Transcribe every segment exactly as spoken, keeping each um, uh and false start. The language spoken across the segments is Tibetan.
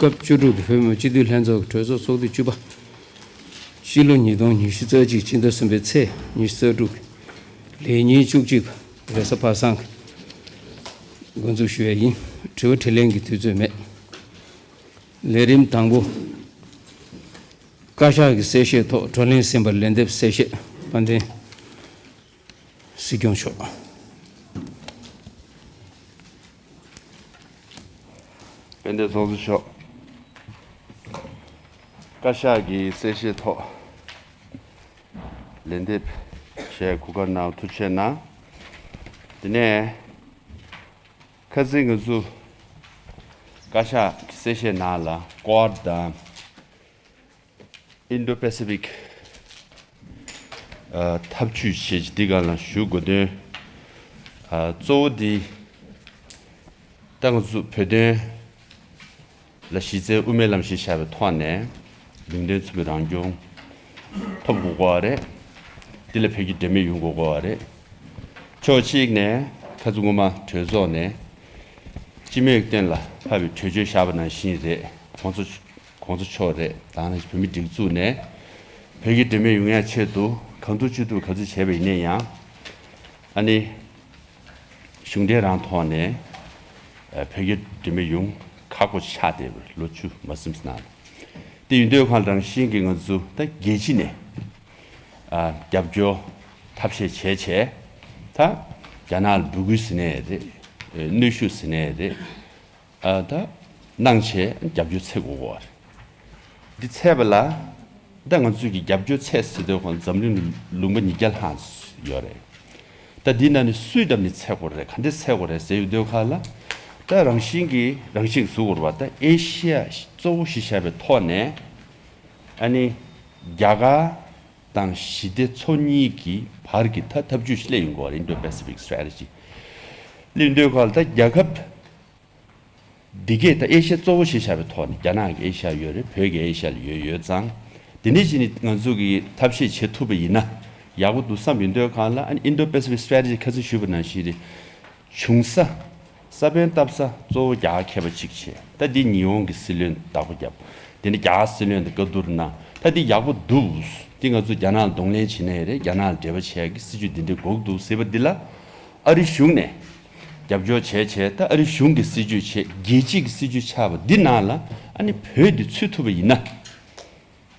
སྐབས་བཅུ་དྲུག་གི་བོད་མི་མང་སྤྱི་འཐུས་ལྷན་ཚོགས་ཀྱི་གྲོས་ཚོགས་ཚོགས་དུས་བཅུ་པ། སྤྱི་ལོ་ཉིས་སྟོང་ཉི་ཤུ་རྩ་གཅིག་སྤྱི་ཟླ་གསུམ་པའི་ཚེས་ཉི་ཤུ་རྩ་དྲུག་ལས་ཉིན་བཅུ་གཅིག་རེས་གཟའ་པ་སངས་འགོ་འཛུགས་ཞུ་ཡས་ཡིན། དྲི་བ་དྲིས་ལན་གྱི་དུས་ཚོད་མེད། ལས་རིམ་དང་པོ། བཀའ་ཤག་གི་གསལ་བཤད་ཐོག་བགྲོ་གླེང་ཟིན་པར་ལན་འདེབས་གསལ་བཤད། དཔལ་ལྡན་སྲིད་སྐྱོང་མཆོག་དཔལ་ལྡན་ཚོགས་གཙོ་མཆོག་བཀའ་ཤག་གི་གསལ་བཤད་ཐོག་ལན་འདེབས་བྱས་གོ་སྐབས་གནང་བ་ཐུགས་རྗེ་གནང་། དེ་ནས་ཁ་སང་ང་ཚོ་བཀའ་ཤག་གི་གསལ་བཤད་ནང་ལ་ཀོཌ་དང་། ཨིན་ཌོ་པེ་སི་ཕིག་ཨ་འཐབ་ཇུས་བྱས་རྗེས་འདི་སྒང་ལ་ཞུ་དགོས་དོན། ཨ་གཙོ་བོ་འདི་ད་ང་ཚོ་བོད་དོན་ལ་གཞི་རྩའི་དབུ་མའི་ལམ་གཞི་བཞག་པའི་ཐོག་ནས་ལུང་བསྟན་མཚོན་པའི་རང་སྐྱོང་ཐོབ་དགོས་ཀྱི་ཡོད་རེད། འདི་ལ་བོད་ཀྱི་འབྲེལ་མེད་ཡོང་དགོས་ཀྱི་ཡོད་རེད། ཕྱོགས་གཅིག་ནས་ཁ་སང་སྔོན་མ་གྲོས་ཚོགས་ནས་སྤྱི་མོས་གཏན་ལ་ཕབ་པའི་གྲོས་ཆོད་བཞག་པ་ནང་བཞིན་རེད། གོང་ས་གོང་ས་མཆོག་རེད། དེ་ནང་བཞིན་བོད་མིའི་སྒྲིག་འཛུགས་ནས་བོད་ཀྱི་འབྲེལ་མེད་ཡོང་ཡ་ཆེད་དུ་གང་ཐུབ་ཅི་ཐུབ་ག་ཚོད་བྱས་པ་ཡིན་ན་ཡང་། ཨ་ནི་གཞུང་འབྲེལ་རང་ཐོག་ནས་ཨ་བོད་ཀྱི་འབྲེལ་མེད་ཡོང་ཁག་པོ་ཆགས་བསྡད་པ་རེད། ལོ་བཅུ་མ་ཟིན་ཙམ་ནང་ལ། དེ་ཡིན་དུས་ཁོང་རང་བཞིན་གྱིས་ང་ཚོ་ད་རྒྱལ་སྤྱི་ནས་ཨ་རྒྱབ་སྐྱོར་ཐབས་ཤེས་བྱས་བྱས། ད་རྒྱ་ནག་ལ་འབོད་སྐུལ་ཟེར་ནའི་རེད། ཨ་གནོན་ཤུགས་ཟེར་ནའི་རེད། ཨ་ད་གནང་བྱས་རྒྱབ་སྐྱོར་འཚོལ་དགོས་ཀྱི་ཡོད་རེད། འདི་འཚོལ་བ་ལ་ད་ང་ཚོས་ཀྱི་རྒྱབ་སྐྱོར་འཚོལ་ཟེར་དུས་ཁོང་འཛམ་གླིང་ལུང་པ་ཉིས་བརྒྱ་ལྷག་ཡོད་རེད། ད་འདི་ནང་ནས་སུའི་འགྲམ་ནས་འཚོལ་དགོས་རེད། ག་འདྲས་འཚོལ་དགོས་རེད་ཟེར་ཡོང་དུས་ཁ་ལ། ད་རང་བཞིན་གྱིས་རང་བཞིན་བཟོ་དགོས་རེད་པ། ད་ཨེ་ཤི་ཡ་གཙོ་བོ་གཞི་བཞག་པའི་ཐོག་ནས། ཨ་ནི་རྒྱ་གར་དང་ཞི་བདེ་མཚོ་གཉིས་ཀྱི་བར་གྱི་ད་འཐབ་ཇུས་ཤིག་སླེབས་ཡོང་གི་ཡོད་རེད། Indo-Pacific Strategy སླེབས་ཡོང་དུས་ཁ་ལ། ད་རྒྱལ་ཁབ་འདི་གས་ད་ཨེ་ཤ་ཡ་གཙོ་བོ་གཞི་བཞག་པའི་ཐོག་ནས། རྒྱ་ནག་གི་ཨེ་ཤ་ཡ་ཡོད་རེད། བོད་ཀྱི་ཨེ་ཤ་ཡ་ལ་ཡོད་ཡོད་ཙང་། དེ་འདྲ་བྱས་ནས་ང་ཚོ་གིས་ཐབས་ཤེས་བྱེད་ཐུབ་པ་ཡིན་ན་ཡག་པོ་འདུག་བསམ་ཡོང་དུས་ཁ་ལ། ཨ་ནི་Indo-Pacific Strategy ཁ་སང་ཞུས་པ་ནང་བཞིན་རེད། བྱུང་ས། ས་བོན་བཏབ་ས་གཙོ་བོ་རྒྱ་གར་མཁས་པ་གཅིག་བྱས། ད་འདི་ཉི་ཧོང་གི་སྲིད་བློན་བདག་པོ་བརྒྱབ། དེ་ནས་རྒྱ་གར་སྲིད་བློན་དང་བཀའ་བསྡུར་གནང་། ད་འདི་ཡག་པོ་འདུག་འདི་ང་ཚོ་རྒྱ་ནག་ལ་གདོང་ལེན་བྱེད་ནའི་རེད། རྒྱ་ནག་ལ་འབྲེལ་བ་བྱེད་ཡག་གི་སྲིད་ཇུས་འདི་འདྲ་དགོས་ཀྱི་འདུག་ཟེར་བ་འདི་ལ། ཨ་རི་གཞུང་ནས་རྒྱབ་སྐྱོར་བྱས་བྱས། ད་ཨ་རི་གཞུང་གི་སྲིད་ཇུས་བྱས། རྒྱལ་སྤྱི་གི་སྲིད་ཇུས་ཆགས་པ་འདི་ནང་ལ་ཨ་ནི་བོད་འདི་ཚུད་ཐུབ་པ་ཡིན་ན།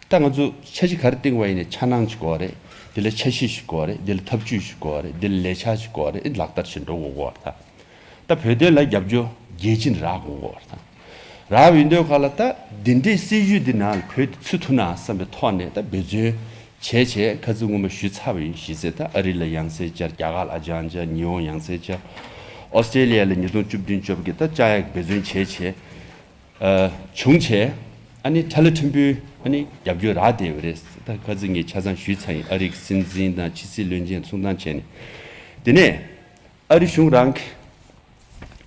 ད་ང་ཚོ་འཆར་གཞི་ག་རེ་བཏིང་བ་ཡིན་ནའི་འཆར་སྣང་ཞིག་དགོས་རེད། འདི་ལ་འཆར་གཞི་ཞིག་དགོས་རེད། འདི་ལ་ཐབས་ཇུས་ཞིག་དགོས་རེད། འདི་ལ་ལས་འཆར་ཞིག་དགོས་རེད། ལག་བསྟར་བྱེད་འགྲོ་དགོས་ཀྱི་ཡོད་རེད་ད། ད་བོད་དོན་ལ་རྒྱབ་སྐྱོར་རྒྱལ་སྤྱི་ནས་རག་དགོས་ཀྱི་ཡོད་རེད་ད། རག་པ་ཡིན་དུས་ཁ་ལ། ད་འདི་འདྲའི་སྲིད་ཇུས་འདི་ནང་ལ་བོད་དེ་ཚུད་ཐུབ་ན་བསམ་པའི་ཐོག་ནས་ད་འབད་བརྩོན་བྱས་བྱས། ཁ་སང་སྔོན་མ་ཞུས་ཚར་བ་ཡིན། གཞི་རྩའི་ད་ཨ་རི་ལ་ཡང་སེ་བཅར། རྒྱ་གར་ལ་ཨ་ཅང་བཅར། ཉི་ཧོང་ཡང་སེ་བཅར། ཨོ་སི་ཀྲེ་ལི་ཡ་ལ་ཉིས་སྟོང་བཅུ་བདུན་བཅོ་བརྒྱད་ད་བཅར་ཡག་འབད་བརྩོན་བྱས་བྱས། ཨ་བྱུང་བྱས། ཨ་ནི་ཁྲ་ལ་ཕྲན་བུའི་ཨ་ནི་རྒྱབ་སྐྱོར་རག་བསྡད་པ་རེད། ད་ཁ་སང་ངས་ཆ་ཚང་ཞུས་ཚར་ཡིན། ཨ་རི་གི་སྲིད་འཛིན་དང་ཕྱི་སྲིད་བློན་ཆེན་ཚོགས་གཙོ་བྱས་ནས། དེ་ནས་ཨ་རི་གཞུང་རང་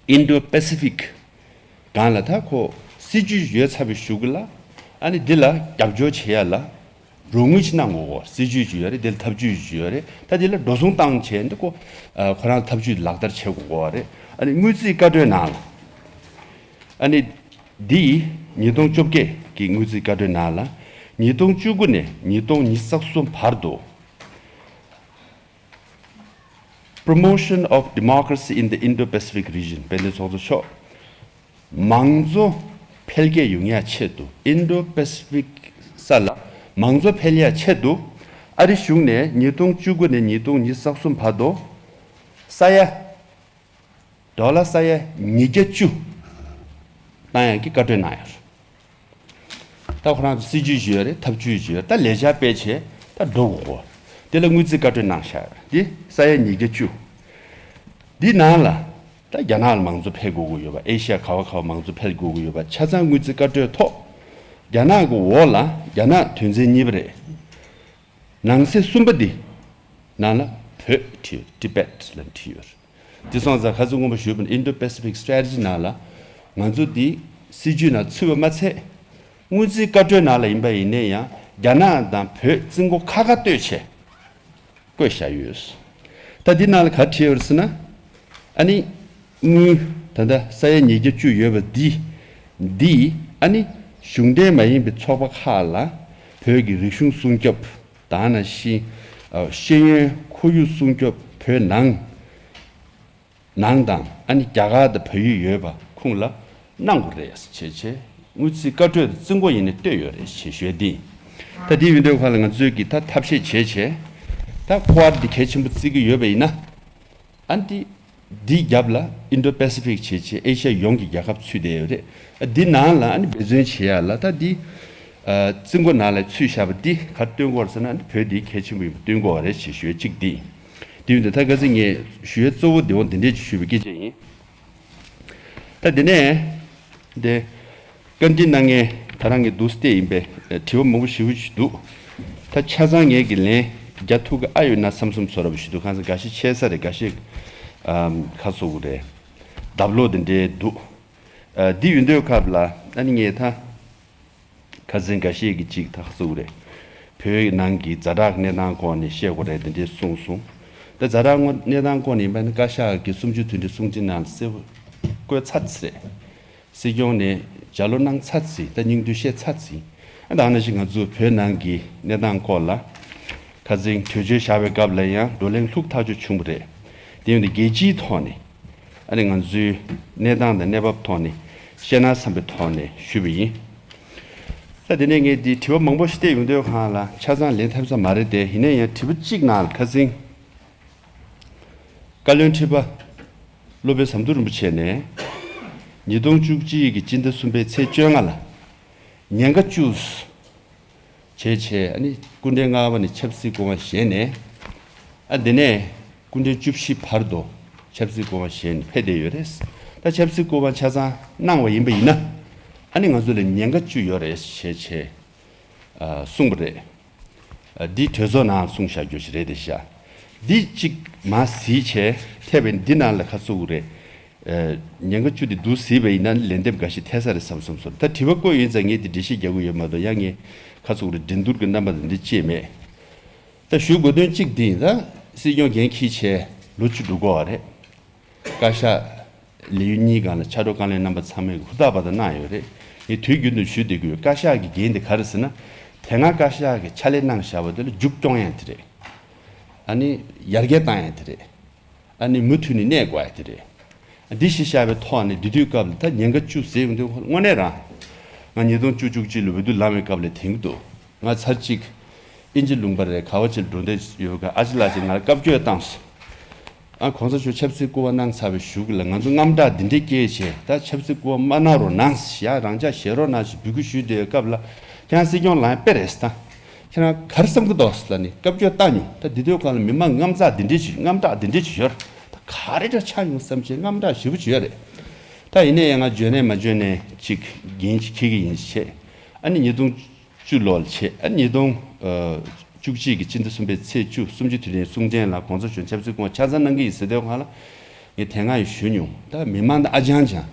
གི་Indo-Pacific སྒང་ལ་ད་ཁོ་སྲིད་ཇུས་ཡོད་ཚར་བའི་གཞུག་གུ་ལ། ཨ་ནི་འདི་ལ་རྒྱབ་སྐྱོར་བྱེད་ཡ་ལ་རོགས་དངུལ་ཅིག་གནང་དགོས་ཀྱི་ཡོད་རེད། སྲིད་ཇུས་ཅིག་ཡོད་རེད། འདི་ལ་ཐབས་ཇུས་ཅིག་ཡོད་རེད། ད་འདི་ལ་འགྲོ་སོང་བཏང་བྱས་འདི་ཁོ་ཨ་ཁོ་རང་ཐབས་ཇུས་ལག་བསྟར་བྱེད་དགོས་ཀྱི་ཡོད་རེད། ཨ་ནི་དངུལ་རྩིས་བཀའ་འཁྲོལ་ནང་ལ། ཨ་ནི་འདི་ཉིས་སྟོང་བཅོ་བརྒྱད་ཀྱི་དངུལ་རྩིས་བཀའ་འཁྲོལ་ནང་ལ། ཉིས་སྟོང་བཅུ་དགུ་ནས་ཉིས་སྟོང་ཉི་ཤུ་རྩ་གསུམ་བར་དུ། Promotion of Democracy in the Indo-Pacific Region དཔལ་ལྡན་ཚོགས་གཙོ་མཆོག་མང་གཙོ་འཕེལ་རྒྱས་ཡོང་ཡ་ཆེད་དུ། Indo-Pacific ས་ལ་མང་གཙོ་འཕེལ་ཡ་ཆེད་དུ། ཨ་རི་གཞུང་ནས་ཉིས་སྟོང་བཅུ་དགུ་ནས་ཉིས་སྟོང་ཉི་ཤུ་རྩ་གསུམ་བར་དུ་ས་ཡ་ཌོ་ལར་ས་ཡ་ཉིས་བརྒྱ་བཅུ་བཏང་ཡག་གི་བཀའ་འཁྲོལ་གནང་ཡོད་རེད། ད་ཁོ་རང་ཚོ་སྲིད་ཇུས་ཅིག་ཡོད་རེད། ཐབས་ཇུས་ཅིག་ཡོད་རེད། ད་ལས་འཆར་སྤེལ་བྱས་ད་འགྲོ་དགོས་ཀྱི་ཡོད། དེ་ལ་དངུལ་རྩིས་བཀའ་འཁྲོལ་གནང་བཞག་ཡོད་རེད། འདི་ས་ཡ་ཉིས་བརྒྱ་བཅུ། འདི་ནང་ལ་ད་རྒྱ་ནག་ལ་མང་གཙོ་འཕེལ་དགོས་ཀྱི་ཡོད་པ། ཨེ་ཤ་ཡ་ག་བ་ག་བ་མང་གཙོ་འཕེལ་དགོས་ཀྱི་ཡོད་པ། ཆ་ཚང་དངུལ་རྩིས་བཀའ་འཁྲོལ་ཐོག་རྒྱ་ནག་གི་འོག་ལ། རྒྱ་ནག་དོན་ཚན་གཉིས་པ་རེད། ནང་གསེས་གསུམ་པ་འདི་ནང་ལ་བོད་བྲིས་ཡོད། Tibet ལབ་བྲིས་ཡོད་རེད། དེ་སོང་ཙང་ཁ་སང་སྔོན་མ་ཞུས་པ་ནང་Indo-Pacific Strategy ནང་ལ་ང་ཚོ་འདི་སྲིད་ཇུས་ནང་ཚུད་པ་མ་ཚད། དངུལ་རྩིས་བཀའ་འཁྲོལ་ནང་ལ་ཡིན་པ་ཡིན་ནའི་ཡང་རྒྱ་ནག་དང་བོད་རྩིས་འགོ་ཁ་ཁ་གཏོད་བྱས་བཀོད་བཞག་ཡོད། ད་འདི་ནང་ལ་ག་བྲིས་ཡོད་རེད་ཟེར་ན། ཨ་ནི་དངུལ་ད་ལྟ་ས་ཡ་ཉིས་བརྒྱ་བཅུ་ཡོད་པ་འདི་འདི་ ཨ་ནི་གཞུང་འབྲེལ་མ་ཡིན་པའི་ཚོགས་པ་ཁག་ལ་བོད་ཀྱི་རིག་གཞུང་སྲུང་སྐྱོབ་དང་ནང་བཞིན་ཤེས་ཡོན་ཁོར་ཡུག་སྲུང་སྐྱོབ། བོད་ནང་ནང་དང་ཨ་ནི་རྒྱ་གར་དང་བལ་ཡུལ་ཡོད་པ་ཁོང་ལ་གནང་དགོས་རེད་ཅེས་བྱས། དངུལ་རྩིས་བཀའ་འཁྲོལ་དང་རྩིས་འགོ་ཡིན་ནའི་གཏོད་ཡོད་རེད་ཅེས་ཞུས་ཏེ། ད་དེའི་ཡོན་ཏན་ཁག་ལ་ང་ཚོས་ཀྱི་ད་ཐབས་ཤེས་བྱས་བྱས། ད་ཀོ་ཨར་འདི་གལ་ཆེན་པོ་བརྩི་གི་ཡོད་པ་ཡིན་ན། ཨ་ནི་འདི་རྒྱབ་ལ་ཨིན་ཌོ་པེ་སི་ཕིག་བྱས་བྱས་ཨེ་ཤ་ཡ་ཡོངས་ཀྱི་རྒྱལ་ཁབ་ཚུད་བསྡད་ཡོད་རེད། འདི་ནང་ལ་ཨ་ནི་འབད་བརྩོན་བྱེད་ཡ་ལ་ད་འདི་རྩིས་འགོ་ནང་ལ་ཚུད་བཞག་པ་འདི་ག་སྟོན་དགོས་ཟེར་ན། ཨ་ནི་བོད་འདི་གལ་ཆེན་པོ་ཡིན་པ་སྟོན་དགོས་པ་རེད་ཅེས་ཞུ་ཡ་གཅིག་འདི། དེ་ཡིན་དུས་ད་ཁ་སང་ངས་ཞུ་ཡས་གཙོ་བོ་དེ་འོ་འདི་འདྲས་ཅིག་ཞུས་པའི་སྐད་ཆ་ཡིན། ད་དེ་ནས་དེ་བཀའ་འདྲི་གནང་མཁན་ད་རང་གི་འདུག་སྟེ་ཡིན་པས་དྲི་བ་མང་པོ་ཞེ་པོ་ཅིག་འདུག་ད་ཆ་ཚང་ངས་ཀྱི་ལན་རྒྱག་ཐུབ་ཀྱི་ཨ་ཡོད་ན་བསམ་བསམ་བཟོ་འདྲ་པོ་ཞིག་འདུག་ཁ་སང་འགའ་ཤས་ཆད་ས་རེད། འགའ་ཤས་ཨམ་ཁ་སོ་གི་རེད། ལྡབ་ལོག་དེ་འདྲས་འདུག་འདི་ཡོད་དུས་སྐབས་ལ་ཨ་ནི་ངས་ད། ཁ་སང་འགའ་ཤས་ཀྱིས་ཅིག་ཐག་གཅོད་རེད། བོད་ནང་གི་ཛ་དྲག་གནས་སྟངས་སྐོར་ནས་བཤད་དགོས་རེད་དེ་འདྲས་གསུངས་སོང་། ད་ཛ་དྲག་གནས་སྟངས་སྐོར་ནས་ཡིན་པ་ནི་བཀའ་ཤག་གི་གསུམ་བཅུ་དོན་ཁྲིད་གསུང་ཆོས་ནང་ལ་གསལ་པོ་བཀོད་ཚར་ཚར་རེད། སྲིད་སྐྱོང་ནས་ལྗགས་ཀློག་གནང་ཚར་ཚར། ད་སྙིང་བསྡུས་བཤད་ཚར་ཚར། ད་ནང་བཞིན་ང་ཚོ་བོད་ནང་གི་གནས་སྟངས་སྐོར་ལ་ཁ་སང་གྲོས་ཆོད་བཞག་པའི་སྐབས་ལ་ཡང་བགྲོ་གླེང་ལྷུག་ཐག་ཆོད་བྱུང་བ་རེད། དེ་ཡིན་དུས་རྒྱལ་སྤྱིའི་ཐོག་ནས་ཨ་ནི་ང་ཚོའི་གནས་སྟངས་དང་གནས་བབ་ཐོག་ནས་བཤད་ན་བསམ་པའི་ཐོག་ནས་ཞུས་པ་ཡིན། ད་དེ་ནས་ངས་འདི་དྲི་བ་མང་པོ་ཞིག་བལྟས་ཡོང་དུས་སྒང་ལ་ཆ་ཚང་ལན་ཐེབས་ས་མ་རེད་དེ། ཡིན་ན་ཡང་དྲི་བ་གཅིག་ནང་ལ་ཁ་སང་བཀའ་བློན་ཁྲི་པ་སློབ་དཔོན་ཟམ་གདོང་རིན་པོ་ཆེ་ནས་ཉིས་སྟོང་བཅུ་གཅིག་གི་སྤྱི་ཟླ་གསུམ་པའི་ཚེས་བཅོ་ལྔ་ལ་ཉེན་ཁ་བཅུ་བྱས་བྱས། ཨ་ནི་སྐུ་ཕྲེང་ལྔ་པ་ནས་ཆབ་སྲིད་སྐུ་དབང་བཞེས་ནས། ཨ་དེ་ནས་སྐུ་ཕྲེང་བཅུ་བཞི་བར་དུ་ཆབ་སྲིད་སྐུ་དབང་བཞེས་ནས་ཕེབས་བསྡད་ཡོད་རེད། ད་ཆབ་སྲིད་སྐུ་དབང་ཆ་ཚང་གནང་བ་ཡིན་པ་ཡིན་ན། ཨ་ནི་ང་ཚོ་ལ་ཉེན་ཁ་བཅུ་ཡོད་རེད་ཞེས་བྱས་ཨ་གསུངས་པ་རེད། ཨ་འདི་གྲོས་ཚོགས་ནང་གསུངས་བཞག་རྒྱུ་ཞིག་རེད་དེ་ཤག་འདི་གཅིག་མ་གཟིགས་བྱས་ཐེབས་པའི་འདི་ནང་ལ་ཁ་ཚུགས་རེད། ཉེན་ཁ་བཅུ་དེ་འདུག་གཟིགས་པ་ཡིན་ན་ལན་འདེབས་འགའ་ཞིག་ཐེབས་ས་རེད་བསམ་བསམ་བཟོ། ད་དྲི་བ་བཀོད་ཡོད་ཙང་ངས་དེ་འགྲེལ་བཤད་རྒྱག་གི་ཡོད་མ་གཏོགས། ཡང་ངས་ཁ་ཚུགས་རེ་འགྲན་བསྡུར་གྱི་རྣམ་པ་དེ་འདྲ་ཅིག་མེད། ད་ཞུ་དགོས་དོན་གཅིག་འདི་ཡིན། ད་སྲིད་སྐྱོང་འགན་འཁྱེར་བྱས་ལོ་བཅུ་འགྲོ་གི་ཡོད་རེད། བཀའ་ཤག་ལས་ཡུན་གཉིས་སྒང་ལ་ཕྱག་རོགས་བཀའ་བློན་རྣམ་པ་ཚང་མས་ཧུར་ཐག་པ་དང་གནང་ཡོད་རེད། ངས་དུས་རྒྱུན་དུ་ཞུ་བསྡད་ཀྱི་ཡོད། བཀའ་ཤག་གི་འགན་དེ་ག་རེ་ཟེར་ན། དེ་སྔ་བཀའ་ཤག་གིས་ཕྱག་ལས་གནང་བཞག་པ་དེ་ལ་མཇུག་སྐྱོང་ཡ་དེ་རེད། ཨ་ནི་ཡར་རྒྱས་བཏང་ཡ་དེ་རེད། ཨ་ནི་མུ་མཐུད་ནས་གནས་དགོས་ཡ་དེ་རེད། འདི་གཞི་བཞག་པའི་ཐོག་ནས་འདི་དུས་སྐབས་ལ་ད་ཉེན་ཁ་བཅུ་ཟེར་ཡོང་དུས་དངོས་གནས་རང་། ང་ཉིས་སྟོང་བཅུ་བཅུ་གཅིག་ལོ་འོས་བསྡུ་ལངས་པའི་སྐབས་ལ་དེང་དུ་ང་ཚར་གཅིག་ཨིན་ཇི་ལུང་པ་རེད་ག་བ་ཅིག་འགྲོ་འདོད་ཡོད་ག་ཨ་ཅེ་ལགས་ཅིག་ང་ལ་བཀའ་བཀྱོན་བཏང་སོང་། ཨ་གོང་ས་མཆོག་ཆབ་སྲིད་སྐུ་དབང་གནང་ཚར་བའི་གཞུག་ལ་ང་ཚོ་དངངས་སྐྲག་འདི་འདྲས་སྐྱེས་བྱས། ད་ཆབ་སྲིད་སྐུ་དབང་མ་གནང་རོགས་གནང་ཞེས། རང་འཇགས་བཞེས་རོགས་གནང་ཞེས་འབོད་སྐུལ་ཞུས་བསྡད་པའི་སྐབས་ལ། ཁྱེད་རང་སྲིད་སྐྱོང་ལངས་ཡ་དཔེ་རེད་ཟེར། ད་ཁྱེད་རང་ག་རེ་བསམ་གྱི་འདུག་ཟེར་ལབ་ནས་བཀའ་བཀྱོན་བཏང་མྱོང་། ད་འདི་དུས་སྒང་ལ་མི་མང་དངངས་སྐྲག་འདི་འདྲས་ཅིག་དངངས་སྐྲག་འདི་འདྲས་ཅིག་ཡོད་རེད། ད་ག་རེ་འདྲ་ཆགས་ཡོང་བསམ་བྱས་དངངས་སྐྲག་ཞེ་པོ་ཅིག་ཡོད་རེད། ད་ཡིན་ནའི་ཡང་ང་འཇོན་ནའི་མ་འཇོན་ནའི་ཅིག་འགན་ཅིག་འཁྱེར་གྱི་ཡིན་བྱས། ཨ་ནི་ཉིས་སྟོང་བཅུ་ལོར་བྱས། ཨ་ནི་ཉིས་སྟོང་བཅུ་གཅིག་གི་སྤྱི་ཟླ་གསུམ་པའི་ཚེས་བཅུ་གསུམ་བཅུ་དུས་དྲན་གསུང་འཕྲིན་ལ་གོང་ས་མཆོག་ཆབ་སྲིད་སྐུ་དབང་ཆ་ཚང་གནང་གི་ཡིན་ཟེར་དུས་སྒང་ལ། ངས་དེ་སྔ་ཡང་ཞུས་མྱོང་། ད་མི་མང་ད་ཨ་ཅང་ཅང་།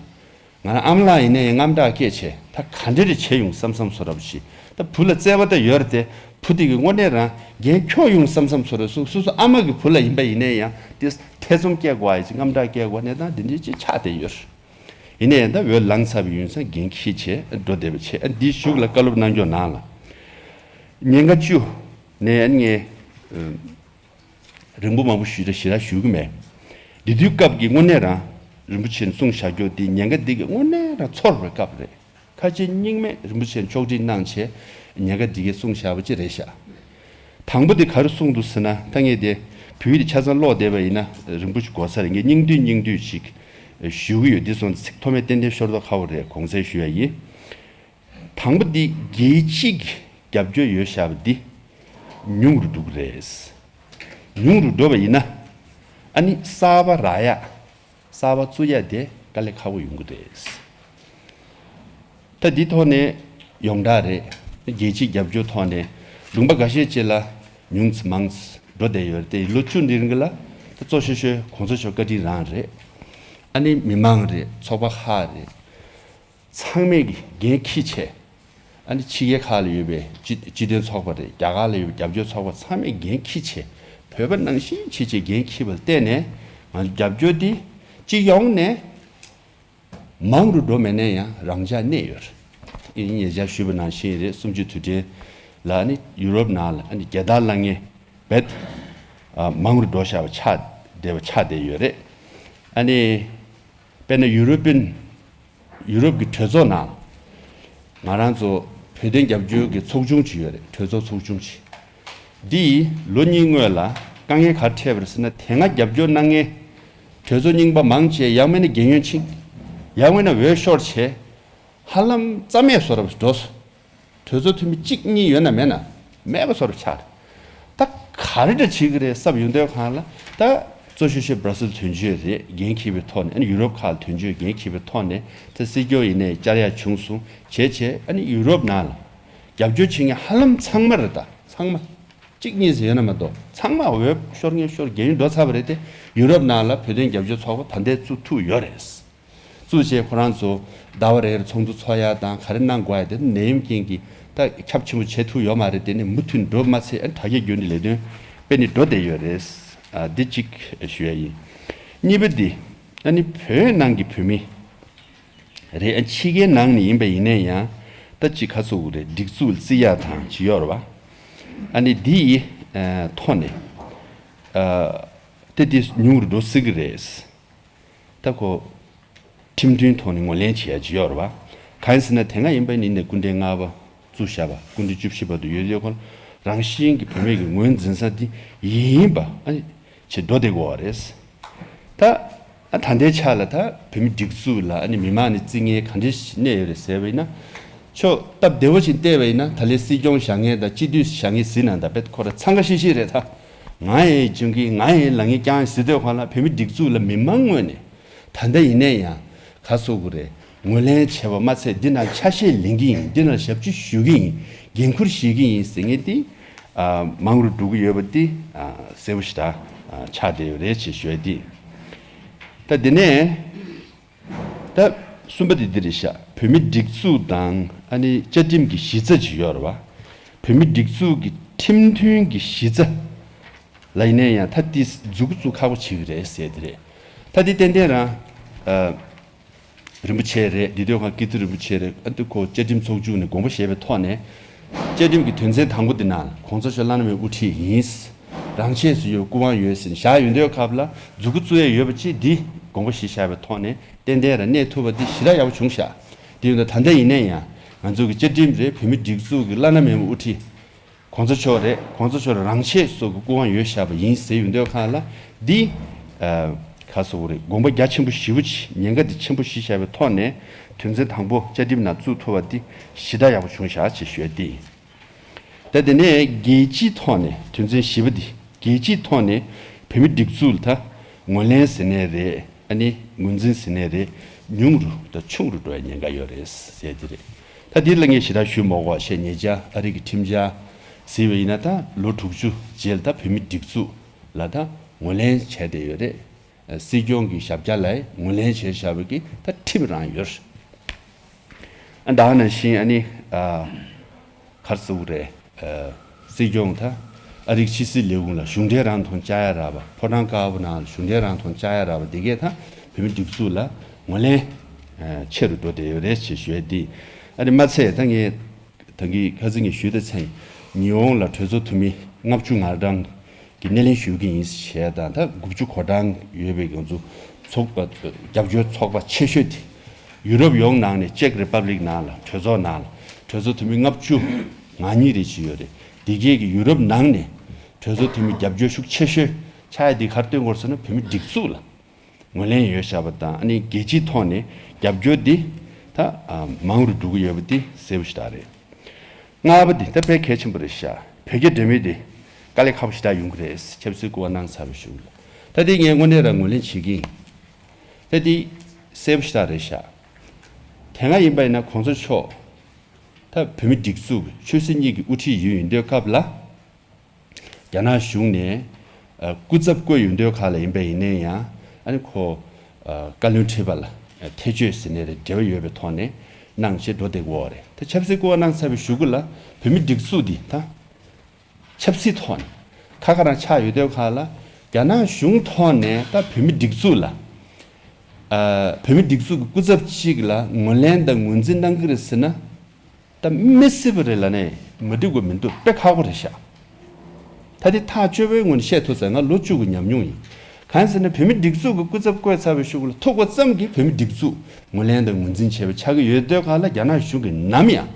ང་རང་ཨ་མ་ལགས་ཡིན་ནའི་དངངས་སྐྲག་སྐྱེས་བྱས། ད་ག་འདྲ་རེ་བྱས་ཡོང་བསམ་བསམ་བཟོ་འདྲ་པོ་ཞིག་ད་བུ་ལ་བརྩེ་བ་ད་ཡོད་རེད་དེ། བུ་དེ་གིས་དངོས་གནས་རང་འགན་འཁྱོག་ཡོང་བསམ་བསམ་བཟོ་འདྲ། སོ་སོ་སོ་ཨ་མ་གི་བུ་ལ་ཡིན་པ་ཡིན་ནའི་ཡང་དེ་ཐེ་ཚོམ་སྐྱེ་དགོས་ཡ་ཅིག་དངངས་སྐྲག་སྐྱེ་དགོས་གནས་སྟངས་དེ་འདྲའི་ཅིག་ཆགས་བསྡད་ཡོད་རེད། ཡིན་ནའི་ཡང་ད་འོས་ལངས་ཚར་བའི་ཡུན་ཙམ་འགན་འཁྱེར་བྱས་འགྲོ་བསྡད་པ་བྱས། ཨ་འདིའི་གཞུག་ལ་བཀའ་སློབ་གནང་རྒྱུ་ནང་ལ་ཉེན་ཁ་བཅུ་ནས་ཨ་ངས་རིང་པོ་མང་པོ་ཞུས་ར་ཞེ་དྲག་ཞུ་གི་མེད། འདི་དུས་སྐབས་ཀྱི་དངོས་གནས་རང་རིན་པོ་ཆེ་གསུངས་བཞག་རྒྱུ་དེ་ཉེན་ཁ་འདི་གི་དངོས་གནས་རང་ཚོར་བའི་སྐབས་རེད། ཁ་ཆེ་སྙིང་མེད་རིན་པོ་ཆེ་ཕྱོགས་སྒྲིག་གནང་བྱས་ཉེན་ཁ་འདི་གའི་གསུངས་བཞག་པ་ཅིག་རེད་ཤག་དང་པོ་དེ་ག་རེ་གསུངས་འདུག་ཟེར་ན། ད་ངས་དེ་བོད་ཡིག་དེ་ཆ་ཚང་ཀློག་བསྡད་པ་ཡིན་ན་རིང་པོ་ཞིག་འགོར་ས་རེད། ངས་སྙིང་བསྡུས་སྙིང་བསྡུས་ཤིག་ཞུ་གི་ཡོད། འདི་སོང་ཚིག་མཐོ་དམན་ཏན་ཏན་ཤོར་མདོག་ཁ་པོ་རེད། དགོངས་སེལ་ཞུ་ཡ་ཡིན། དང་པོ་འདི་རྒྱལ་སྤྱིའི་རྒྱབ་སྐྱོར་ཡོད་བཞག་པ་འདི་ཉུང་རུ་འགྲོ་གི་རེད། ཉུང་རུ་འགྲོ་བ་ཡིན་ན་ཨ་ནི་གསར་པ་རག་ཡ། གསར་པ་བཙུགས་ཡ་དེ་དཀའ་ལས་ཁག་པོ་ཡོང་གི་རེད། ད་འདི་ཐོག་ནས་ཡོངས་གྲགས་རེད། རྒྱལ་སྤྱིའི་རྒྱབ་སྐྱོར་ཐོག་ནས་ལུང་པ་འགའ་ཤས་ཅིག་ལ་ཉུང་ཙམ་མང་ཙམ་འགྲོ་བསྡད་ཡོད་རེད་དེ། ལོ་བཅུ་འདི་རིང་གི་ལ་ད་གཙོ་ཤོས་ཤོས་གོང་ས་མཆོག་བཀའ་དྲིན་རང་རེད། ཨ་ནི་མི་མང་རེད། ཚོགས་པ་ཁག་རེད། ཚང་མས་ཀྱི་འགན་འཁྱེར་བྱས། ཨ་ནི་ཕྱི་རྒྱལ་ཁག་ལ་ཡོད་པའི་སྤྱི་སྤྱི་མཐུན་ཚོགས་པ་རེད། རྒྱ་གར་ལ་ཡོད་པའི་རྒྱབ་སྐྱོར་ཚོགས་པ་ཚང་མས་འགན་འཁྱེར་བྱས། བོད་པ་ནང་བཞིན་བྱས་བྱས་འགན་འཁྱེར་བ་ལ་བརྟེན་ནས་ང་ཚོ་རྒྱབ་སྐྱོར་འདི་སྤྱི་ཡོངས་ནས་མང་རུ་འགྲོ་མེད་ན་ཡང་རང་འཇགས་གནས་ཡོད་རེད། ངས་ཉེ་ཆར་ཞུས་པ་ནང་བཞིན་རེད། གསུམ་བཅུའི་དུས་དྲན་ལ་ནི་ཡུ་རོབ་ནང་ལ་ཨ་ནི་རྒྱལ་དར་བསླང་མཁན་རྦད་མང་རུ་འགྲོ་བཞག་པ་ཆགས་བསྡད་པ་ཆགས་བསྡད་ཡོད་རེད། ཨ་ནི་དཔེར་ན་ཡུ་རོབ་པིན་ཡུ་རོབ་ཀྱི་གྲོས་ཚོགས་ནང་ང་རང་ཚོ་བོད་དོན་རྒྱབ་སྐྱོར་གྱི་ཚོགས་ཆུང་ཅིག་ཡོད་རེད། གྲོས་ཚོགས་ཚོགས་ཆུང་ཅིག་འདིས་ལོ་གཉིས་སྔོན་ལ་དཀའ་ངལ་ག་རེ་འཕྲད་པ་རེད་ཟེར་ན། དེ་སྔ་རྒྱབ་སྐྱོར་གནང་མཁན་གྲོས་ཚོགས་རྙིང་པ་མང་ཆེ་ཡང་མིན་ན་རྒན་ཡོལ་ཕྱིན། ཡང་མིན་ན་འོས་ཤོར་བྱས། ཧ་ལམ་རྩ་མེད་བཟོ་འདྲ་འགྲོ་སོང་། གྲོས་ཚོགས་འཐུས་མི་གཅིག་གཉིས་ཡོད་ན་མེད་ན་མེད་པ་བཟོ་འདྲ་ཆགས་རེད། ད་ག་རེ་འདྲ་བྱེད་ཀྱི་རེད་བསམ་ཡོང་དུས་སྒང་ལ། ད་གཙོ་ཤོས་ཤོས་Brussels་དོན་གཅོད་རེད། འགན་འཁྱེར་བའི་ཐོག་ནས། ཨ་ནི་ཡུ་རོབ་ཁག་ལ་དོན་གཅོད་འགན་འཁྱེར་བའི་ཐོག་ནས། ད་སྲིད་སྐྱོང་ཡིན་ནའི་བཅར་ཡག་བྱུང་སོང་། བྱས་བྱས་ཨ་ནི་ཡུ་རོབ་ནང་ལ་རྒྱབ་སྐྱོར་བྱེད་མཁན་ཧ་ལམ་ཚང་མ་རེད། ད་ཚང་མ་གཅིག་གཉིས་ཟེར་ཡོད་ན་མ་གཏོགས་ཚང་མ་འོས་ཤོར་མཁན་ཤོར། རྒན་ཡོལ་འགྲོ་ཚར་བ་རེད་དེ། ཡུ་རོབ་ནང་ལ་བོད་དོན་རྒྱབ་སྐྱོར་ཚོགས་པ་ད་ལྟའི་བཙུགས་ཐུབ་ཡོད་རེད། བཙུགས་བྱས་ཁོ་རང་ཚོ་ཟླ་བ་རེར་ཚོགས་འདུ་ཚོགས་ཡག་དང་ག་རེ་གནང་དགོས་ཡག་དེ་ནད་ཡམས་རྐྱེན་གྱིས་ད་ཁྱབ་ཆེན་པོ་བྱེད་ཐུབ་ཡོད་མ་རེད། དེ་ནི་མུ་མཐུད་འགྲོ་མ་ཚད། ཨ་ནི་དྲ་རྒྱ་བརྒྱུད་ནས་ལས་དོན་སྤེལ་ནས་འགྲོ་བསྡད་ཡོད་རེད། ཨ་འདི་གཅིག་ཞུ་ཡག་ཡིན། གཉིས་པ་འདི་ཨ་ནི་བོད་ནང་གི་བོད་མི་རེད། ཨ་ཕྱི་རྒྱལ་ནང་ནས་ཡིན་པ་ཡིན་ན་ཡང་ད་ཅིག་ག་རེ་ཟེར་དགོས་རེད། སྒྲིག་འཛུགས་ལ་བརྩི་ཡག་དང་ཅིག་ཡོད་རེད་པ། ཨ་ནི་འདི་ཡི་ཨ་ཐོག་ནས་ཨ་ད་འདི་ཉུང་རུ་འགྲོ་སྲིད་ཀྱི་རེད། ད་ཁོ་ཁྲིམས་མཐུན་ཐོག་ནས་ངོས་ལེན་བྱེད་ཡག་ཅིག་ཡོད་རེད་པ། གང་ཡིན་ཟེར་ན་དེ་སྔ་ཡིན་པ་ཡིན་ན་སྐུ་ཕྲེང་ལྔ་པ་བཙུགས་བཞག་པ། སྐུ་ཕྲེང་བཅུ་བཞི་བར་དུ་ཡོད་དུས་ཁོ་རང་བཞིན་གྱི་བོད་མི་གི་ངོས་འཛིན་ས་འདི་ཡིན་པ་ཨ་ནི་བྱེད་འགྲོ་བསྡད་དགོས་པ་རེད། ད་ཨ་ད་ལྟའི་ཆ་ལ་ད་བོད་མི་སྒྲིག་འཛུགས་ལ་ཨ་ནི་མི་མང་ནས་བརྩི་མཁན་ག་འདྲ་ཞིག་གནས་ཡོད་རེད་ཟེར་བ་ཡིན་ན། ཕྱོགས་སྟབས་བདེ་བོ་ཞིག་བལྟས་པ་ཡིན་ན་ད་ལན་སྲིད་སྐྱོང་བཞག་མཁན་དང་སྤྱི་འཐུས་བཞག་མཁན་ཟེར་ན་ད་དཔེ་ཁོ་རང་འཚང་ཁ་ཤིག་ཤིག་རེད། ད་ང་ཡི་འཇོན་གྱི་ང་ཡི་ལངས་ཀྱི་རྐྱང་ཟེར་དུས་སྒང་ལ་བོད་མི་སྒྲིག་འཛུགས་ལ་མི་མང་ངོས་ནས་ད་ལྟ་ཡིན་ན་ཡང་ག་རེ་ཟེར་དགོས་རེད། ངོས་ལེན་བྱས་པ་མ་ཚད་འདི་ནང་ཆ་ཤས་ལེན་གྱི་ཡིན། འདི་ནང་ཞབས་ཕྱི་ཞུ་གི་ཡིན། འགན་འཁུར་བཞེས་ཀྱི་ཡིན་ཟེར་མཁན་དེ་ཨ་མང་རུ་འགྲོ་གི་ཡོད་པ་དེ་ཨ་གསལ་པོ་ཞེ་དྲག་ཨ་ཆགས་བསྡད་ཡོད་རེད་ཅེས་ཞུ་ཡག་དེ། ད་དེ་ནས་ད་གསུམ་པ་དེ་འདི་རེད་ཤག་བོད་མི་སྒྲིག་འཛུགས་དང་ཨ་ནི་བཅའ་ཁྲིམས་ཀྱི་གཞི་རྩ་ཅིག་ཡོད་རེད་པ། བོད་མི་སྒྲིག་འཛུགས་ཀྱི་ཁྲིམས་མཐུན་གྱི་གཞི་རྩ་ལ་ཡིན་ན་ཡང་ད་དེ་མཛུབ་གུ་བཙུགས་ཁག་པོ་བྱེད་ཀྱི་རེད་ཟེར་དེ་རེད། ད་དེ་ཏན་ཏན་རང་ཨ་རིན་པོ་ཆེ་རེད། འདི་དུས་སྒང་ཀིརྟི་རིན་པོ་ཆེ་རེད། ཨ་འདི་ཁོ་བཅའ་ཁྲིམས་ཚོགས་ཆུང་ནས་དགོངས་པ་བཞེས་པའི་ཐོག་ནས་བཅའ་ཁྲིམས་ཀྱི་དོན་ཚན་དང་པོ་འདི་ནང་ལ་གོང་ས་མཆོག་བླ་ན་མེད་པའི་དབུ་ཁྲིད་ཡིན། རང་ཆས་སུ་ཡོད་པའི་སྐུ་དབང་ཡོད་ཟེར་ནས་བཞག་ཡོད་དུས་སྐབས་ལ་མཛུབ་གུ་བཙུགས་ཡག་ཡོད་པ་ཅིག་འདི་དགོངས་པ་བཞེས་བཞག་པའི་ཐོག་ནས་ཏན་ཏན་རང་གནས་ཐུབ་པ་འདི་ཞེ་དྲག་ཡག་པོ་བྱུང་ཤག་དེ་ཡིན་དུས་ད་ལྟ་ཡིན་ན་ཡང་ང་ཚོ་གི་བཅའ་ཁྲིམས་རེད། བོད་མི་སྒྲིག་འཛུགས་ཀྱི་བླ་ན་མེད་པའི་དབུ་ཁྲིད་གོང་ས་མཆོག་རེད། གོང་ས་མཆོག་རང་ཆས་སུ་གི་སྐུ་དབང་ཡོད་བཞག་པ་ཡིན་ཟེར་ཡོང་དུས་སྒང་ལ་འདི་ཨ་ག་རེ་ཟེར་དགོས་རེད། དགོངས་པ་རྒྱ་ཆེན་པོ་ཞེ་པོ་ཅིག་ཉེན་ཁ་འདི་ཆེན་པོ་ཞེ་བཞག་པའི་ཐོག་ནས་དོན་ཚན་དང་པོ་བཅའ་ཁྲིམས་ནང་བཙུགས་ཐུབ་པ་འདི་ཞེ་དྲག་ཡག་པོ་བྱུང་ཤག་ཅེས་ཞུ་ཡག་འདི་ཡིན། ད་དེ་ནས་རྒྱལ་སྤྱིའི་ཐོག་ནས་དོན་ཚན་བཞི་པ་འདི་རྒྱལ་སྤྱིའི་ཐོག་ནས་བོད་མི་སྒྲིག་འཛུགས་ལ་ད་ངོས་ལེན་ཟེར་ནའི་རེད། ཨ་ནི་ངོས་འཛིན་ཟེར་ནའི་རེད། ཉུང་རུ་དང་ཆུང་རུ་འགྲོ་བའི་ཉེན་ཁ་ཡོད་རེད་ཟེར་དེ་རེད། ད་འདི་ལ་ངས་ཞེ་དྲག་ཞུ་མ་དགོས་པ་བཤད། ཉེ་ཆར་ཨ་རི་གི་ཁྲིམས་འཆར་ཟེར་བ་ཡིན་ན་ད་ལོ་དྲུག་ཅུ་རྗེས་ལ་ད་བོད་མི་སྒྲིག་འཛུགས་ལ་ད་ངོས་ལེན་བྱས་བསྡད་ཡོད་རེད། སྲིད་སྐྱོང་གི་ཞབས་བཀྱག་ལ་ངོས་ལེན་བྱས་བཞག་པའི་གི་ད་ཁྲིམས་རང་ཡོད། ཨ་ད་ག་ནང་བཞིན་ཨ་ནི་ཨ་ག་རེ་ཟེར་དགོས་རེད། ཨ་སྲིད་སྐྱོང་ད་ཨ་རིའི་ཕྱི་སྲིད་ལས་ཁུངས་ལ་གཞུང་འབྲེལ་རང་དོན་བཅར་ཡག་རག་པ། ཕོ་བྲང་དཀར་པོ་ནང་ལ་གཞུང་འབྲེལ་རང་དོན་བཅར་ཡག་རག་པ་འདི་གས་ད་བོད་མི་སྒྲིག་འཛུགས་ལ་ངོས་ལེན་ཨ་ཆེ་རུ་འགྲོ་བསྡད་ཡོད་རེད་ཅེས་ཞུ་ཡག་འདི། ཨ་ནི་མ་ཚད་ད་ངས་ད་གིན་ཁ་སང་ངས་ཞུས་དང་མཚུངས་ཉི་ཧོང་ལ་གྲོས་ཚོགས་འཐུས་མི་ལྔ་བཅུ་ང་གྲངས་ཀྱི་སྣེ་ལེན་ཞུ་གི་ཡིན་ཞེས་དང་། ད་དགུ་བཅུ་གོ་གྲངས་ཡོད་པའི་ང་ཚོ་ཚོགས་པ་རྒྱབ་སྐྱོར་ཚོགས་པ་ཆེ་ཤོས་དེ་ཡུ་རོབ་ཡོངས་ནང་ནས་ཅེཀ་རི་པབ་ལིག་ནང་ལ་གྲོས་ཚོགས་ནང་ལ་གྲོས་ཚོགས་འཐུས་མི་ལྔ་བཅུ་ང་གཉིས་རེ་ཅིག་ཡོད་རེད། འདི་གས་ཀྱི་ཡུ་རོབ་ནང་ནས་གྲོས་ཚོགས་འཐུས་མི་རྒྱབ་སྐྱོར་ཤུགས་ཆེ་ཤོས་ཆགས་ཡག་འདི་ག་རེ་སྟོན་དགོས་ཟེར་ན་བོད་མི་སྒྲིག་འཛུགས་ལ་ངོས་ལེན་ཡོད་བཞག་པ་དང་། ཨ་ནི་རྒྱལ་སྤྱིའི་ཐོག་ནས་རྒྱབ་སྐྱོར་འདི་ད་ཨ་མང་རུ་འགྲོ་གི་ཡོད་པ་འདི་གསལ་པོ་ཞེ་དྲག་རེད། ལྔ་པ་འདི་ད་དཔེ་གལ་ཆེན་པོ་རེད་ཤག་བོད་རྒྱ་འབྲེལ་མོལ་འདི་དཀའ་ལས་ཁག་པོ་ཞེ་དྲག་ཡོང་གི་རེད། ཆབ་སྲིད་སྐུ་དབང་གནང་ཚར་བའི་གཞུག་ལ། ད་འདི་ངས་དངོས་གནས་རང་ངོས་ལེན་བྱེད་ཀྱི་ཡིན། ད་འདི་གསལ་པོ་ཞེ་དྲག་རེད་ཤག་དེ་སྔ་ཡིན་པ་ཡིན་ན་གོང་ས་མཆོག་ད་བོད་མི་སྒྲིག་འཛུགས་ཆོས་སྲིད་གཉིས་ཀྱི་དབུ་ཁྲིད་ཡིན་ཡོང་དུས་སྐབས་ལ། རྒྱ་ནག་གཞུང་ནས་ཨ་སྐུ་ཚབ་བསྐོས་ཡོང་དུས་སྒང་ལ་ཡིན་པ་ཡིན་ན་ཡང་། ཨ་ནི་ཁོ་ཨ་བཀའ་བློན་ཁྲི་པ་ལ་ཨ་ཐེ་བྱུས་ཟེར་ནའི་རེད། འབྲེལ་བ་ཡོད་པའི་ཐོག་ནས་གནང་བྱས་འགྲོ་བསྡད་ཀྱི་ཡོད་རེད། ད་ཆབ་སྲིད་སྐུ་དབང་གནང་ཚར་བའི་གཞུག་གུ་ལ་བོད་མི་སྒྲིག་འཛུགས་འདི་ད་ཆབ་སྲིད་ཐོག་ནས་ཁ་ཁ་རང་ཆགས་ཡོད་དུས་སྒང་ལ། རྒྱ་ནག་གཞུང་ཐོག་ནས་ད་བོད་མི་སྒྲིག་འཛུགས་ལ་ཨ་བོད་མི་སྒྲིག་འཛུགས་ཀྱི་སྐུ་ཚབ་ཅིག་ལ་ངོས་ལེན་དང་ངོས་འཛིན་གནང་གི་རེད་ཟེར་ན། ད་མི་སྲིད་པ་རེད་ལབ་ནས་མ་འགྲིག་པ་མི་འདུག་དཔེ་ཁག་པོ་རེད་ཤག་ད་དེ་ཐག་གཅོད་པའི་ངོས་ནས་བཤད་ཐུབ་ཟེར་ང་ལོ་བཅུ་གི་ཉམས་མྱོང་ཡིན། གང་ཟེར་ན་བོད་མི་སྒྲིག་འཛུགས་ཀྱི་སྐུ་ཚབ་བསྐོས་ཚར་བའི་གཞུག་ལ་ཐུག་པ་ཙམ་གྱིས་བོད་མི་སྒྲིག་འཛུགས་ངོས་ལེན་དང་ངོས་འཛིན་བྱས་པ་ཆགས་ཀྱི་ཡོད་དུས་གང་ལ་རྒྱ་ནག་གཞུང་གིས་ནམ་ཡང་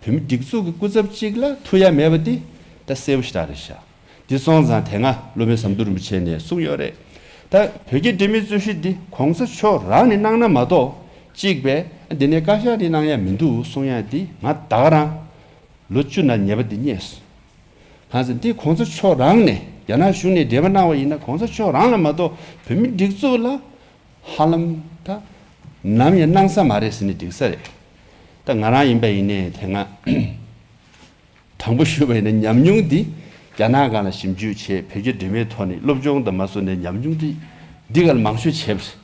བོད་མི་སྒྲིག་འཛུགས་ཀྱི་སྐུ་ཚབ་གཅིག་ལ་ཐུག་ཡ་མེད་པ་དེ་ད་གསལ་པོ་ཞེ་དྲག་རེད་ཤག་འདི་སོང་ཙང་དེ་སྔ་སློབ་དཔོན་ཟམ་གདོང་རིན་པོ་ཆེ་ནས་གསུངས་ཡོད་རེད། ད་བོད་རྒྱ་འབྲེལ་མོལ་རྩོད་གཞི་འདི་གོང་ས་མཆོག་རང་ནས་གནང་ན་མ་གཏོགས་གཅིག་པས་འདི་ནས་བཀའ་ཤག་ནས་གནང་ཡ་མི་འདུག་གསུང་ཡ་འདི་ང་ད་ག་རང་ལོ་བཅུ་ནང་ཉེས་པ་འདི་རྙེད་སོང་། གང་ཟེར་འདི་གོང་ས་མཆོག་རང་ནས་རྒྱ་ནག་གཞུང་ནས་འབྲེལ་བ་གནང་བ་ཡིན་ན་གོང་ས་མཆོག་རང་ལ་མ་གཏོགས་བོད་མི་སྒྲིག་འཛུགས་ལ་ཧ་ལམ་ད་ནམ་ཡང་གནང་ས་མ་རེད་ཟེར་ནས་འགྲིག་ས་རེད། ད་ང་རང་ཡིན་པ་ཡིན་ནའི་དེ་སྔ་དྲང་པོ་ཞུས་པ་ཡིན་ན་ཉམས་མྱོང་འདི་རྒྱ་ནག་སྒང་ལ་ཞིབ་འཇུག་བྱས་བོད་རྒྱ་འབྲེལ་མོལ་ཐོག་ནས་སློབ་སྦྱོང་དང་མ་སོ་ནས་ཉམས་མྱོང་འདི་འདི་སྒང་ལ་མང་ཤོས་བྱས་པ་རེད།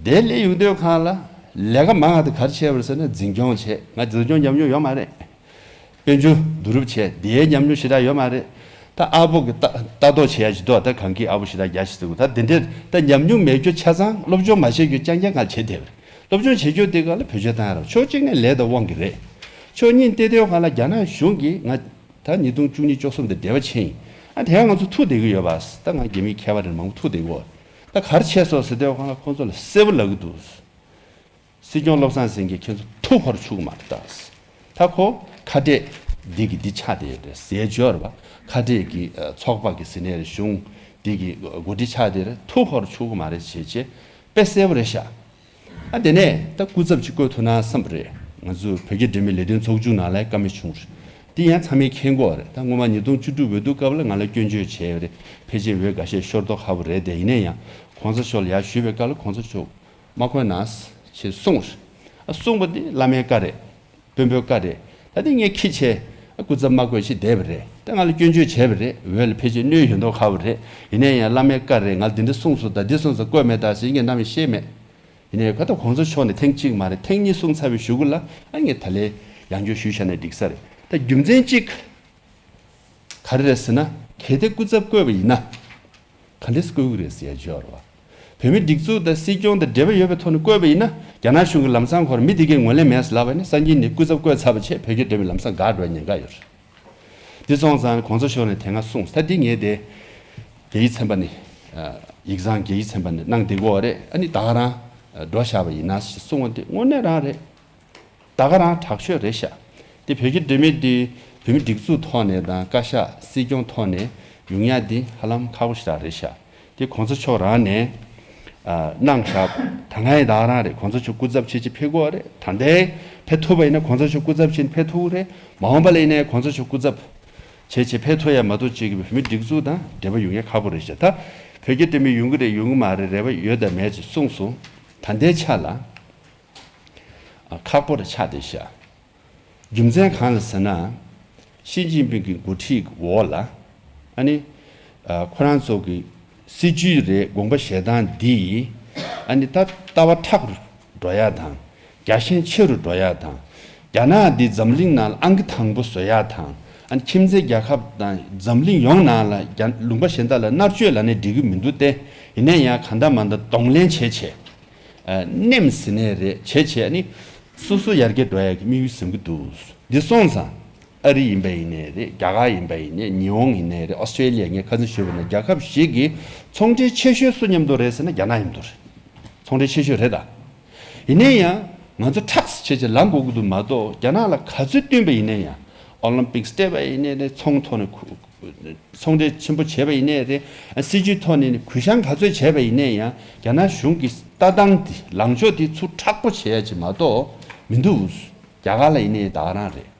དེ་སླེབས་ཡོང་དུས་སྒང་ལ་ལས་ཀ་མང་བ་དེ་ག་རེ་བྱས་པ་རེད་ཟེར་ན་འཛིན་སྐྱོང་བྱས། ང་འཛིན་སྐྱོང་ཉམས་མྱོང་ཡོད་མ་རེད། དཔལ་འབྱོར་བསྡུ་རུབ་བྱས་དེའི་ཉམས་མྱོང་ཞེ་དྲག་ཡོད་མ་རེད། ད་ཨ་ཕོ་གི་ལྟ་ལྟ་རྟོག་བྱེད་ཡ་ཞིག་འདུག་ད་གང་གི་ཨ་ཕོ་ཞེ་དྲག་རྒྱ་ཞིག་ཟེར་དགོས་ད་དེ་འདྲའི་ད་ཉམས་མྱོང་མེད་རྒྱུ་ཆ་ཚང་སློབ་སྦྱོང་མ་བྱེད་རྒྱུ་རྐྱང་རྐྱང་གང་བྱེད་བསྡད་པ་རེད། སློབ་སྦྱོང་བྱེད་རྒྱུ་དེ་ག་ལ་བོད་ཆས་བཏང་ཡ་རེད། ཕྱོགས་གཅིག་ནས་ལས་དང་དབང་གིས་རེད། ཕྱོགས་གཉིས་བལྟས་དུས་སྒང་ལ་རྒྱ་ནག་གཞུང་གིས་ང་ད་ཉིས་སྟོང་བཅུ་གཉིས་བཅུ་གསུམ་དུ་འབྲེལ་བ་བྱས་ཡིན། ཨ་དེ་ཡང་ང་ཚོ་ཐུག་བསྡད་ཀྱི་ཡོད་པ། ད་ང་རྒྱ་མིའི་མཁས་པ་རེད་མང་པོ་ཐུག་བསྡད་ཀྱི་ཡོད། ད་ག་རེ་བྱས་སོང་ཟེར་དུས་སྒང་ལ་ཁོང་ཚོ་ལ་གསལ་པོ་ལབ་ཀྱི་འདུག་སྲིད་སྐྱོང་བློ་བཟང་སེང་གེ་ཁྱེད་ཚོ་ཐུག་ཕར་ཆུག་མ་རེད་ད། ད་ཁོ་ཁ་བྲལ་འདི་གི་འདི་ཆགས་བསྡད་ཡོད་རེད་ཟེར་བརྗོད་རེད་པ། ཁ་བྲལ་གྱི་ཚོགས་པ་གི་ཟེར་ནའི་རེད་གཞུང་འདི་གི་འགོ་ཁྲིད་ཆགས་བསྡད་རེད། ཐུག་ཕར་ཆུག་མ་རེད་བྱས་བྱས་དཔེ་གསལ་པོ་རེད་ཤག་ཨ་དེ་ནས་ད་སྐུ་ཚབ་ཅིག་བསྐོས་ཐུབ་ན་བསམ་པ་རེད། ང་ཚོ་བོད་རྒྱ་འབྲེལ་མོལ་ལས་དོན་ཚོགས་ཆུང་ནང་ལ་བཀའ་མོལ་བྱུང་རེད། འདི་ཡང་ཚང་མས་མཁྱེན་གྱི་ཡོད་རེད། ད་སྔོན་མ་ཉིས་སྟོང་བཅུ་དྲུག་འོས་བསྡུ་སྐབས་ལ་ང་ལ་སྐྱོན་བརྗོད་བྱས་ཡོད་རེད། ཕལ་ཆེར་འོས་འགའ་ཤས་ཤོར་མདོག་ཁ་པོ་རེད་དེ། ཡིན་ན་ཡང་གོང་ས་མཆོག་ལ་ཡར་ཞུས་པའི་སྐབས་ལ་གོང་ས་མཆོག་མ་བསྐོས་ན་ཞེས་གསུངས་རེད། ཨ་གསུངས་པ་འདི་བླ་མའི་བཀའ་རེད། དཔོན་པོའི་བཀའ་རེད། ད་འདི་ངས་ཁྱི་བྱས་ཨ་སྐུ་ཚབ་མ་བསྐོས་ཤིག་བསྡད་པ་རེད། ད་ང་ལ་སྐྱོན་བརྗོད་བྱས་པ་རེད། འོས་ལ་ཕལ་ཆེར་གནོད་ཡོད་མདོག་ཁ་པོ་རེད། ཡིན་ན་ཡང་བླ་མའི་བཀའ་རེད། ང་ལ་འདི་འདྲ་གསུངས་སོང་ད་འདི་གསུངས་སོང་བསྐོས་མེད་ད་ཟེར་ངས་གནམ་ཡང་བཤད་མེད། ཡིན་ནའི་ཁ་ད་གོང་ས་མཆོག་ནས་ཐེངས་གཅིག་མ་རེད་ཐེངས་གཉིས་གསུངས་ཚར་བའི་གཞུག་གུ་ལ་ཨ་ངས་ད་ལན་ཡང་བསྐྱར་ཞུས་བཞག་ན་འགྲིག་ས་རེད། ད་རྒྱུ་མཚན་གཅིག་ག་རེ་རེད་ཟེར་ན་གལ་ཏེ་སྐུ་ཚབ་བསྐོས་པ་ཡིན་ན་ག་འདྲས་བསྐོས་ཀྱི་རེད་ཟེར་ཡ་བརྗོད་རེད་བ། བོད་མི་སྒྲིག་འཛུགས་དང་སྲིད་སྐྱོང་དང་འབྲེལ་བ་ཡོད་པའི་ཐོག་ནས་བསྐོས་པ་ཡིན་ན་རྒྱ་ནག་གཞུང་གི་ལམ་སང་ཁོར་མི་དེ་གའི་ངོས་ལེན་མེད་ཟེར་ལབ་པ་ནི་སང་ཉིན་ནས་སྐུ་ཚབ་བསྐོས་ཚར་བ་བྱས་བོད་རྒྱ་འབྲེལ་མོལ་ལམ་སང་འགག་འགྲོ་བའི་ཉེན་ཁ་ཡོད་རེད། འདི་སོང་ཙང་གོང་ས་མཆོག་ནས་དེ་སྔ་གསུངས་ད་འདི་ངས་དེ་རྒྱ་ཡིག་ཚན་པ་ནས་ཡིག་ཚང་རྒྱ་ཡིག་ཚན་པ་ནས་གནང་བསྡད་ཀྱི་ཡོད་རེད། ཨ་ནི་ད་ག་རང་འགྲོ་བཞག་པ་ཡིན་ན་ཞེས་གསུངས་པ་འདི་དངོས་གནས་རང་རེད། ད་ག་རང་དྲག་ཤོས་རེད་ཤག་དེ་བོད་ཀྱི་འབྲེལ་མོལ་འདི་བོད་མི་སྒྲིག་འཛུགས་ཐོག་ནས་དང་བཀའ་ཤག་སྲིད་སྐྱོང་ཐོག་ནས་ཡོང་ཡ་འདི་ཧ་ལམ་ཁག་པོ་ཞེ་དྲག་རེད་ཤག་དེ་གོང་ས་མཆོག་རང་ནས་ཨ་གནང་བཞག་ད་སྔ་ཡི་ད་ག་རང་རེད། གོང་ས་མཆོག་སྐུ་ཚབ་བྱེད་ཅིག་ཕེབས་དགོས་རེད། ད་ལྟའི་ཕེབས་ཐུབ་པ་ཡིན་ན་གོང་ས་མཆོག་སྐུ་ཚབ་བྱས་ནས་ཕེབས་ཐུབ་ཀྱི་རེད། མ་འོངས་པ་ལ་ཡིན་ནའི་གོང་ས་མཆོག་སྐུ་ཚབ་བྱས་བྱས་ཕེབས་ཐུབ་ཡ་མ་གཏོགས་ཅིག་གི་བོད་མི་སྒྲིག་འཛུགས་དང་འབྲེལ་བ་ཡོང་ཡ་ཁག་པོ་རེད་ཤག་ད་བོད་རྒྱ་འབྲེལ་མོལ་ཡོང་གི་རེད་ཡོང་གི་མ་རེད་རེ་བ་ཡོད་དང་མེད་ཅིག་གསུངས་སོང་། ད་ལྟའི་ཆ་ལ། ཁག་པོ་རེ་ཆགས་བསྡད་ཤག་རྒྱུ་མཚན་གང་ལ་ཟེར་ན། ཞི་ཅིན་ཕིང་གི་འགོ་ཁྲིད་འོག་ལ། ཨ་ནི། ཁོ་རང་ཚོ་གི་སྲིད་ཇུས་རེད་དགོངས་པ་བཞེས་སྟངས་འདི། ཨ་ནི་ད་ལྟ་བ་མཁྲེགས་རུ་འགྲོ་ཡ་དང་། རྒྱ་ཞེན་ཆེ་རུ་འགྲོ་ཡ་དང་། རྒྱ་ནག་འདི་འཛམ་གླིང་ནང་ལ་ཨང་ཀི་དང་པོ་བཟོ་ཡ་དང་། ཨ་ནི་ཁྱིམ་མཚེས་རྒྱལ་ཁབ་དང་འཛམ་གླིང་ཡོངས་ནང་ལ་རྒྱ་ལུང་པ་གཞན་དག་ལ་མནར་གཅོད་ལབ་ནས་འགྲིག་གི་མི་འདུག་སྟེ། ཡིན་ན་ཡང་གང་ལྟར་མ་ལྟར་གདོང་ལེན་བྱས་བྱས། ཨ་ནེམ་ཟེར་ནའི་རེད་བྱས་བྱས་ནི། སོ་སོ་ཡར་རྒྱས་འགྲོ་ཡག་གི་དམིགས་ཡུལ་ཟིན་གྱི་འདུག་འདི་སོང་ཙང་། ཨ་རི་ཡིན་པ་ཡིན་ནའི་རེད། རྒྱ་གར་ཡིན་པ་ཡིན་ནའི་ཉི་ཧོང་ཡིན་ནའི་རེད། ཨོ་སི་ཀྲེ་ལི་ཡ་ངས་ཁ་སང་ཞུས་པ་ནང་རྒྱལ་ཁབ་ཞིག་གི་ཚོང་འབྲེལ་ཆེ་ཤོས་སུ་མཉམ་དུ་རེད་ཟེར་ན་རྒྱ་ནག་མཉམ་དུ་རེད། ཚོང་འབྲེལ་ཆེ་ཤོས་རེད་ད། ཡིན་ན་ཡང་ང་ཚོ་ཁྲག་བྱས་བྱས་ལངས་དགོས་ཀྱི་འདུག་མ་གཏོགས་རྒྱ་ནག་ལ་ག་ཚོད་བསྟུན་པ་ཡིན་ན་ཡང་ཨོ་ལིམ་པིག་སྤྲད་པ་ཡིན་ནའི་རེད། ཚོང་ཐོག་ནས་ཚོང་འབྲེལ་ཆེན་པོ་བྱས་པ་ཡིན་ནའི་རེད། སྲིད་ཇུས་ཐོག་ནས་གུས་ཞབས་ག་ཚོད་བྱས་པ་ཡིན་ནའི་ཡང་རྒྱ་ནག་གཞུང་གི་ལྟ་སྟངས་འདི་ལངས་ཕྱོགས་འདི་ཚུར་མཁྲེགས་པོ་བྱེད་ཡ་ཅིག་མ་གཏོགས་མི་འདུག་རྒྱ་གར་ལ་ཡིན་ནའི་ད་ག་རང་རེད།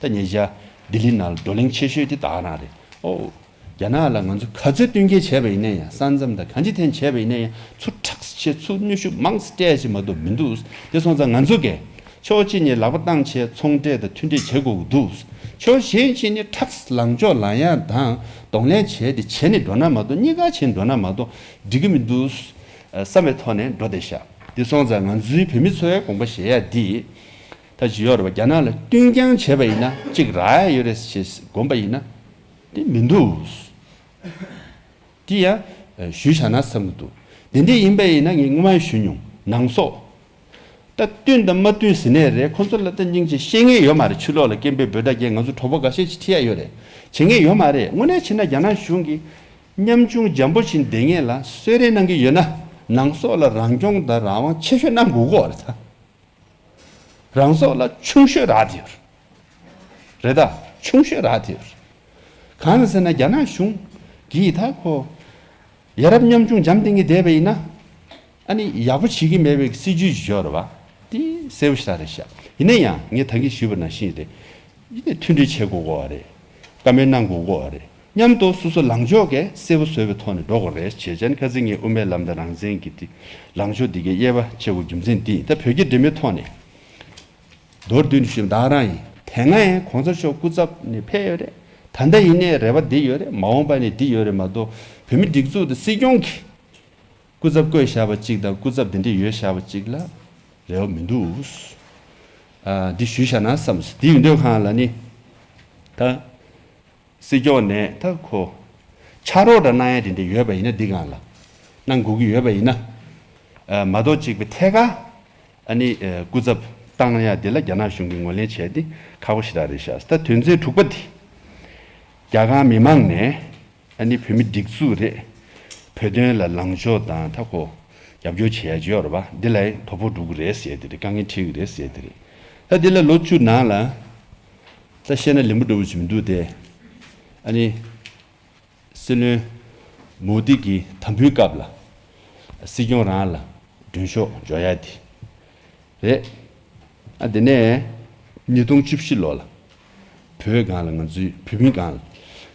ད་ཉེ་ཆར་ལྡི་ལི་ནང་ལ་བགྲོ་གླེང་ཆེ་ཤོས་དེ་ད་ག་རང་རེད། ཨོ། རྒྱ་ནག་ལ་ང་ཚོ་ག་ཚོད་བསྟུན་མཁས་བྱས་པ་ཡིན་ན་ཡང་ས་མཚམས་དང་གང་ཅི་ཐད་བྱས་པ་ཡིན་ན་ཡང་ཚུར་ཁྲག་བྱས་ཚུར་གནོན་ཤུགས་མང་ཙམ་སྤྲད་ཡ་ཅིག་མ་གཏོགས་མི་འདུག་དེ་སོང་ཙང་ང་ཚོ་གས་ཕྱོགས་གཅིག་ནས་ལག་པ་བཏང་བྱས་ཚོང་འབྲེལ་དང་མཐུན་འབྲེལ་བྱེད་དགོས་ཀྱི་འདུག་ཕྱོགས་གཞན་གཅིག་ནས་ཁྲག་ལངས་ཕྱོགས་ལངས་ཡ་དང་གདོང་ལེན་བྱས་ཏེ་བྱས་ནས་འགྲོ་ན་མ་གཏོགས་གཉིས་ཀ་བྱས་ནས་འགྲོ་ན་མ་གཏོགས་འགྲིག་གི་མི་འདུག་བསམ་པའི་ཐོག་ནས་འགྲོ་བསྡད་ཤག་དེ་སོང་ཙང་ང་ཚོའི་བོད་མི་ཚོའི་དགོངས་པ་བཞེས་ཡ་འདི། ད་ཅི་ཡོད་རེད་པ། རྒྱ་ནག་ལ་བསྟུན་རྐྱང་བྱས་པ་ཡིན་ན་གཅིག་རག་ཡ་ཡོད་རེད་ཞེས་དགོངས་པ་ཡིན་ན། དེ་མི་འདུག་དེ་ཡང་ཞུས་བཞག་ན་བསམ་གྱི་འདུག་དེ་འདྲ་ཡིན་པ་ཡིན་ན་ངས་སྔོན་མ་ཞུས་མྱོང་ནང་སོག་ད་བསྟུན་དང་མ་བསྟུན་ཟེར་ནས་རེད། ཁོ་ཚོ་ལ་ད་སྙིང་རྗེ་བཤད་མཁན་ཡོད་མ་རེད། ཕྱི་ལོགས་ལ་སྐད་འབོད་འབོད་སྒྲ་རྒྱག་ང་ཚོ་གྲོགས་པོ་འགའ་ཤས་ཅིག་ཁྲིད་ཡ་ཡོད་རེད། བྱེད་མཁན་ཡོད་མ་རེད། དངོས་གནས་བྱས་ན་རྒྱ་ནག་གཞུང་གིས་ཉམ་ཆུང་འཇམ་པོ་ཞིག་བསྡད་མཁན་ལ་གསོལ་རས་གནང་གི་ཡོད་ན། ནང་སོག་ལ་རང་སྐྱོང་དང་རང་དབང་ཆེ་ཤོས་གནང་དགོས་ཀྱི་ཡོད་རེད་ད། རང་སོག་ལ་ཆུང་ཤོས་རག་བསྡད་ཡོད་རེད། རེད་ད། ཆུང་ཤོས་རག་བསྡད་ཡོད་རེད། གང་ལ་ཟེར་ན་རྒྱ་ནག་གཞུང་གིས་ད་ཁོ་ཡ་རབས་ཉམ་ཆུང་འཇམ་བསྡད་མཁན་བསྡད་པ་ཡིན་ན། ཨ་ནི་ཡག་པོ་བྱེད་ཀྱི་མེད་པའི་སྲིད་ཇུས་ཤིག་ཡོད་རེད་བ། དེ་གསལ་པོ་ཞེ་དྲག་རེད་ཤག་ཡིན་ན་ཡང་ངས་ད་གིན་ཞུས་པ་ནང་བཞིན་རེད། ཡིན་ནའི་མཐུན་སྒྲིལ་བྱེད་དགོས་ཀྱི་ཡོད་རེད། བཀའ་མོལ་གནང་དགོས་ཀྱི་ཡོད་རེད། མཉམ་དུ་སོ་སོ་ལངས་ཕྱོགས་ཀྱི་གསལ་པོ་བཟོས་པའི་ཐོག་ནས་འགྲོ་དགོས་རེད། བྱས་ཙང་ཁ་སང་ངས་དབུ་མའི་ལམ་དང་རང་བཙན་གྱི་དེ་ལངས་ཕྱོགས་འདི་གའི་དབྱེ་བ་ཕྱེ་དགོས་རྒྱུ་མཚན་འདི་ད་བོད་རྒྱ་འབྲེལ་མོལ་ཐོག་ནས། མདོར་བསྡུས་ནས་ཞུས་ན་བདག་རང་ཡིན། དེ་སྔ་ཡང་གོང་ས་མཆོག་སྐུ་ཚབ་ནས་ཕེབས་ཡོད་རེད། ད་ལྟ་ཡིན་ནའི་རེ་བ་འདི་ཡོད་རེད། མ་འོངས་པ་ནས་འདི་ཡོད་རེད་མ་གཏོགས། བོད་མི་སྒྲིག་འཛུགས་དང་སྲིད་སྐྱོང་གིས་སྐུ་ཚབ་བསྐོས་བཞག་པ་གཅིག་དང་སྐུ་ཚབ་དེ་འདྲས་ཡོད་བཞག་པ་གཅིག་ལ་རེ་བ་མི་འདུག་ཨ། འདི་ཞུས་བཞག་ན་བསམ་སོང་། འདི་ཡིན་དུས་གང་ལ་ནི་ད། སྲིད་སྐྱོང་ནས་ད་ཁོ་ཕྱག་རོགས་འདྲ་གནང་ཡ་དེ་འདྲ་ཡོད་པ་ཡིན་ན། འདི་སྒང་ལ་གནང་དགོས་ཀྱི་ཡོད་པ་ཡིན་ན། ཨ། མ་གཏོགས་གཅིག་པའི་ཐད་ཀར་ཨ་ནི་ཨ་སྐུ་ཚབ་བཏང་ཡ་དེ་ལ་རྒྱ་ནག་གཞུང་གིས་ངོས་ལེན་བྱས་ཏེ་ཁག་པོ་ཞེ་དྲག་རེད་ཤག་ད་དོན་ཚན་དྲུག་པ་དེ། རྒྱ་གར་མི་མང་ནས་ཨ་ནི་བོད་མི་སྒྲིག་འཛུགས་རེད། བོད་དོན་ལ་ལངས་ཕྱོགས་དང་ད་ཁོ་རྒྱབ་སྐྱོར་བྱེད་ཡ་ཅིག་ཡོད་རེད་པ། འདི་ལ་དོ་ཕོག་འགྲོ་གི་རེད་ཟེར་དེ་རེད། དཀའ་ངལ་འཕྲད་ཀྱི་རེད་ཟེར་དེ་རེད། ད་འདི་ལ་ལོ་བཅུ་ནང་ལ། ད་བཤད་ན་ལེན་པོ་འདྲ་བོ་ཅིག་མི་འདུག་སྟེ། ཨ་ནི། སྲིད་བློན་མོ་དི་གི་དམ་འབུལ་སྐབས་ལ། སྲིད་སྐྱོང་རང་ལ་མགྲོན་ཤོག་འབྱོར་ཡ་དེ་རེད། ཨ། དེ་ནས་ཉིས་སྟོང་བཅུ་བཞི་ལོ་ལ་བོད་སྒང་ལ་ང་ཚོའི་བོད་མི་སྒང་ལ།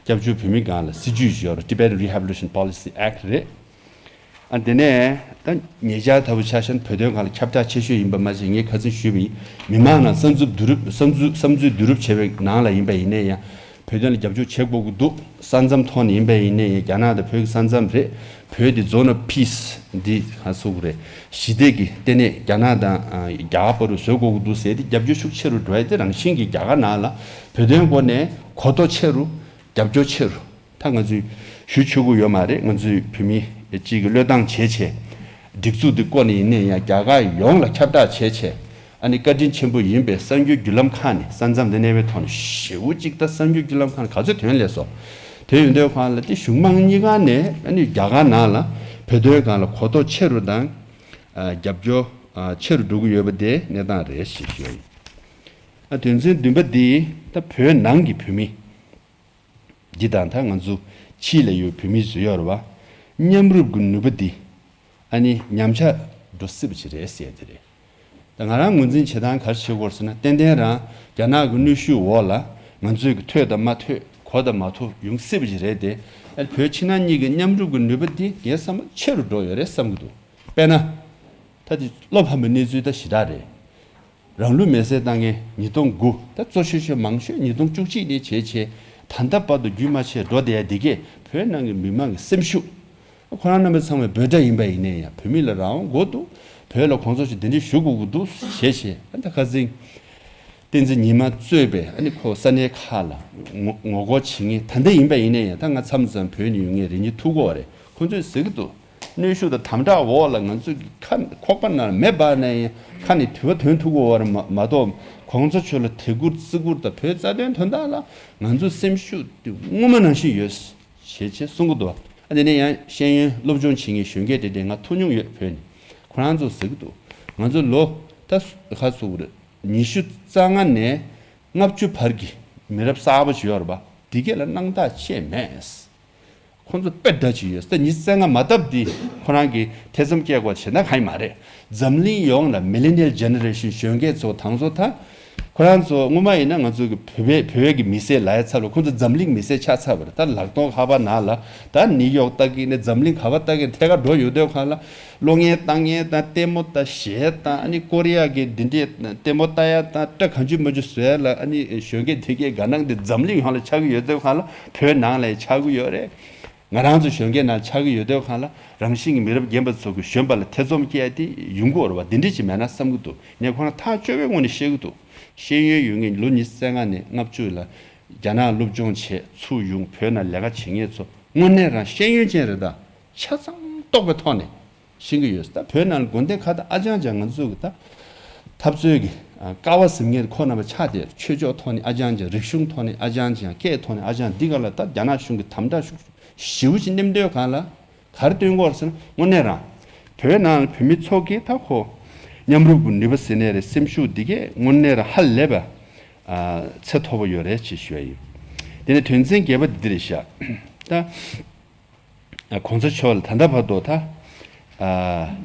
སྐྱབས་བཅོལ་བོད་མི་སྒང་ལ་སྲིད་ཇུས་ཤིག་ཡོད་རེད། Tibetan Rehabilitation Policy Act རེད། ཨ། དེ་ནས་ད་ཉེ་ཆར་ལྟ་བུ་ཆ་བཞག་ན་བོད་དོན་སྒང་ལ་ཁྱབ་བསྒྲགས་ཆེ་ཤོས་ཡིན་པ་མ་ཟད། ངས་ཁ་སང་ཞུས་པ་ཡིན། མི་མང་ནང་བསམ་ཚུལ་བསྡུ་རུབ་བསམ་ཚུལ་བསམ་ཚུལ་བསྡུ་རུབ་བྱས་པའི་ནང་ལ་ཡིན་པ་ཡིན་ན་ཡང་། བོད་དོན་ལ་རྒྱབ་སྐྱོར་བྱེད་དགོས་ཀྱི་འདུག་ས་མཚམས་ཐོག་ནས་ཡིན་པ་ཡིན་ན་ཡང་། རྒྱ་ནག་དང་བོད་ཀྱི་ས་མཚམས་རེད། བོད་འདི་Zone of Peace འདི་ག་ཚོད་རེད། ཞི་བདེ་གི་ལྟེ་གནས་རྒྱ་ནག་དང་ཨ་རྒྱ་གར་བར་དུ་བཟོ་དགོས་ཀྱི་འདུག་ཟེར་ཏེ་རྒྱབ་སྐྱོར་ཤུགས་ཆེ་རུ་འགྲོ་ཡ་དེ་རང་བཞིན་གྱིས་རྒྱ་གར་ནང་ལ་བོད་དོན་སྐོར་ནས་གོ་རྟོགས་ཆེ་རུ། རྒྱབ་སྐྱོར་ཆེ་རུ། ད་ང་ཚོས་ཞུ་ཆོག་གི་ཡོད་མ་རེད། ང་ཚོའི་བོད་མི་གཅིག་གིས་བློས་བཏང་བྱས་བྱས། སྒྲིག་འཛུགས་འདི་བསྐོ་ནས་ཡིན་ནའི་ཡང་རྒྱ་གར་ཡོངས་ལ་ཁྱབ་བསྒྲགས་བྱས་བྱས། ཨ་ནི་བཀའ་དྲིན་ཆེན་པོ་ཡིན་པའི་གསར་འགྱུར་བརྒྱུད་ལམ་ཁག་ནས། ས་མཚམས་འདི་གནས་པའི་ཐོག་ནས་ཞེ་པོ་ཅིག་ད་གསར་འགྱུར་བརྒྱུད་ལམ་ཁག་ནས་ག་ཚོད་ཐོན་ལས་སོང་། དེ་ཡིན་དུས་གང་ལ་དེ་གཞུང་མང་གཉིས་ཀ་ནས་ཨ་ནི་རྒྱ་གར་ནང་ལ་བོད་དོན་སྒང་ལ་གོ་རྟོགས་ཆེ་རུ་དང་། ཨ། རྒྱབ་སྐྱོར་ཨ་ཆེ་རུ་འགྲོ་གི་ཡོད་པ་དེ་གནས་སྟངས་རེད་ཞེས་ཞུ་ཡ་ཡིན། ཨ། དོན་ཚན་བདུན་པ་འདི་ད་བོད་ནང་གི་བོད་མི་འདི་དང་ད་ང་ཚོ་ཕྱི་ལ་ཡོད་བོད་མི་ཚོ་ཡོད་རེད་བ། མཉམ་རུབ་ཀྱི་ནུས་པ་འདི་ཨ་ནི་ཉམས་ཆག་འགྲོ་སྲིད་པ་ཅིག་རེད་ཟེར་ཡ་དེ་རེད། ད་ང་རང་ངོས་འཛིན་བྱེད་སྟངས་ག་རེ་བྱེད་དགོས་ཟེར་ན། ཏན་ཏན་རང་རྒྱ་ནག་གི་གནོན་ཤུགས་འོག་ལ་ང་ཚོས་ཀྱི་ཐོས་དང་མ་ཐོས། གོ་དང་མ་གོ་ཡོང་སྲིད་པ་ཞིག་རེད་དེ། ཨ། བོད་ཕྱི་ནང་གཉིས་ཀྱི་མཉམ་རུབ་ཀྱི་ནུས་པ་འདི་ངའི་བསམ་པར་ཆེ་རུ་འགྲོ་ཡོད་རེད་བསམ་གྱི་འདུག་དཔེར་ན། ད་དེ་བློ་ཕམ་པའི་གནས་ཚུལ་ད་ཞེ་དྲག་རེད། རང་ལུས་མེར་སྲེག་བཏང་མཁན་ཉིས་སྟོང་དགུ། ད་གཙོ་ཆེ་ཤོས་མང་ཤོས་ཉིས་སྟོང་བཅུ་གཅིག་ནས་བྱས་བྱས་ད་ལྟ་བར་དུ་རྒྱུན་མ་ཆད་འགྲོ་བསྡད་ཡ་འདི་གས་བོད་ནང་གི་མི་མང་གི་སེམས་ཤུགས། ཁོ་རང་རྣམ་པ་ཚང་མས་འབོད་སྒྲ་ཡིན་པ་ཡིན་ནའི་ཡང་། བོད་མི་ལ་རང་དབང་དགོས་འདུག་བོད་ལ་གོང་ས་མཆོག་གདན་འདྲེན་ཞུ་དགོས་ཀྱི་འདུག་བྱས་བྱས། ཨ། ད་ཁ་སང་བསྟན་འཛིན་ཉི་མ་གཙོས་པའི་ཨ་ནི་ཁོ་ས་གནས་ཁག་ལ་ངོ་ངོ་རྒོལ་བྱེད་མཁན་ད་ལྟ་ཡིན་པ་ཡིན་ནའི་ཡང་། ད་ང་མཚམས་མཚམས་བོད་ནས་ཡོང་མཁན་རེ་གཉིས་ཐུག་གི་ཡོད་རེད། ཁོ་ཚོས་ཟེར་གྱི་འདུག་གནོན་ཤུགས་དང་དམ་དྲག་འོག་ལ་ང་ཚོ་གི་ཁ་ཁོག་པ་ནང་ལ་མེ་སྦར་ནའི་ཡང་ཁ་ནས་དུད་པ་ཐོན་ཐུབ་ཀྱི་ཡོད་རེད་མ་མ་གཏོགས། གོང་ས་མཆོག་ལ་དད་བཀུར་བརྩི་བཀུར་དང་བོད་རྩ་དོན་དོན་དག་ལ་ང་ཚོ་སེམས་ཤུགས་དེ་སྔོན་མ་ནང་བཞིན་ཡོད། བྱས་བྱས་གསུང་གི་འདུག་ཨ། དེ་ནས་ཡང་ཤེས་ཡོན་སློབ་སྦྱོང་བྱེད་མཁན་གཞོན་སྐྱེས་དེ་འདྲས་ང་ཐུག་མྱོང་ཡོད། བོད་ནས། ཁོ་རང་ཚོ་ཟེར་གྱི་འདུག་ང་ཚོ་ལོ་ད་ག་ཚོད་རེད། ཉི་ཤུ་རྩ་ལྔ་ནས་ལྔ་བཅུ་བར་གྱི་མི་རབས་གསར་པ་ཞིག་ཡོད་རེད་པ། འདི་གས་ལ་སྣང་དག་ཅིག་མེད། ཁོ་ཚོ་དཔེ་འདྲ་ཅིག་ཡོད། ད་ཉི་ཤུ་རྩ་ལྔ་མ་བཏབ་འདི་ཁོ་རང་གིས་ཐེ་ཚོམ་སྐྱེ་དགོས་བྱས་ན་གང་ཡང་མ་རེད། འཛམ་གླིང་ཡོངས་ལ་Millennial Generation གཞོན་སྐྱེས་ཚོ་དང་ཚོ་ད། ཁོ་རང་ཚོ་སྔོན་མ་ཡིན་ན་ང་ཚོ་གི་བོད་པའི་བོད་ཀྱི་མི་སེར་ལབ་ཡ་ཚབ་ལ་ཁོ་ཚོ་འཛམ་གླིང་མི་སེར་ཆགས་ཚར་བ་རེད། ད་ལག་སྟོང་ལྷག་པ་ནང་ལ་ད་ནིའུ་ཡོག་ལྟ་གི་ནས་འཛམ་གླིང་ག་པར་ལྟ་གི་ཐད་ཀར་འགྲོ་ཡོད་དུས་གང་ལ། གློག་བརྙན་ལྟ་མཁན་དང་ལྟད་མོ་ལྟ་གཞས་དང་། ཨ་ནི་ཀོ་རི་ཡ་གི་འདི་འདྲའི་ལྟད་མོ་ལྟ་ཡ་དང་སྐྲ་གང་བྱུང་མ་བྱུང་བཟོ་ཡ་ལ། ཨ་ནི་གཞོན་སྐྱེས་དེ་གས་དགའ་སྣང་དེ་འཛམ་གླིང་ཡོངས་ལ་ཆགས་ཀྱི་ཡོད་དུས་གང་ལ་བོད་ནང་ལ་ཆགས་ཀྱི་ཡོད་རེད། ང་རང་ཚོ་གཞོན་སྐྱེས་ནང་ཆགས་ཀྱི་ཡོད་དུས་གང་ལ་རང་བཞིན་གྱི་མི་རབས་རྒན་པ་ཚོ་གི་གཞོན་པ་ལ་ཐེ་ཚོམ་སྐྱེ་ཡ་དེ་ཡོང་གི་ཡོད་རེད་བ། འདི་འདྲ་ཅིག་མེད་ན་བསམ་གྱི་འདུག་ངས་ཁོ་རང་ཐག་ཆོད་པའི་ངོས་ནས་བཤད་ཀྱི་འདུག་ཤེས་ཡོན་ཡོད་མཁན་ལོ་ཉི་ཤུ་རྩ་ལྔ་ནས་ལྔ་བཅུ་ལ་རྒྱ་ནག་སློབ་སྦྱོང་བྱས་ཚུར་ཡོང་བོད་ནང་ལས་ཀ་བྱེད་མཁན་ཚོ་དངོས་གནས་རང་ཤེས་ཡོན་ཅན་རེད་ད། ཆ་ཚང་རྟོགས་པའི་ཐོག་ནས་ཤེས་ཀྱི་ཡོད། ད་བོད་ནང་ལ་དགོན་སྡེ་ཁག་ད་ཨ་ཅང་ཅང་ང་ཚོ་གི་ད་ འཐབ་རྩོད་ཀྱི་ཀ་བ་ཟིན་མཁན་ཁོ་རྣམ་པ་ཆགས་བསྡད། ཆོས་ཕྱོགས་ཐོག་ནས་ཨ་ཅང་ཅང་། རིག་གཞུང་ཐོག་ནས་ཨ་ཅང་ཅང་། སྐད་ཐོག་ནས་ཨ་ཅང་། འདི་ག་ལ་ད་རྒྱ་ནག་གཞུང་གི་དམ་དྲག་ཤུགས་ཞེ་པོ་ཅིག་མནར་དུས་གང་ལ་ག་རེ་སྟོན་གྱི་ཡོད་རེད་ཟེར་ན། དངོས་གནས་རང་བོད་ནང་བོད་མི་ཚོ་གི་ད་ཁོ་མཉམ་རུབ་ཀྱི་ནུས་པ་ཟེར་ནའི་རེད། སེམས་ཤུགས་འདི་གས་དངོས་གནས་རང་ཧ་ལས་པ་ཚད་མཐོ་པོ་ཡོད་རེད་ཅེས་ཞུ་ཡ་ཡིན། དེ་ནས་དོན་ཚན་བརྒྱད་པ་འདི་འདི་རེད་ཤག་ད་གོང་ས་མཆོག་ལ་ད་ལྟ་བར་དུ་ད་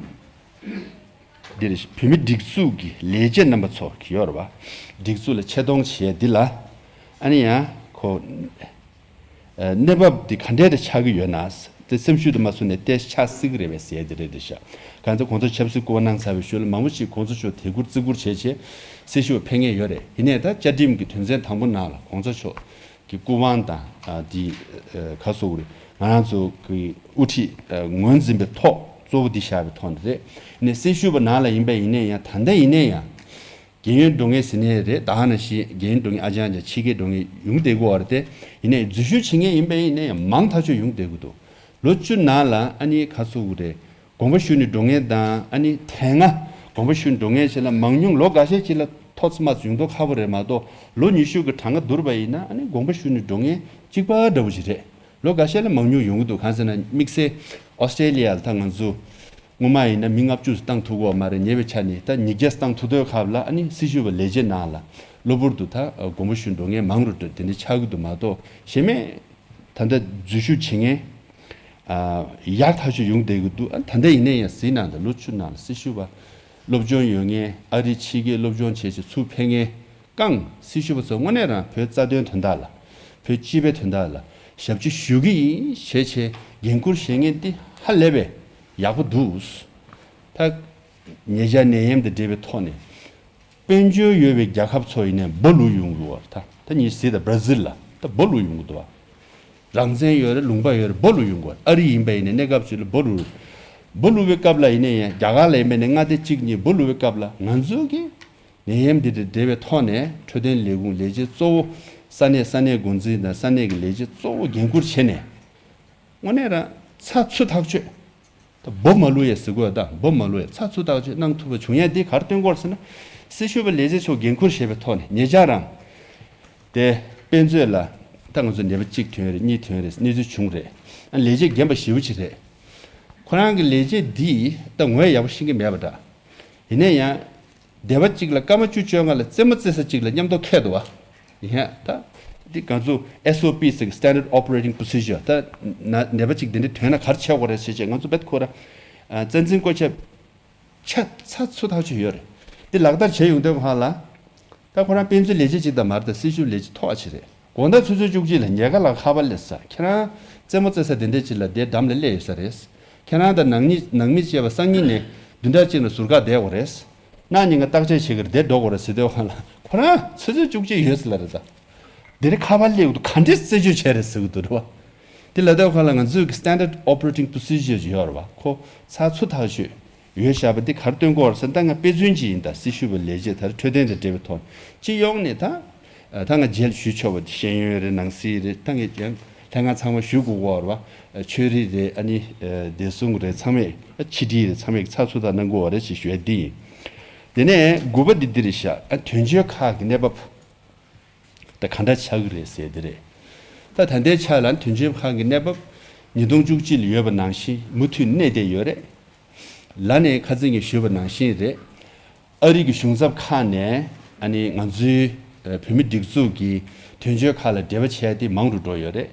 འདི་རེད། བོད་མི་སྒྲིག་འཛུགས་ཀྱི་ལས་བྱེད་རྣམ་པ་ཚོ་གི་ཡོད་རེད་བ། སྒྲིག་འཛུགས་ལ་ཆེ་མཐོང་བྱེད་འདི་ལ་ཨ་ནི་ཡང་ཁོ་གནས་བབ་འདི་ག་འདྲས་དེ་ཆགས་ཀྱི་ཡོད་ན། དེ་སེམས་ཤུགས་དུ་མ་བཟུང་ནས་ཏེ་ཆགས་སྲིད་ཀྱི་རེད་པས་ཟེར་དེ་རེད་དེ་ཤག་གང་ཚེ་གོང་ས་ཆབ་སྲིད་སྐུ་པར་གནང་ཚར་བའི་ཤུལ་ལ་མང་པོ་ཞིག་གོང་ས་མཆོག་དེ་ཁུར་བརྩི་བཀུར་བྱས་བྱས་སྲི་ཞུ་བ་ཕེབས་མཁན་ཡོད་རེད། ཡིན་ནའི་ད་བཅའ་ཁྲིམས་ཀྱི་དོན་ཚན་དང་པོ་ནང་ལ་གོང་ས་མཆོག་གི་སྐུ་དབང་དང་དེ་ག་སོགས་རེད། ང་རང་ཚོ་གི་དབུ་ཁྲིད་ངོས་འཛིན་པའི་ཐོག་གཙོ་བོ་འདི་བཞག་པའི་ཐོག་ནས་རེད། ནས་སྲི་ཞུ་བ་ནང་ལ་ཡིན་པ་ཡིན་ནའི་ཡང་། ད་ལྟ་ཡིན་ནའི་ཡང་རྒན་ཡོལ་འགྲོ་མཁན་ཟེར་ནའི་རེད། ད་ནང་བཞིན་རྒན་ཡོལ་འགྲོ་མཁན་ཨ་ཅང་ཅང་། ཕྱི་རྒྱལ་འགྲོ་མཁན་ཡོང་བསྡད་ཀྱི་ཡོད་རེད་དེ། ཡིན་ནའི་འཛུལ་ཞུགས་བྱེད་མཁན་ཡིན་པ་ཡིན་ནའི་ཡང་མང་ཐག་ཆོད་ཡོང་བསྡད་ཀྱི་འདུག་ལོ་བཅུ་ནང་ལ་ཨ་ནི་ག་སོགས་རེད། དགོངས་པ་ཞུ་ནས་འགྲོ་མཁན་དང་། ཨ་ནི་དེ་སྔ་དགོངས་པ་ཞུ་ནས་འགྲོ་མཁན་བྱས་ལ་མང་ཉུང་ལོ་འགའ་ཤས་ཅིག་ལ་ཐོ་ཙམ་ཡོང་མདོག་ཁ་པོ་རེད་མ་གཏོགས། ལོ་ཉི་ཤུ་གི་གྲངས་ཀ་བསྡུར་བ་ཡིན་ན་ཨ་ནི་དགོངས་པ་ཞུ་ནས་འགྲོ་མཁན་གཅིག་པ་འདྲ་པོ་ཞིག་རེད། ལོ་འགའ་ཤས་ལ་མང་ཉུང་ཡོང་གི་འདུག་གང་ཟེར་ན་དམིགས་བསལ་ཨོ་སི་ཀྲེ་ལི་ཡ་ལ་ད་ང་ཚོ་སྔོན་མ་ཡིན་ན་མི་ལྔ་བཅུ་ཙམ་བཏང་ཐུབ་ཀྱི་ཡོད་མ་རེད། ཉེ་བའི་ཆར་ནས་ད་ཉིས་བརྒྱ་བཏང་ཐུབ་དུས་སྐབས་ལ་ཨ་ནི་སྲི་ཞུ་བ་ལས་བྱེད་ནང་ལ་གློ་བུར་དུ་ད་དགོངས་པ་ཞུ་འགྲོ་མཁན་མང་རུ་འགྲོ་དེ་འདྲ་ཆགས་ཀྱི་འདུག་མ་གཏོགས། གཞན་མ་ད་ལྟ་འཛུལ་ཞུགས་བྱེད་མཁན་ཡག་ཐག་ཆོད་ཡོང་བསྡད་ཀྱི་འདུག་ཨ་ད་ལྟ་ཡིན་ནའི་ཡང་གཟིགས་གནང་དང་། ལོ་བཅུ་ནང་ལ་སྲི་ཞུ་བ་སློབ་སྦྱོང་ཡོད་མཁན། ཨ་རི་ཕྱི་རྒྱལ་སློབ་སྦྱོང་བྱས་བྱས་ཚུར་ཕེབས་མཁན་རྐང་། སྲི་ཞུ་བ་ཚོ་དངོས་གནས་རང་བོད་རྩ་དོན་དོན་དག་ལ། བོད་སྤྱི་པའི་དོན་དག་ལ་ཞབས་ཕྱི་ཞུ་གི་ཡིན་ཞེས་བྱས་འགན་འཁུར་བཞེས་མཁན་འདི་ཧ་ལས་པའི་ཡག་པོ་འདུག་ད་ཉེ་ཆར་ནད་ཡམས་དང་འབྲེལ་བའི་ཐོག་ནས་དཔལ་འབྱོར་ཡོད་པའི་རྒྱལ་ཁབ་ཚོ་ཡིན་ནའི་འབོ་ལུག་ཡོང་གི་ཡོད་རེད། ད་ད་ཉིན་ཟེར་ད་བྷར་ཛིལ་ལ་ད་འབོ་ལུག་ཡོང་གི་འདུག་བ། རང་བཙན་ཡོད་རེད། ལུང་པ་ཡོད་རེད། འབོ་ལུག་ཡོང་གི་ཡོད་རེད། ཨ་རི་ཡིན་པ་ཡིན་ནའི་གནས་སྐབས་ཅིག་ལ་འབོ་ལུག་འབོ་ལུག་པའི་སྐབས་ལ་ཡིན་ནའི་ཡང་རྒྱ་གར་ལ་ཡིན་པ་ཡིན་ནའི་མངའ་སྡེ་གཅིག་གཉིས་འབོ་ལུག་པའི་སྐབས་ལ་ང་ཚོ་གི་ནད་ཡམས་འདི་དང་འབྲེལ་བའི་ཐོག་ནས་འཕྲོད་བསྟེན་ལས་ཁུངས་ལས་བྱེད་གཙོ་བོ། ས་གནས་ས་གནས་འགོ་འཛིན་དང་ས་གནས་ཀྱི་ལས་བྱེད་གཙོ་བོ་འགན་འཁུར་བྱས་ནས། དངོས་གནས་རང་ཚ་ཚུ་ཐག་ཆོད། ད་འབོ་མ་ལུག་ཡ་ཟེར་དགོས་ད། འབོ་མ་ལུག་ཡ་ཚ་ཚུ་ཐག་ཆོད་གནང་ཐུབ་པ་བྱུང་ཡ་འདི་ག་རེ་སྟོན་གྱི་ཡོད་ཟེར་ན། སྲི་ཞུ་བ་ལས་བྱེད་ཚོ་འགན་འཁུར་བཞེས་པའི་ཐོག་ནས་ཉེ་ཆར་རང་དེ་དཔེ་མཛོད་ལ་ད་ང་ཚོ་ནད་པ་གཅིག་ཐོན་རེད། གཉིས་ཐོན་རེད། གནས་ཚུལ་བྱུང་རེད། ཨ་ལས་བྱེད་རྒན་པ་ཞེ་པོ་ཅིག་རེད། ཁོ་རང་གི་ལས་བྱེད་འདིས་ད་ངོས་ཡག་པོ་ཤེས་ཀྱི་མེད་པ་འདྲ། ཡིན་ན་ཡང་སྡེ་པ་གཅིག་ལ་སྐར་མ་བཅུ་བཅོ་ལྔ་ལ་རྩེད་མོ་རྩེ་ས་གཅིག་ལ་མཉམ་དུ་འཁེལ་འདུག་བ། ཡིན་ཡང་ད་འདི་ང་ཚོ་S O P ཟེར་གི། Standard Operating Procedure། ད་ན་ནད་པ་གཅིག་འདི་འདྲ་ཐོན་ན་ག་རེ་བྱེད་དགོས་རེད་ཟེར་བྱས་ང་ཚོ་རྦད་ཁོ་ར་ཨ་རྩ་འཛིན་བཀོད་ཁྱབ་ཆ་ཚ་ཚུ་ཐག་ཆོད་ཡོད་རེད། འདི་ལག་བསྟར་བྱས་ཡོང་དུས་སྒང་ལ། ད་ཁོ་རང་དཔེ་མཛོད་ལས་བྱེད་ཅིག་དང་མ་རེད། ད་སྲི་ཞུ་ལས་བྱེད་མཐོ་བ་ཅིག་རེད། དགོང་དག་ཆུ་ཚོད་བཅུ་གཅིག་ལ་ཉལ་ཁ་ལ་ཁ་པར་སླེབས་ས། ཁྱེད་རང་རྩེད་མོ་རྩེ་ས་དེ་འདྲས་ཅིག་ལ་དེ་འགྲམ་ལ་སླེབས་ཡོད་ས་རེད། ཁྱེད་རང་དང་ནང་མི་ནང་མི་བཅས་པ་སང་ཉིན་ནས་བདུན་ཕྲག་གཅིག་ལ་ཟུར་བཀག་བསྡད་དགོས་རེད། གནངས་ཉིན་ཀ་བརྟག་དཔྱད་བྱེད་ཀྱི་རེད། དེ་འགྲོ་དགོས་རེད་ཟེར་དུས་སྒང་ལ་ཁོ་རང་ཆུ་ཚོད་བཅུ་གཅིག་ཡོད་ས་ལ་རེད་ད། དེ་རིང་ཁ་པར་སླེབས་འདུག་ག་འདྲས་རྩད་གཅོད་བྱས་རེད་ཟེར་གྱི་འདུག་རེད་བ། དེ་ལ་ལྟ་བ་ཁ་ལ་ང་ཚོའི་གི་Standard Operating Procedure ཡོད་རེད་བ། ཁོ་ཚ་ཚུ་ཐག་ཆོད་ཡོད་བཞག་པ་འདི་ག་རེ་སྟོན་གྱི་ཡོད་རེད་ཟེར་ན། ད་ང་དཔེ་མཚོན་ཅིག་ཡིན། ད་སྲི་ཞུ་བ་ལས་བྱེད་དར་འཕྲོད་བསྟེན་དང་འབྲེལ་བའི་ཐོག་སྤྱི་ཡོངས་ནས་ད་ད་ང་རྗེས་ལ་ཞུ་ཆོག་པ་ཤེས་ཡོན་རེད། ནང་སྲིད་རེད། ད་ངས་ཀྱང་ལྷན་ཁང་ཚང་མ་ཞུ་དགོས་ཀྱི་ཡོད་རེད་བ། ཆོས་རིག་རེད། ཨ་ནི་བདེ་སྲུང་རེད། ཚང་མས་ཕྱི་དྲིལ་རེད། ཚང་མས་ཚགས་ཚུད་ད་གནང་དགོས་པ་རེད་ཅེས་ཞུ་ཡ་འདི་ཡིན། དེ་ནས་དགུ་པ་འདི་འདི་རེད་ཤག་ཨ་དོན་གཅོད་ཁག་གི་གནས་བབ་ད་ག་འདྲ་ཆགས་ཀྱི་རེད་ཟེར་དེ་རེད། ད་ད་ལྟའི་ཆ་ལ་དོན་གཅོད་ཁག་གི་གནས་བབ་ཉིས་སྟོང་བཅུ་གཅིག་ལ་ཡོད་པ་ནང་བཞིན་མུ་མཐུད་གནས་བསྡད་ཡོད་རེད། ལ་ནས་ཁ་སང་ངས་ཞུས་པ་ནང་བཞིན་རེད། ཨ་རི་གི་གཞུང་ཚབ་ཁག་ནས་ཨ་ནི་ང་ཚོའི་ཨ་བོད་མི་སྒྲིག་འཛུགས་ཀྱི་དོན་གཅོད་ཁག་ལ་འབྲེལ་བ་བྱས་ཏེ་མང་རུ་འགྲོ་ཡོད་རེད།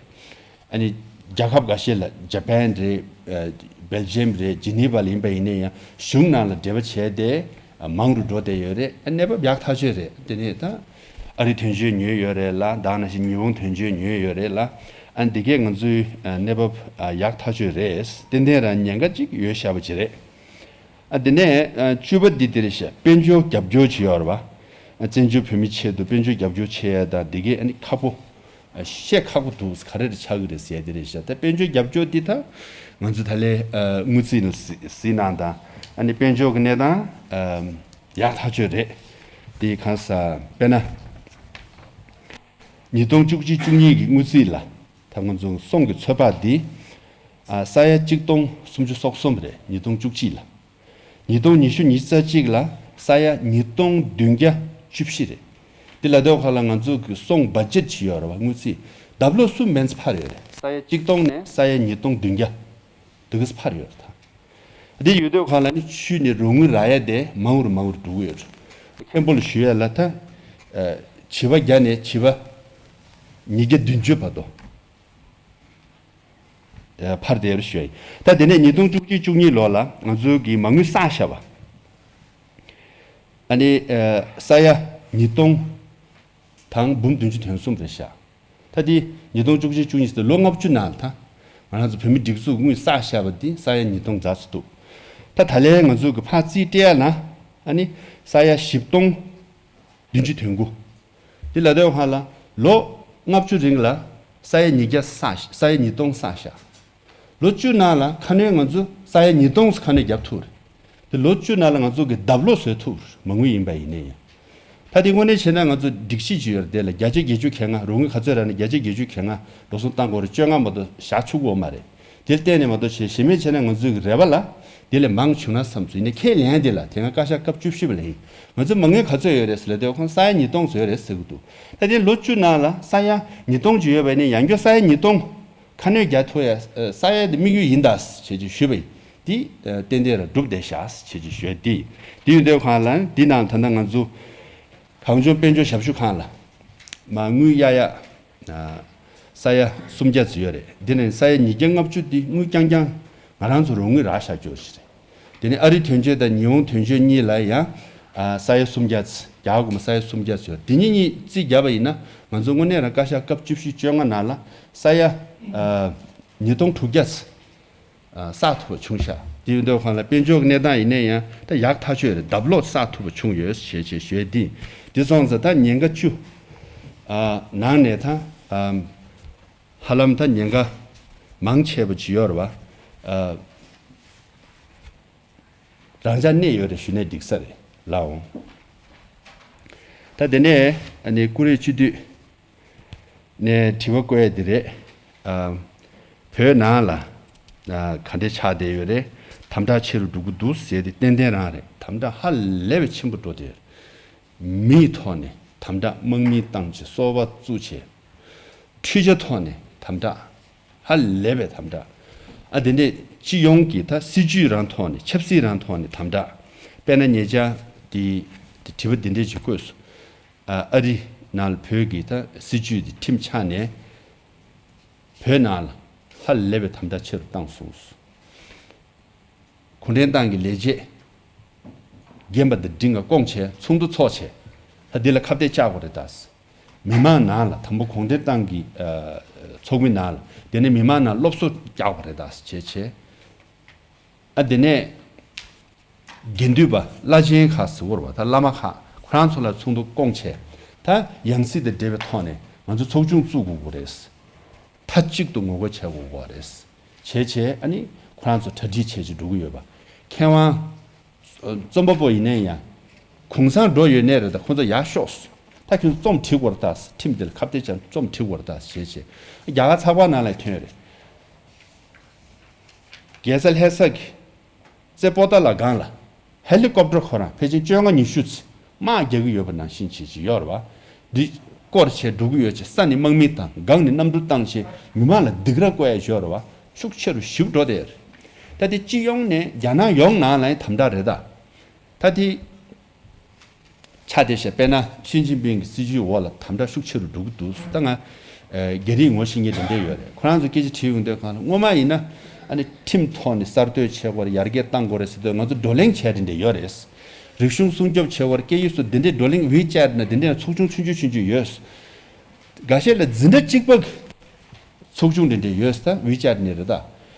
ཨ་ནི་རྒྱལ་ཁབ་འགའ་ཤས་ལ་ཇ་པན་རེད། ཨ་སྦེལ་ཇམ་རེད། ཇི་ནི་ཝ་ལ་ཡིན་པ་ཡིན་ན་ཡང་གཞུང་ནང་ལ་འབྲེལ་བ་བྱས་ཏེ་ཨ་མང་རུ་འགྲོ་བསྡད་ཡོད་རེད། ཨ་གནས་བབ་ཡག་ཐག་ཆོད་རེད། དེ་ནས་ད་ཨ་རི་དོན་གཅོད་ཉོས་ཡོད་རེད་ལ། ད་ནང་བཞིན་ཉི་ཧོང་དོན་གཅོད་ཉོས་ཡོད་རེད་ལ། ཨ་འདི་གས་ང་ཚོའི་ཨ་གནས་བབ་ཨ་ཡག་ཐག་ཆོད་རེད། ཏན་ཏན་རང་ཉེན་ཁ་ཅིག་ཡོད་བཞག་པ་ཅིག་རེད། ཨ་དེ་ནས་ཨ་བཅུ་པ་འདི་འདི་རེད་ཤག་དཔལ་འབྱོར་རྒྱབ་སྐྱོར་བྱེད་ཡོད་རེད་བ། ཨ་བཙན་བྱོལ་བོད་མི་ཆེད་དུ་དཔལ་འབྱོར་རྒྱབ་སྐྱོར་བྱེད་ཡ་ད་འདི་གས་ཨ་ནི་ཁག་པོ། ཨ་བཤད་ཁག་པོ་འདུག་ག་རེ་རེ་ཆགས་ཀྱི་རེད་ཟེར་ཡ་འདི་རེད་ཤག་ད་དཔལ་འབྱོར་རྒྱབ་སྐྱོར་འདི་ད་ང་ཚོ་ད་ལས་ཨ་དངུལ་རྩིས་ནང་གཟིགས་གནང་དང་། ཨ་ནི་དཔལ་འབྱོར་གྱི་གནས་སྟངས་ཨ་ཡག་ཐག་ཆོད་རེད། དེ་གང་ཟག་དཔེར་ན། ཉིས་སྟོང་བཅུ་གཅིག་བཅུ་གཉིས་ཀྱི་དངུལ་རྩིས་ལ་ད་ང་ཚོ་སོང་གི་ཚོད་དཔག་འདི་ཨ་ས་ཡ་གཅིག་སྟོང་སུམ་ཅུ་སོ་གསུམ་རེད། ཉིས་སྟོང་བཅུ་གཅིག་ལ། ཉིས་སྟོང་ཉི་ཤུ་ཉི་ཤུ་རྩ་གཅིག་ལ་ ས་ཡ་ཉིས་སྟོང་བདུན་བརྒྱ་བཅུ་བཞི་རེད། དེ་ལ་དེ་ག་ལ་ང་ཚོ་གི་སོང་བ་ཇེཊ་ཅིག་ཡོད་རེད་བ། དངུལ་རྩིས་ལྡབ་ལོག་གསུམ་མན་ཙམ་འཕར་ཡོད་རེད། ས་ཡ་གཅིག་སྟོང་ནས་ས་ཡ་ཉིས་སྟོང་བདུན་བརྒྱ་དེ་ག་ཙམ་འཕར་ཡོད་རེད་ད། དེ་ཡོད་དུས་གང་ལ་ནི་ཆུ་ནས་རོགས་དངུལ་རག་ཡ་དེ་མང་རུ་མང་རུ་འགྲོ་གི་ཡོད་རེད། མཁན་པོ་ལ་ཞུ་ཡ་ལ་ད། བྱིས་པ་བརྒྱ་ནས་བྱིས་པ་ཉིས་བརྒྱ་བདུན་ཅུ་བར་དུ་འཕར་བསྡད་ཡོད་ཞུ་ཡ་ཡིན། ད་དེ་ནས་ཉིས་སྟོང་བཅུ་གཅིག་བཅུ་གཉིས་ལོ་ལ་ང་ཚོའི་གི་མ་དངུལ་བསགས་བཞག་པ། ཨ་ནི་ས་ཡ་ཉིས་སྟོང་དང་འབུམ་བདུན་ཅུ་དོན་གསུམ་རེད་ཤག་ད་དེ་ཉིས་སྟོང་བཅུ་གཅིག་བཅུ་གཉིས་ཟེར་ལོ་ལྔ་བཅུ་ནང་ལ་ད་ང་རང་ཚོ་བོད་མི་སྒྲིག་འཛུགས་དངུལ་བསགས་བཞག་པ་འདི་ས་ཡ་ཉིས་སྟོང་ཙམ་ཙམ་འདུག་ད་ད་ལན་ང་ཚོ་གི་ཕར་རྩིས་སྤྲད་ཡ་ན་ཨ་ནི་ས་ཡ་བཞི་སྟོང་བདུན་ཅུ་དོན་དགུ། འདི་ལ་དོན་ཧ་ལ་ལོ་ལྔ་བཅུ་རིང་ལ་ས་ཡ་ཉིས་བརྒྱ་བསགས་ཤག་ས་ཡ་ཉིས་སྟོང་བསགས་ཤག་ལོ་བཅུ་ནང་ལ་ཁ་སྣོན་ང་ཚོ་ས་ཡ་ཉིས་སྟོང་ཁ་སྣོན་བརྒྱབ་ཐུབ་རེད། དེ་ལོ་བཅུ་ནང་ལ་ང་ཚོ་གི་ལྡབ་ལོག་བཟོ་ཐུབ་རེད། མ་དངུལ་ཡིན་པ་ཡིན་ནའི་ཡང་། ད་དེ་དངོས་གནས་བྱས་ན་ང་ཚོ་སྒྲིག་གཞི་ཅིག་ཡོད་རེད། དེ་ལ་བརྒྱ་ཆ་བརྒྱད་ཅུ་གྱ་ལྔ་རོགས་དངུལ་ག་ཚོད་རག་ན་བརྒྱ་ཆ་བརྒྱད་ཅུ་གྱ་ལྔ་འགྲོ་སོང་བཏང་དགོས་རེད། བཅོ་ལྔ་མ་གཏོགས་བཞག་ཆོག་གི་ཡོད་མ་རེད། དེ་གཏན་ནས་མ་གཏོགས་བྱས་གཞན་མིན་བྱས་ན་ང་ཚོའི་གི་རེ་བ་ལ་དེ་ལས་མང་བྱུང་ན་བསམ་ཚུལ་ཡིན་ནའི་ཁས་ལེན་དེ་ལ་དེ་སྔ་བཀའ་ཤག་སྐབས་བཅུ་བཞི་པ་ལ་ཡིན། ང་ཚོ་མ་དངུལ་ག་ཚོད་ཡོད་རེད་ཟེར་ལ་དེ་ཁོང་ས་ཡ་ཉིས་སྟོང་ཙམ་ཡོད་རེད་ཟེར་གི་འདུག་ད་དེ་ལོ་བཅུ་ནང་ལ་ས་ཡ་ཉིས་སྟོང་ཅིག་ཡོད་པ་ནི་ཡང་སྐྱོ་ས་ཡ་ཉིས་སྟོང་ཁ་སྣོན་རྒྱག་ཐུབ་ཡ་ས་ཡ་དེ་དམིགས་ཡུལ་ཡིན་ད་བྱས་ཅིག་ཞུས་པ་ཡིན། དེ་ཏན་ཏན་ར་འགྲུབ་བསྡད་ཤག་བྱས་ཅིག་ཞུས་དེ། དེ་ཡོད་དུས་ཁང་ལ་འདི་ནང་ད་ལྟ་ང་ཚོ་གངས་ལྗོངས་དཔལ་འབྱོར་ཞབས་ཞུ་ཁང་ལ་མ་དངུལ་གཡར་ཡ་ས་ཡ་སུམ་བརྒྱ་ཙམ་ཡོད་རེད། འདི་ནས་ས་ཡ་ཉིས་བརྒྱ་ལྔ་བཅུ་འདི་དངུལ་རྐྱང་རྐྱང་ང་རང་ཚོ་རོགས་དངུལ་རག་བཞག་རྒྱུ་ཞིག་རེད། དེ་ནས་ཨ་རིའི་དོན་གཅོད་དང་ཉི་ཧོང་དོན་གཅོད་གཉིས་ལ་ཡང་ས་ཡ་སུམ་བརྒྱ་ཙམ་རྒྱ་གར་གོང་མ་ས་ཡ་སུམ་བརྒྱ་ཙམ་ཡོད། དེ་གཉིས་གཉིས་རྩིས་བརྒྱབ་པ་ཡིན་ན་ང་ཚོ་དངོས་གནས་རང་བཀའ་ཤག་སྐབས་བཅུ་བཞི་བཅོ་ལྔ་ནང་ལ་ས་ཡ་ཉིས་སྟོང་དྲུག་བརྒྱ་ཙམ་བསགས་ཐུབ་པ་བྱུང་ཤག་དེ་ཡོད་དུས་ཁང་ལ་དཔལ་འབྱོར་གྱི་གནས་སྟངས་ཡིན་ནའི་ཡང་ད་ཡག་ཐག་ཆོད་རེད། ལྡབ་ལོག་བསགས་ཐུབ་པ་བྱུང་ཡོད་ཞེས་ཞེས་ཞུས་ཏེ། དེ་སོང་ཙང་ད་ཉེན་ཁ་བཅུ་ནང་ནས་ད་ཧ་ལམ་ད་ཉེན་ཁ་མང་ཆེ་བ་ཅིག་ཡོད་རེད་བ། རང་འཇགས་གནས་ཡོད་རེད་ཞུས་ནས་འགྲིག་ས་རེད་ལགས་འོང་། ད་དེ་ནས་ཨ་ནི་ཀུ་རེ་སྤྱི་འཐུས་ནས་དྲི་བ་བཀོད་ཡ་དེ་རེད། ཨ། བོད་ནང་ལ་ཨ། ག་འདྲས་ཆགས་བསྡད་ཡོད་རེད། དམ་དྲག་ཆེ་རུ་འགྲོ་གི་འདུག་ཟེར་དེ་ཏན་ཏན་རང་རེད། དམ་དྲག་ཧ་ལས་པའི་ཆེན་པོ་འགྲོ་བསྡད་ཡོད་རེད། མིའི་ཐོག་ནས་དམ་དྲག་དམག་མི་བཏང་བྱས་སོ་པ་བཙུགས་བྱས། འཕྲུལ་ཆ་ཐོག་ནས་དམ་དྲག་ཧ་ལས་པའི་དམ་དྲག་ཨ་དེ་འདྲས་སྤྱི་ཡོངས་ཀྱི་ད་སྲིད་ཇུས་རང་ཐོག་ནས་ཆབ་སྲིད་རང་ཐོག་ནས་དམ་དྲག་དཔེར་ན་ཉེ་ཆར་དེ་དྲི་བ་འདི་འདྲས་ཅིག་བཀོད་སོང་། ཨ་ཨ་རི་ནང་ལ་བོད་ཀྱི་ད་སྲིད་ཇུས་དེ་ཁྲིམས་ཆགས་ནས་བོད་ནང་ལ་ཧ་ལས་པའི་དམ་དྲག་ཆེ་རུ་བཏང་སོང་། གུང་ཁྲན་ཏང་གི་ལས་བྱེད་རྒན་པ་དང་འབྲིང་བ་བསྐོངས་བྱས་ཚོགས་འདུ་ཚོགས་བྱས། ད་འདི་ལ་ཁ་གཏད་བཅག་དགོས་རེད་ད། མི་མང་ནང་ལ་དང་པོ་གུང་ཁྲན་ཏང་གི་ཚོགས་མི་ནང་ལ་དེ་ནས་མི་མང་ནང་སློབ་གསོ་རྒྱག་དགོས་རེད་ད་བྱས་བྱས། ཨ་དེ་ནས་དགེ་འདུན་པ་བླ་ཆེན་ཁག་ཟེར་བ་རེད་བ། ད་བླ་མ་ཁག་ཁོ་རང་ཚོ་ལ་ཚོགས་འདུ་བསྐོངས་བྱས། ད་ཡང་སྲིད་དང་འབྲེལ་བའི་ཐོག་ནས་ང་ཚོ་ཚོགས་ཆུང་བཙུགས་དགོས་ཀྱི་རེད། མཐའ་གཅིག་ཏུ་ངོ་རྒོལ་བྱེད་དགོས་ཀྱི་རེད། བྱས་བྱས་ཨ་ནི་ཁོ་རང་ཚོ་གྲ་སྒྲིག་བྱས་བྱས་འགྲོ་གི་ཡོད་པ། མཁས་དབང་རྩོམ་པ་པོ་ཡིན་ནའི་ཡང་གུང་སེང་འགྲོ་ཡོད་ནའི་རེད། ད་ཁོང་ཚོ་ཡར་ཤོག་ད་ཁྱོད་ཚོ་རྩོམ་བྲིས་དགོས་རེད་ད། ཁྲིམས་འདི་ལ་ཁ་གཏད་བཅག་རྩོམ་བྲིས་དགོས་རེད་ད་བྱས་བྱས། རྒྱ་གར་ཚགས་པར་ནང་ལ་ཐོན་ཡོད་རེད། རྒྱལ་ས་ལྷ་ས་གི་རྩེ་པོ་ཏཱ་ལ་སྒང་ལ་ཧེ་ལི་ཀོབ་ཊར་ཁོ་རང་ཕལ་ཆེར་བཅོ་ལྔ་ཉི་ཤུ་ཙམ་དམག་རྒྱག་གི་ཡོད་པ་ནང་བཞིན་བྱེད་ཀྱི་ཡོད་རེད་བ། འདི་སྐོར་བྱས་འགྲོ་གི་ཡོད་ཅེས། ས་ནས་དམག་མི་དང་སྒང་ནས་གནམ་གྲུ་བཏང་བྱས་མི་མང་ལ་སྡིགས་ར་བསྐུལ་ཡ་ཡོད་རེད་བ། ཤུགས་ཆེ་རུ་ཞེ་པོ་འགྲོ་བསྡད་ཡོད་རེད། ད་དེ་སྤྱི་ཡོངས་ནས་རྒྱ་ནག་ཡོངས་ནང་ལ་ཡང་དམ་དྲག་རེད་ད། ད་དེ། ཆ་དེ་བཞག་དཔེར་ན་ཞི་ཅིན་ཕིང་གི་སྲིད་ཇུས་འོག་ལ་དམ་དྲག་ཤུགས་ཆེ་རུ་འགྲོ་གི་འདུག་ད་ང་རྒྱ་རིགས་ངོ་ཤེས་མཁན་དེ་འདྲས་ཡོད་རེད། ཁོ་རང་ཚོ་སྐད་ཆ་དྲིས་ཡོང་དུས་གང་ལ་སྔོན་མ་ཡིན་ན་ཨ་ནི་ཁྲིམས་ཐོག་ནས་གསར་གཏོད་བྱེད་དགོས་རེད། ཡར་རྒྱས་གཏང་དགོས་རེད་ཟེར་དུས་ང་ཚོ་བགྲོ་གླེང་བྱས་དེ་འདྲས་ཡོད་རེད། རིག་གཞུང་སྲུང་སྐྱོབ་བྱེད་དགོས་རེད། སྐད་ཡིག་སོགས་དེ་འདྲས་བགྲོ་གླེང་ཝི་ཅེཊ་ནང་དེ་འདྲས་ཚོགས་ཆུང་ཆུང་ཆུང་ཆུང་ཡོད། འགའ་ཤས་ལ་འཛིན་གྲྭ་གཅིག་པ་གི་ཚོགས་ཆུང་འདི་འདྲ་ཡོད་ས་ཝི་ཅེཊ་ནས་རེད་ད།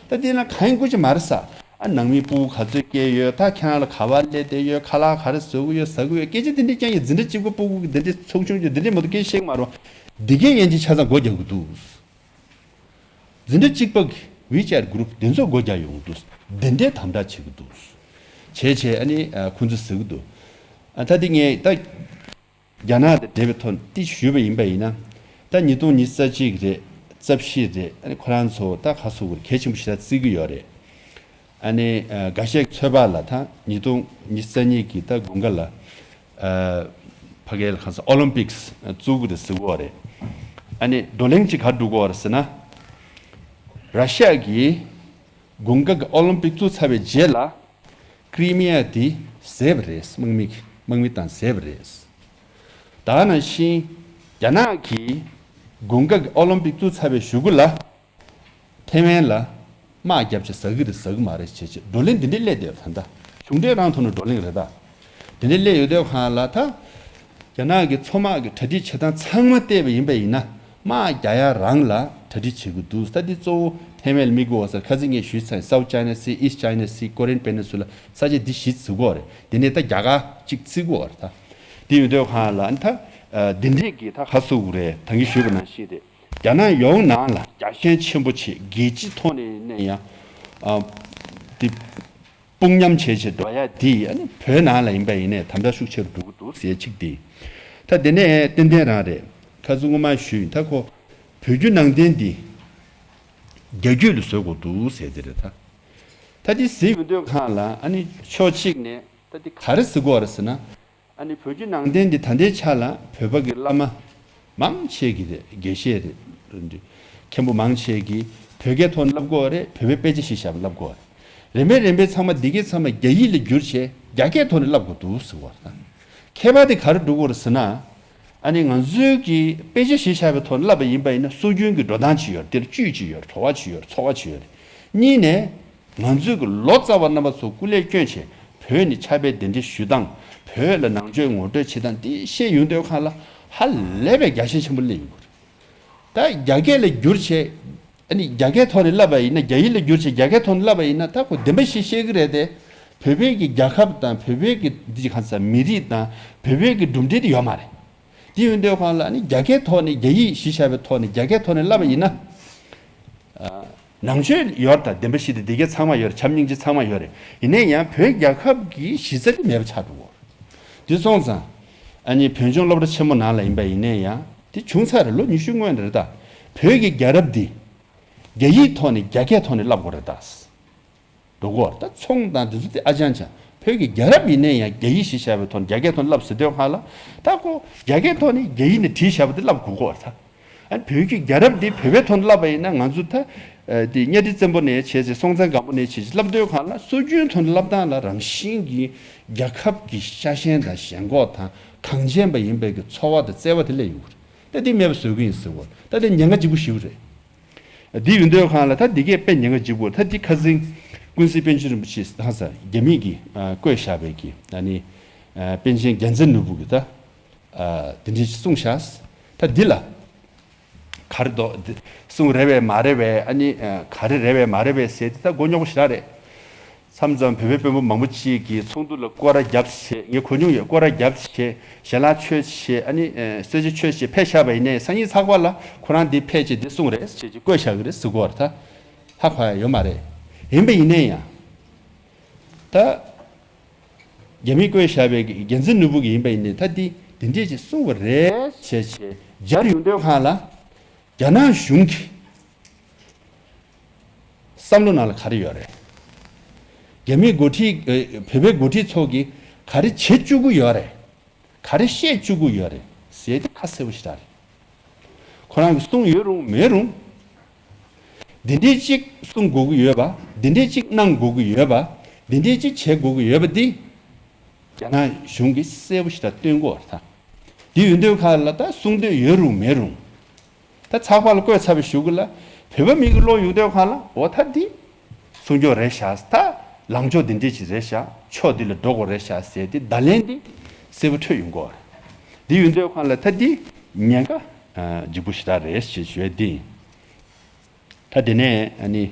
ད་དེ་ན་གང་ཡིན་དགོས་ཀྱི་མ་རེད་ས། ཨ་ནང་མི་སྤུ་གུ་ག་ཚོད་སྐྱེས་ཡོད། ད་ཁྱེད་རང་ལ་ག་བ་སླེབས་བསྡད་ཡོད། ཁ་ལག་ག་རེ་བཟོ་གི་ཡོད་ཟ་གི་ཡོད། སྐད་ཆ་འདི་འདྲ་རྐྱང་ཡིན། འཛིན་གྲྭ་གཅིག་པ་སྤུ་གུ་གི་འདི་འདྲ་ཚོགས་ཆུང་གི་འདི་འདྲ་མ་གཏོགས་སྐད་ཆ་བཤད་ཀྱི་མ་རེད། འདི་གའི་ཡན་ཆད་ཆ་ཚང་སྒོ་རྒྱག་གི་འདུག་འཛིན་གྲྭ་གཅིག་པ་གི་ཝི་ཅེཊ་གུ་རུབ་འདི་ཚོ་སྒོ་རྒྱག་ཡོང་གི་འདུག་འདི་འདྲའི་དམ་དྲག་བྱེད་ཀྱི་འདུག་བྱས་བྱས་ཨ་ནི་ཁོང་ཚོས་ཟེར་གྱི་འདུག་ཨ་ད་འདི་ངས་ད། རྒྱ་ནག་དང་འབྲེལ་བའི་ཐོག་ཏི་ཞུས་པ་ཡིན་པ་ཡིན་ན། ད་ཉིས་སྟོང་ཉི་ཤུ་རྩ་གཅིག་རེད། རྩ་བཞི་རེད། ཨ་ནི་ཁོ་རང་ཚོ་ད་ག་ཚོད་གལ་ཆེན་པོ་ཞེ་དྲག་བརྩི་གི་ཡོད་རེད། ཨ་ནི་ཨ་འགའ་ཤས་ཚོད་དཔག་ལ་ད་ཉིས་སྟོང་ཉི་ཤུ་རྩ་གཉིས་ཀྱི་ད་དགུན་ཁ་ལ་ཨ་ཕ་གིར་གང་ཟག་ཨོ་ལིམ་པིག་སི་བཙུགས་ཀྱི་རེད་ཟེར་གྱི་ཡོད་རེད། ཨ་ནི་བགྲོ་གླེང་ཅིག་ག་རེ་འགྲོ་གི་ཡོད་རེད་ཟེར་ན། ར་ཤི་ཡ་གིས་དགུན་ཁ་གི་ཨོ་ལིམ་པིག་བཙུགས་ཚར་བའི་རྗེས་ལ། ཀྲི་མི་ཡ་དེ་བཟས་པ་རེད། དམག་མི་དམག་མི་དང་བཟས་པ་རེད། ད་ནང་བཞིན་རྒྱ་ནག་གིས་དགུན་ཁ་གི་ཨོ་ལིམ་པིག་བཙུགས་ཚར་བའི་གཞུག་གུ་ལ་ཐེ་ཝན་ལ་དམག་བརྒྱབ་བྱས་ཟ་གི་རེད་ཟ་གི་མ་རེད་བྱས་བྱས་བགྲོ་གླེང་འདི་འདྲས་སླེབས་བསྡད་ཡོད་ད་ལྟ། གཞུང་འབྲེལ་རང་ཐོག་ནས་བགྲོ་གླེང་རེད་ད། དེ་འདྲས་སླེབས་ཡོད་དུས་སྒང་ལ་ད། རྒྱ་ནག་གི་མཚོ་དམག་གི་གྲ་སྒྲིག་བྱེད་སྟངས་ཚང་མ་བལྟས་པ་ཡིན་པ་ཡིན་ན། དམག་རྒྱག་ཡ་རང་ལ་གྲ་སྒྲིག་བྱེད་དགོས་འདུག་ད་འདི་གཙོ་བོ་ཐེ་ཝན་ལ་དམིགས་དགོས་ས་ཁ་སང་ངས་ཞུས་ཚར། South China Sea, East China Sea, Korean Peninsula ས་ཆ་འདི་བཞི་བརྩི་གི་ཡོད་རེད། དེ་ནས་ད་རྒྱ་གར་གཅིག་བརྩི་གི་ཡོད་རེད་ད། དེ་ཡོད་དུས་སྒང་ལ་ཨ་ནི་ད། འདི་འདྲས་ཀྱི་ད་ག་ཟེར་དགོས་རེད། ད་གིན་ཞུས་པ་ནང་བཞིན་རེད། རྒྱ་ནག་ཡོངས་ནང་ལ་རྒྱ་ཞེན་ཆེན་པོ་བྱེད། རྒྱལ་སྤྱིའི་ཐོག་ནས་ནས་ཡང་དེ་དཔུང་མཉམ་བྱས་བྱས་འགྲོ་ཡ་དེ་ཨ་ནི་བོད་ནང་ལ་ཡིན་པ་ཡིན་ནའི་དམ་དྲག་ཤུགས་ཆེ་རུ་འགྲོ་གི་འདུག་ཟེར་གཅིག་དེ། ད་དེ་ནས་ཏན་ཏན་རང་རེད། ཁ་སང་སྔོན་མ་ཞུས་ཡིན། ད་ཁོ་བོད་བརྒྱུད་ནང་བསྟན་འདི་རྒྱ་བརྒྱུད་ལ་བཟོ་དགོས་འདུག་ཟེར་དེ་རེད་ད། ད་དེ་ཟེར་ཡོང་དུས་སྒང་ལ་ཨ་ནི་ཕྱོགས་གཅིག་ནས་ད་དེ་ག་རེ་ཟེར་གྱི་ཡོད་རེད་ཟེར་ན། ཨ་ནི་བོད་བརྒྱུད་ནང་བསྟན་འདི་ད་ལྟའི་ཆ་ལ་བོད་པ་གི་བླ་མ་མང་ཆེ་གི་རེད། དགེ་བཤེས་རེད། མཁན་པོ་མང་ཆེ་གི་བོད་སྐད་ཐོག་ནས་བསླབ་ཀྱི་ཡོད་རེད། བོད་པའི་དཔེ་ཆ་གཞི་བཞག་པ་བསླབ་ཀྱི་ཡོད་རེད། རིམ་པས་རིམ་པས་ཚང་མ་འདི་གའི་ཚང་མ་རྒྱ་ཡིག་ལ་བསྒྱུར་བྱས་རྒྱ་སྐད་ཐོག་ནས་བསླབ་དགོས་འདུག་ཟེར་བ་དང་། ཁྱད་པར་དེ་ག་རེ་འགྲོ་གི་ཡོད་རེད་ཟེར་ན། ཨ་ནི་ང་ཚོའི་གི་དཔེ་ཆ་གཞི་བཞག་པའི་ཐོག་ནས་བསླབ་པ་ཡིན་པ་ཡིན་ན་སྲོལ་རྒྱུན་གྱི་འགྲོ་སྟངས་ཅིག་ཡོད་རེད། དེ་ལ་བཅུད་ཅིག་ཡོད་རེད། བྲོ་བ་ཅིག་ཡོད་རེད། ཚོར་བ་ཅིག་ཡོད་རེད། གཉིས་ནས། ང་ཚོས་ཀྱི་ལོ་ཙཱ་བ་རྣམ་པ་ཚོ་སྐུ་ལས་བསྐྱོན་བྱས་བོད་ནས་ཕྱག་དཔེ་གདན་འདྲེན་ཞུ་སྟངས། བོད་ལ་ནང་ཆོས་ངོ་སྤྲོད་བྱེད་སྟངས་འདི་བཤད་ཡོང་དུས་སྒང་ལ་ཧ་ལས་པའི་རྒྱ་ཞེན་ཆེན་པོ་སླེབས་ཡོང་གི་རེད། ད་རྒྱ་སྐད་ལ་བསྒྱུར་བྱས་ཨ་ནི་རྒྱ་སྐད་ཐོག་ནས་བསླབ་པ་ཡིན་ན། རྒྱ་ཡིག་ལ་བསྒྱུར་བྱས་རྒྱ་སྐད་ཐོག་ནས་བསླབ་པ་ཡིན་ན། ད་ཁོ་བདེན་པ་ཞིག་བཤད་ཀྱི་རེད་དེ། བོད་པའི་གི་རྒྱལ་ཁབ་དང་བོད་པའི་གི་འདི་གང་ཟག་མི་རིགས་དང་བོད་པའི་གི་གྲུབ་འབྲས་དེ་ཡོད་མ་རེད། དེ་ཡོང་དུས་སྒང་ལ་ཨ་ནི་རྒྱ་སྐད་ཐོག་ནས་རྒྱ་ཡིག་གཞི་བཞག་པའི་ཐོག་ནས་རྒྱ་སྐད་ཐོག་ནས་བསླབ་པ་ཡིན་ན། ནང་ཆོས་ཡོད་རེད། ད་བདེན་པ་བཞི་དང་སྡེ་བརྒྱད་ཚང་མ་ཡོད་རེད། བྱམས་སྙིང་རྗེ་ཚང་མ་ཡོད་རེད། ཡིན་ན་ཡང་བོད་རྒྱལ་ཁབ་ཀྱི་གཞི་རྩ་དེ་མེད་པ་ཆགས་འགྲོ་གི་རེད། དེ་སོང་ཙང་ཨ་ནི་བོད་ལྗོངས་སློབ་གྲྭ་ཆེན་མོ་ནང་ལ་ཡིན་པ་ཡིན་ན་ཡང་དེ་བྱུང་ཚར་རེད། ལོ་ཉི་ཤུ་སྔོན་རེད་ད། བོད་ཀྱི་རྒྱལ་རབས་འདི་རྒྱ་ཡིག་ཐོག་ནས་རྒྱ་སྐད་ཐོག་ནས་བསླབ་དགོས་རེད་ད། འགྲོ་གི་ཡོད་རེད། ད་ཚོང་དང་དེ་ཚོ་དེ་ཨ་ཅང་ཅང་། བོད་ཀྱི་རྒྱལ་རབས་ཡིན་ན་ཡང་རྒྱ་ཡིག་གཞི་བཞག་པའི་ཐོག་ནས་རྒྱ་སྐད་ཐོག་ནས་བསླབ་ཟེར་དུས་སྒང་ལ། ད་ཁོ་རྒྱ་སྐད་ཐོག་ནས་རྒྱ་ཡིག་ནས་བྲིས་བཞག་པ་དེ་བསླབ་དགོས་ཀྱི་ཡོད་རེད་ད། ཨ་ནི་བོད་ཀྱི་རྒྱལ་རབས་འདི་བོད་པའི་ཐོག་ནས་བསླབ་པ་ཡིན་ན། ང་ཚོ་ད་ཨ་དེ་གཉའ་ཁྲི་བཙན་པོ་ནས་བྱས་རྗེས། སྲོང་བཙན་སྒམ་པོ་ནས་བྱས་རྗེས་བསླབ་དུས་སྒང་ལ་སྲོལ་རྒྱུན་ཐོག་ནས་བསླབ་སྟངས་ལ་རང་བཞིན་གྱི་རྒྱལ་ཁབ་ཀྱི་ཤ་ཞེན་དང་ཞེན་ཁོག་དང་གངས་ཅན་པ་ཡིན་པའི་གི་ཚོར་བ་དང་བརྩེ་བ་དེ་སླེབས་ཡོང་གི་རེད། ད་དེ་མེད་པ་བཟོ་གི་ཡིན་ཟེར་བ། ད་དེ་ཉེན་ཁ་ལྗིད་པོ་ཞེ་པོ་རེད། འདི་ཡོང་དུས་སྒང་ལ་ད་འདི་གས་དཔེ་ཉེན་ཁ་ལྗིད་པོ། ད་འདི་ཁ་སང་ཀུན་གཟིགས་པཎ་ཆེན་རིན་པོ་ཆེ་ཧ་ས་རྒྱ་མི་གིས་ཨ་བཀོད་བཞག་པའི་གི་ཨ་ནི་ཨ་པཎ་ཆེན་རྒྱལ་མཚན་ནོར་བུ་གིས་ད་ཨ་འདི་འདྲ་ཞིག་གསུངས་བཞག་ད་འདི་ལ་ག་རེ་འདུག་འདི་གསུང་རེད་པས་མ་རེད་པས། ཨ་ནི་ཨ་ག་རེ་རེད་པས་མ་རེད་པས་ཟེར་དེ་ད་མགོ་རྙོག་པོ་ཞེ་དྲག་རེད། མཚམས་མཚམས་བོད་པའི་དཔོན་པོ་མང་པོ་ཅིག་གིས་ཚོགས་འདུ་ལ་སྐོར་ར་བརྒྱབ་བྱས། ངས་གོ་མྱོང་ཡོད། སྐོར་ར་བརྒྱབ་བྱས། ཞལ་ལག་མཆོད་བྱས། ཨ་ནི་ཨ་གསོལ་ཇ་མཆོད་བྱས་ཕེབས་བཞག་པ་ཡིན་ནའི་སང་ཉིན་ཚགས་པར་ལ་ཁོ་རང་འདི་ཕེབས་བྱས་འདི་གསུངས་རེད་ཅེས་ཅིག་བཀོད་བཞག་གི་རེད་ཟེར་གྱི་ཡོད་རེད། ད་ཧ་གོ་ཡ་ཡོད་མ་རེད། ཡིན་པ་ཡིན་ནའི་ཡང་། ད་རྒྱ་མིས་བཀོད་བཞག་པའི་རྒྱལ་མཚན་ནོར་བུ་གི་ཡིན་པ་ཡིན་ནའི་ད་འདི་འདི་འདྲས་ཅིག་གསུངས་པ་རེད་ཅེས་བྱས་སྦྱར་ཡོང་དུས་སྒང་ལ། རྒྱ་ནག་གཞུང་གི་བསམ་བློ་ནང་ལ་ག་རེ་ཡོད་རེད། རྒྱ་མིའི་འགོ་ཁྲིད་ཨ་བོད་པའི་འགོ་ཁྲིད་ཚོ་གིས་ག་རེ་བྱེད་བཅུག་གི་ཡོད་རེད། ག་རེ་བཤད་བཅུག་གི་ཡོད་རེད་ཟེར་དེ་ཁ་གསལ་པོ་ཞེ་དྲག་རེད། ཁོ་རང་གིས་གསུངས་ཡོད་རུང་མེད་རུང་། འདི་འདྲས་ཅིག་གསུང་དགོས་ཀྱི་ཡོད་པ། འདི་འདྲས་ཅིག་གནང་དགོས་ཀྱི་ཡོད་པ། འདི་འདྲས་ཅིག་བྱེད་དགོས་ཀྱི་ཡོད་པ་འདི། རྒྱ་ནག་གཞུང་གིས་གསལ་པོ་ཞེ་དྲག་སྟོན་གྱི་ཡོད་རེད་ད། འདི་ཡོང་དུས་སྒང་ལ་ད་གསུང་འདོད་ཡོད་རུང་མེད་རུང་། ད་ཚགས་པར་ལ་བཀོད་ཚར་བའི་གཞུག་གུ་ལ་བོད་པ་མི་གི་བློ་ཡོང་དུས་སྒང་ལ། འོ་ད་འདི་སྲུང་སྐྱོབ་རེད་ཤག་ད་ལངས་ཕྱོགས་འདི་འདྲས་ཅིག་རེད་ཤག་ཕྱོགས་འདི་ལ་འགྲོ་དགོས་རེད་ཤག་ཟེར་ཏེ་བརྡ་ལན་འདི་གསལ་པོ་འཕྲོད་ཡོང་གི་ཡོད་རེད། འདི་ཡོང་དུས་སྒང་ལ་ད་འདི་ཉེན་ཁ་ཨ་ལྗིད་པོ་ཞེ་དྲག་རེད་ཞེས་ཞུ་ཡ་འདི་ཡིན། ད་དེ་ནས་ཨ་ནི།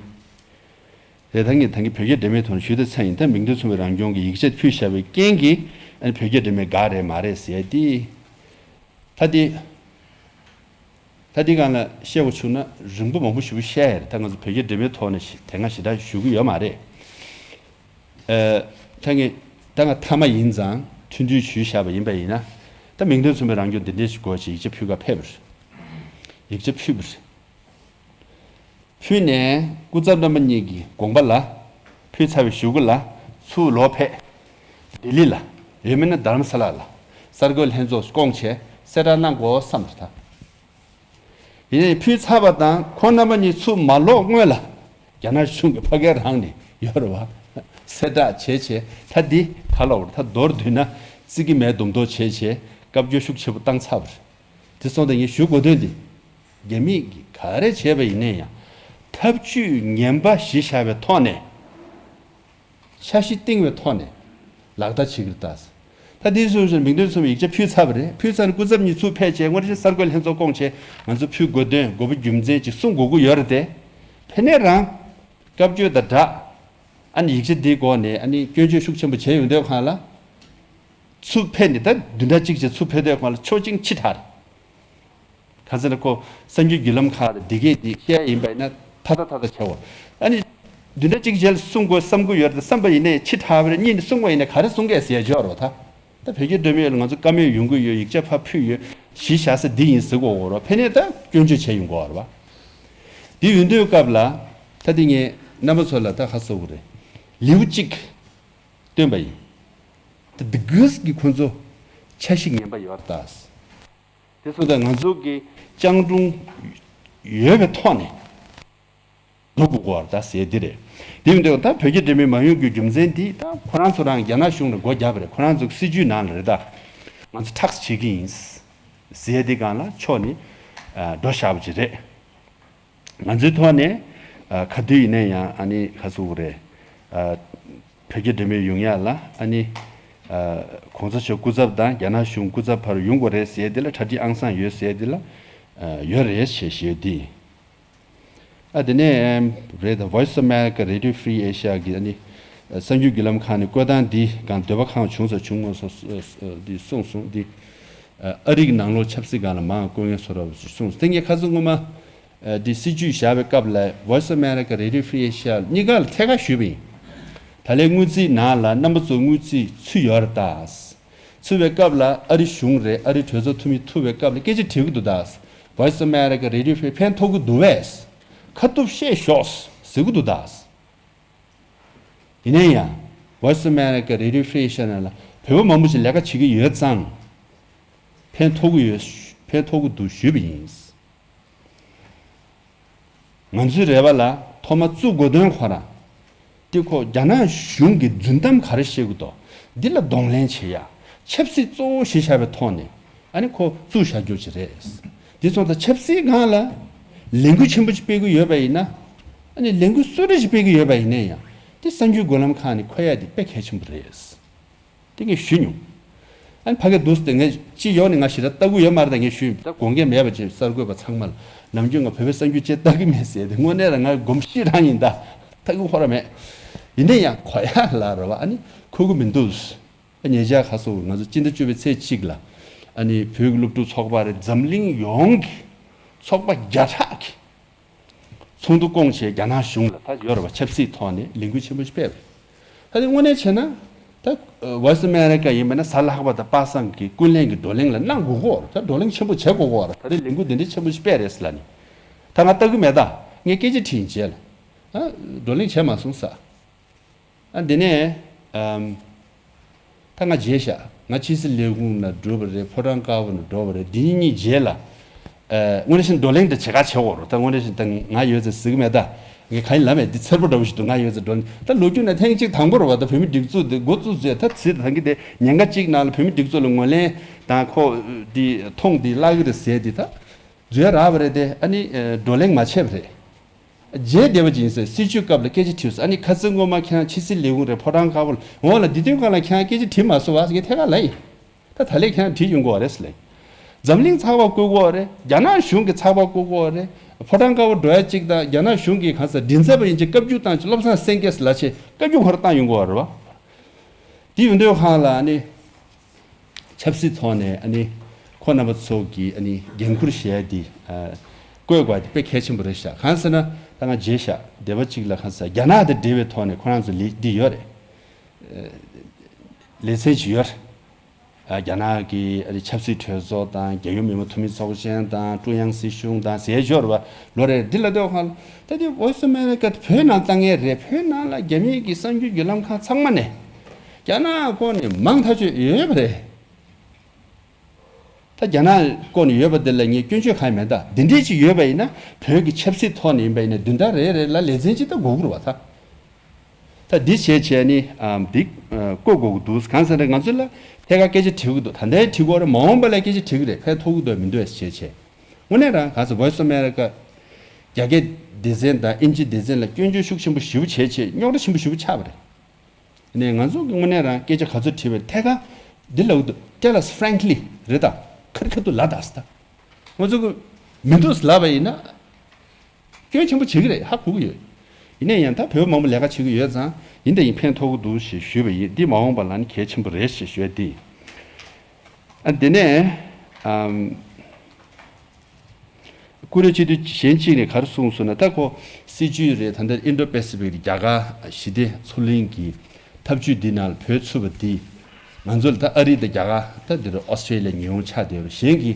རེད། ད་ངས་ད་གིན་བོད་རྒྱ་འབྲེལ་མའི་ཐོག་ནས་ཞུས་དེ་ཚ་ཡིན། ད་མིང་དོན་མཚུངས་པའི་རང་སྐྱོང་གི་ཡིག་ཆ་ཕུལ་བཞག་པའི་རྐྱེན་གྱིས་ཨ་ནི་བོད་རྒྱ་འབྲེལ་མའི་འགག་རེད་མ་རེད་ཟེར་ཏེ། ད་དེ། ད་དེ་སྒང་ལ་བཤད་དགོས་བྱུང་ན་རིང་པོ་མང་པོ་ཞེ་པོ་བཤད་ཡ་རེད། ད་ང་ཚོ་བོད་རྒྱ་འབྲེལ་མའི་ཐོག་ནས་ཞི་དེ་སྔ་ཞེ་དྲག་ཞུ་གི་ཡོད་མ་རེད། ཨ། ད་ངས་ད་ང་མཐའ་མ་ཡིན་ཙང་ཐུང་ཐུང་ཞུས་བཞག་པ་ཡིན་པ་ཡིན་ན། ད་མིང་དོན་མཚུངས་པའི་རང་སྐྱོང་འདི་འདྲས་ཞིག་དགོས་ཞེས་ཡིག་ཆ་ཕུལ་ག་ཕེབས་པ་རེད། ཡིག་ཆ་ཕུལ་བ་རེད། ཕུལ་ནས་སྐུ་ཚབ་རྣམ་པ་གཉིས་ཀྱི་དགོངས་པ་ལ། ཕུལ་ཚར་བའི་གཞུག་གུ་ལ་ཚུར་ལོག་ཕེབས། ལྡི་ལི་ལ། ཡང་མིན་ན་དྷ་རམ་ས་ལ་ལ། གསར་འགོད་ལྷན་ཚོགས་བསྐོངས་བྱས་གསལ་བསྒྲགས་གནང་དགོས་བསམ་ད། ཡིན་ནའི་ཕུལ་ཚར་བ་དང་ཁོང་རྣམ་པ་གཉིས་ཚུར་མ་ལོག་སྔོན་ལ། རྒྱ་ནག་གཞུང་གི་ཕ་གིར་རང་ནས་ཡོད་རེད་བ། གསལ་བསྒྲགས་བྱས་བྱས་ད་འདི་ག་ལ་འོར་ད་མདོར་བསྡུས་ན་བརྩི་གི་མེད་མདོག་མདོག་བྱས་བྱས་བཀའ་བཀྱོན་ཤུགས་ཆེ་པོ་བཏང་ཚར་བ་རེད། དེ་སོང་ཙང་ངས་ཞུ་དགོས་དོན་འདི། རྒྱ་མིས་ག་རེ་བྱས་པ་ཡིན་ནའི་ཡང་། ཐབས་ཇུས་ངན་པ་གཞི་བཞག་པའི་ཐོག་ནས། འཆར་གཞི་བཏིང་བའི་ཐོག་ནས་ལག་བསྟར་བྱེད་ཀྱི་རེད་ད། ད་དེའི་སོ་སོར་མིང་དོན་མཚུངས་པའི་ཡིག་ཆ་ཕུལ་ཚར་བ་རེད། ཕུལ་ཚར་ནས་སྐུ་ཚབ་གཉིས་ཚུར་ཕེབས་བྱས་དངོས་གཞི་གསར་འགོད་ལྷན་ཚོགས་བསྐོངས་བྱས་ང་ཚོ་ཕུལ་དགོས་དོན་དགོས་པ་རྒྱུ་མཚན་ཅིག་གསུང་དགོས་ཀྱི་ཡོད་རེད་དེ། ཕ་གིར་རང་བཀའ་བཀྱོན་དང་སྦྲགས། ཨ་ནི་ཡིག་ཆ་འདིའི་སྒོ་ནས་ཨ་ནི་སྐྱོན་བརྗོད་ཤུགས་ཆེན་པོ་བྱས་ཡོང་དུས་སྒང་ལ། ཚུར་ཕེབས་ནས་ད་བདུན་ཕྲག་གཅིག་རྗེས་ཚུར་ཕེབས་དུས་སྒང་ལ་ཆོག་མཆན་ཕྱིར་བསྒྲགས་རེད། གང་ཟེར་ན་ཁོ་གསར་འགྱུར་བརྒྱུད་ལམ་ཁག་ལ་འདི་གས་འདི་བཤད་ཡིན་པ་ཡིན་ན་ཐ་ཐ་ཐ་ཐ་བྱའོ། ཨ་ནི། བདུན་ཕྲག་གཅིག་རྗེས་ལ་གསུང་དགོས་བསམ་གྱི་ཡོད་རེད་བསམ་པ་ཡིན་ནའི་ཕྱིར་བསྒྲགས་པ་རེད། གཉིས་ནས་གསུང་བ་ཡིན་ནའི་ག་རེ་གསུང་གས་ཟེར་ཡ་ཅིག་ཡོད་རེད་བ་ད། ད་བོད་རྒྱ་འབྲེལ་མོལ་ལ་ང་ཚོ་བཀའ་མོལ་ཡོང་གི་ཡོད། ཡིག་ཆ་ཕར་ཕུལ་ཡོད། གཞི་བཞག་ས་འདི་ཡིན་ཟེར་དགོས་འོ་རོ། ཕ་གིར་ད་སྐྱོན་བརྗོད་བྱས་ཡོང་གི་ཡོད་རེད་བ། འདི་ཡོང་དུས་སྐབས་ལ། ད་འདི་ངས་རྣམ་པ་ཚོ་ལ་ད་ཧ་གོ་གི་རེད། ལེའུ་གཅིག་བཏོན་པ་ཡིན། ད་འདི་གུས་ཀྱི་ཁོ་ཚོ་འཆར་གཞི་ངན་པ་ཡོད་རེད་ད། དེ་ཚོ་ད་ང་ཚོ་གི་སྤྱང་གྲུང་ཡོད་པའི་ཐོག་ནས་འགྲོ་དགོས་ཀྱི་ཡོད་རེད་ད་ཟེར་འདི་རེད། དེ་ཡིན་དུས་ད་བོད་རྒྱ་འབྲེལ་མོལ་མ་ཡོང་རྒྱུའི་རྒྱུ་མཚན་འདི་ད་ཁོ་རང་ཚོ་རང་རྒྱ་ནག་གཞུང་ལ་སྒོ་བརྒྱབ་པ་རེད། ཁོ་རང་ཚོ་གི་སྲིད་ཇུས་ནང་ལ་རེད་ད། ང་ཚོ་ཐག་བཅད་ཀྱི་ཡིན་ཟེར་འདི་སྒང་ལ་ཕྱོགས་ནས་འགྲོ་བཞག་པ་ཅིག་རེད། ང་ཚོའི་ཐོག་ནས་ཨ་ག་དུས་ཡིན་ན་ཡང་ཨ་ནི་ག་ཟེར་དགོས་རེད། ཨ་བོད་རྒྱ་འབྲེལ་མོལ་ཡོང་ཡ་ལ་ཨ་ནི་ཨ་གོང་ས་མཆོག་སྐུ་ཚབ་དང་རྒྱ་ནག་གཞུང་སྐུ་ཚབ་བར་ཡོང་དགོས་རེད་ཟེར་དེ་ལ་གྲ་སྒྲིག་ཨང་སང་ཡོད་ཟེར་དེ་ལ་ཨ་ཡོད་རེད་ཞེས་ཞུས་ཏེ། ཨ་དེ་ནས་རེད་ད། Voice of America Radio Free Asia གི་ཨ་ནི་གསར་འགྱུར་བརྒྱུད་ལམ་ཁག་ནས་བཀོད་སྟངས་འདི་སྒང་འདོད་པ་གང་བྱུང་ས་བྱུང་མ་སོང་འདི་གསུངས་སོང་། འདི་ཨ་རི་གི་ནང་ལོགས་ཆབ་སྲིད་སྒང་ལ་མང་བཀོད་མཁན་བཟོ་འདྲ་བ་གསུངས་སོང་། དེ་ངས་ཁ་སང་སྔོན་མ། ཨ་འདི་སྲིད་ཇུས་བཞག་པའི་སྐབས་ལ་Voice of America Radio Free Asia གཉིས་ཀ་ལ་ཐད་ཀར་ཞུས་པ་ཡིན། ད་ལན་དངུལ་རྩིས་ནང་ལ་རྣམ་པ་ཚོ་དངུལ་རྩིས་ཚུད་ཡོད་རེད་ད། ཚུད་པའི་སྐབས་ལ་ཨ་རི་གཞུང་རེད། ཨ་རི་གྲོས་ཚོགས་འཐུས་མི་ཐུག་པའི་སྐབས་ལ་སྐད་ཆ་དྲི་གི་འདུག་ད། Voice of America Radio Free Asia ཕན་ཐོགས་ཀྱི་འདུག་བས། ཁ་ཐུབ་བཤད་ཤོག་ཟེར་གི་འདུག་ད། ཡིན་ན་ཡང་Voice of America Radio Free Asia ནང་ལ་བོད་པ་མང་པོ་ཞིག་ལས་ཀ་བྱེད་ཀྱི་ཡོད་ཙང་། ཕན་ཐོགས་ཀྱི་ཡོད། ཕན་ཐོགས་ཀྱི་འདུག་ཞུས་པ་ཡིན། ང་ཚོའི་རེ་བ་ལ་ཐོག་མ་བཙུགས་དགོས་དོན་ཁོ་རང་། དེ་ཁོ་རྒྱ་ནག་གཞུང་གི་རྫུན་གཏམ་ག་རེ་བཤད་ཀྱི་འདུག་འདི་ལ་གདོང་ལེན་བྱེད་ཡ། ཆབ་སྲིད་གཙོ་བོ་གཞི་བཞག་པའི་ཐོག་ནས་ཨ་ནི་ཁོ་བཙུགས་བཞག་རྒྱུ་ཅིག་རེད། འདི་སོང་ཙང་ཆབ་སྲིད་སྒང་ལ་ལས་འགུལ་ཆེན་པོ་ཅིག་སྤེལ་གྱི་ཡོད་པ་ཡིན་ན། ཨ་ནི་ལས་འགུལ་སུ་རེ་ཞིག་སྤེལ་གྱི་ཡོད་པ་ཡིན་ན་ཡང་དེ་གསར་འགྱུར་བརྒྱུད་ལམ་ཁག་ནས་འཁོད་ཡ་དེ་དཔེ་གལ་ཆེན་པོ་རེད། དེ་ངས་ཞུས་མྱོང་། ཨ་ནི་ཕ་གིར་འདུག་སྟེ་ངས་སྤྱི་ཡོངས་ནས་ང་ཞེ་དྲག་ལྟ་གི་ཡོད་མ་རེད་ད། ངས་ཞུས་ཡིན། ད་དགོངས་འགལ་མེད་པ་བྱས་གསར་འགོད་པ་ཚང་མ་ལ་ནམ་རྒྱུན་ང་བོད་པའི་གསར་འགྱུར་ཅེས་ལྟ་གི་མེད་ཟེར་ཏེ་དངོས་གནས་ལ་ང་གོམས་གཤིས་རང་ཡིན་ད། ལྟ་གི་ཧོ་ར་མེད། ཡིན་ན་ཡང་གོ་ཡ་ལ་རེད་བ། ཨ་ནི་ཁུག་གི་མི་འདུག་ཨ་ཉེ་ཆར་ཁ་སོ་ང་ཚོ་སྤྱི་ཟླ་བཅུ་པའི་ཚེས་གཅིག་ལ་ཨ་ནི་བོད་ཀྱི་སློབ་ཕྲུག་ཚོགས་པ་རེད། འཛམ་གླིང་ཡོངས་ཀྱི་ཚོགས་པ་བརྒྱ་ཕྲག་གི་ཚོགས་འདུ་བསྐོངས་བྱས་རྒྱ་ནག་གཞུང་ལ་ད་ཡོད་རེད་བ། ཆབ་སྲིད་ཐོག་ནས་ལས་འགུལ་ཆེན་པོ་ཞིག་སྤེལ་བ་རེད། ད་དེ་དངོས་གནས་བྱས་ན་ད་Voice of America ཡིན་པ་ན་གཟའ་ལྷག་པ་དང་པ་སངས་ཀྱི་ཀུན་གླེང་གི་བགྲོ་གླེང་ལ་གནང་དགོས་ཀྱི་ཡོད་རེད། ད་བགྲོ་གླེང་ཆེན་པོ་བྱེད་དགོས་ཀྱི་ཡོད་རེད། ད་རེས་ལས་འགུལ་འདི་འདྲའི་ཆེན་པོ་ཞིག་སྤེལ་རེད་ཟེར་ལབ་ནས་ད་ང་ལྟ་གི་མེད། ད་ངས་སྐད་ཆ་དྲིས་རྗེས་ལ་ཨ་བགྲོ་གླེང་བྱས་མ་སོང་ཟེར། ཨ་འདི་ནས་ཨམ། ད་ང་བརྗེད་ཤག་ང་ཕྱི་སྲིད་ལས་ཁུངས་ནང་འགྲོ་བ་རེད། ཕོ་བྲང་དཀར་པོ་ནང་འགྲོ་བ་རེད། འདི་གཉིས་གཉིས་རྗེས་ལ། ཨ་དངོས་གནས་བྱས་ན་བགྲོ་གླེང་དེ་བྱེད་ག་བྱེད་འོ་རོ། ད་དངོས་གནས་བྱས་ན་ད་ང་ཡོད་ཚད་ཟེར་གི་མེད་ད། ངས་གང་ཡིན་ལབ་མེད། འདི་འཚེར་པོ་འདྲ་བོ་ཞིག་འདུག་ང་ཡོད་ཚད་བགྲོ་གླེང་ད་ལོ་རྒྱུས་ནང་ཐེངས་གཅིག་དང་པོ་རེད་བ། ད་བོད་མི་སྒྲིག་འཛུགས་འདི་འགོ་བཙུགས་ཚེ་ད་ཚིག་ད་གི་དེ་ཉེན་ཁ་གཅིག་ནང་ལ་བོད་མི་སྒྲིག་འཛུགས་ལ་ངོས་ལེན་དང་ཁོ་འདི་མཐོང་འདི་བརླག་གི་རེད་ཟེར་འདི་ད། འཛུལ་རག་པ་རེད་དེ། ཨ་ནི་བགྲོ་གླེང་མ་བྱས་པ་རེད། རྗེས་འདེད་པ་ཅིག་ཡིན་ཟེར། སྲིད་བྱུས་སྐབས་ལ་སྐད་ཆ་དྲིས་སོང་། ཨ་ནི་ཁ་སང་སྔོན་མ་ཁྱེད་རང་ཕྱི་སྲིད་ལས་ཁུངས་རེད། ཕོ་བྲང་དཀར་པོ་ལ་འོང་ལ་འདི་དུས་སྒང་ལ་ཁྱེད་རང་སྐད་ཆ་དྲིས་མ་སོང་བ་ཟེར་ངས་ཐད་ཀར་ལབ་ཡིན། ད་ད་ལན་ཁྱེད་རང་དྲིས་ཡོང་གི་ཡོད་རེད་ཟེར་ལབ་ཡིན། འཛམ་གླིང་ཚགས་པར་བཀོད་ཀྱི་ཡོད་རེད། རྒྱ་ནག་གཞུང་གིས་ཚགས་པར་བཀོད་ཀྱི་ཡོད་རེད། ཕོ་བྲང་དཀར་པོ་འགྲོ་ཡ་གཅིག་དང་རྒྱ་ནག་གཞུང་གིས་གང་ཟེར་མགྲིན་ཚབ་པ་ཡིན་ཅིག་བཀའ་བཀྱོན་བཏང་ཅིག་བློ་བཟང་སེང་གེ་ཟེར་ལབ་བྱས་བཀའ་བཀྱོན་ཁོ་རང་བཏང་ཡོང་གི་ཡོད་རེད་བ། དེ་ཡོང་དུས་སྒང་ལ་ཨ་ནི། ཆབ་སྲིད་ཐོག་ནས་ཨ་ནི་ཁོ་རྣམ་པ་ཚོ་གི་ཨ་ནི་འགན་འཁུར་བཞེས་ཏེ་ཨ་བསྐོས་དགོས་དེ་དཔེ་གལ་ཆེན་པོ་རེད་ཤག་གང་ཟེར་ན་ད་ང་བརྗེད་ཤག་སྡེ་པ་གཅིག་ལ་གང་ཟེར་རྒྱ་ནག་དང་འབྲེལ་བའི་ཐོག་ནས་ཁོ་རང་ཚོ་ལས་འདི་ཡོད་རེད། ཨ་ལེ་ཚན་ཅིག་ཡོད་རེད། རྒྱ་ནག་གི་ཆབ་སྲིད་གྲོས་ཚོགས་དང་རྒྱལ་ཡོངས་མི་དམངས་འཐུས་མི་ཚོགས་ཆེན་དང་ཀྲུང་དབྱང་སྲིད་གཞུང་དང་ཟེར་ཞོར་བ་ལོ་རེ་འདི་ལ་ལྟོས་ཁ་ལ་ད་དེ་Voice of America་བོད་ནང་བཏང་ངེས་རེད། བོད་ནང་ལ་རྒྱ་མིའི་གི་གསར་འགྱུར་བརྒྱུད་ལམ་ཁག་ཚང་མ་ནས་རྒྱ་ནག་སྐོར་ནས་མང་ཐག་ཆོད་ཡོད་པ་རེད། ད་རྒྱ་ནག་སྐོར་ནས་ཡོད་པ་འདི་ལ་ངས་སྐྱོན་བརྗོད་གང་ཡང་མེད། ད་འདི་འདྲས་ཅིག་ཡོད་པ་ཡིན་ན་བོད་ཀྱི་ཆབ་སྲིད་ཐོག་ནས་ཡིན་པ་ཡིན་ན་བདུན་ཕྲག་རེ་རེ་ལ་ལེ་ཚན་ཅིག་ད་དགོས་ཀྱི་རེད་བ་ད། ད་འདི་བྱས་བྱས་ནི་ཨམ་འདི་ཨ་བཀོད་དགོས་ཀྱི་འདུག་གང་ཟེར་ན་ང་ཚོ་ལ་ཐད་ཀར་སྐད་ཆ་དྲི་གི་འདུག་ད་ལྟའི་དྲི་གོ་རེ་མ་འོངས་པ་ལ་སྐད་ཆ་དྲི་གི་རེད། ཕན་ཐོགས་ཀྱི་འདུག་མི་འདུག་བྱས་བྱས་དངོས་གནས་རང་གང་ཟེར་Voice of America་རྒྱ་སྐད་སྡེ་ཚན་དང་ཨིན་ཇི་སྡེ་ཚན་ལ་སྐྱོན་བརྗོད་ཤུགས་ཆེན་པོ་ཞེ་པོ་བྱས་བྱས་རྙོག་དྲ་ཆེན་པོ་ཞེ་པོ་ཆགས་པ་རེད། ནས་ང་ཚོ་གི་དངོས་གནས་རང་སྐད་ཆ་ག་ཚོད་དྲིས་པའི་ཐད་ཀ་འདི་ལབ་འདུག Tell us frankly་རེད་ད། ཁ་རི་ཁ་ཐུག་ལབ་ད་ཟེར་ད། ང་ཚོ་གི་མི་འདུག་ལབ་པ་ཡིན་ན་སྐྱོན་ཆེན་པོ་བྱེད་ཀྱི་རེད། ཧ་གོ་གི་ཡོད། ཡིན་ན་ཡང་ད་བོད་མང་པོ་ལས་ཀ་བྱེད་ཀྱི་ཡོད་ཙང་ཡིན་ད་ཡིན་ཕན་ཐོགས་ཀྱི་འདུག་ཞེས་ཞུས་པ་ཡིན། འདི་མ་འོངས་པ་ལ་ནི་གལ་ཆེན་པོ་རེད་ཞེས་ཞུས་ཏེ། ཨ་འདི་ནས་ཨམ། ཀུ་རེ་སྤྱི་འཐུས་གཞན་གཅིག་ནས་ག་རེ་གསུངས་སོང་ན་ད་ཁོ་སྲིད་ཇུས་རེད། ད་ལྟ་ཨིན་ཌོ་པེ་སི་ཕིག་རྒྱ་གར་ཞི་བདེ་མཚོ་གླིང་གི་འཐབ་ཇུས་འདི་ནང་ལ་བོད་ཚུད་པ་འདི་ང་ཚོ་ལ་ད་ཨ་རི་དང་རྒྱ་གར་ད་འདིར་ཨོ་སི་ཀྲེ་ལི་ཡ་ཉི་ཧོང་ཆགས་བསྡད་པ་གཞན་གྱི་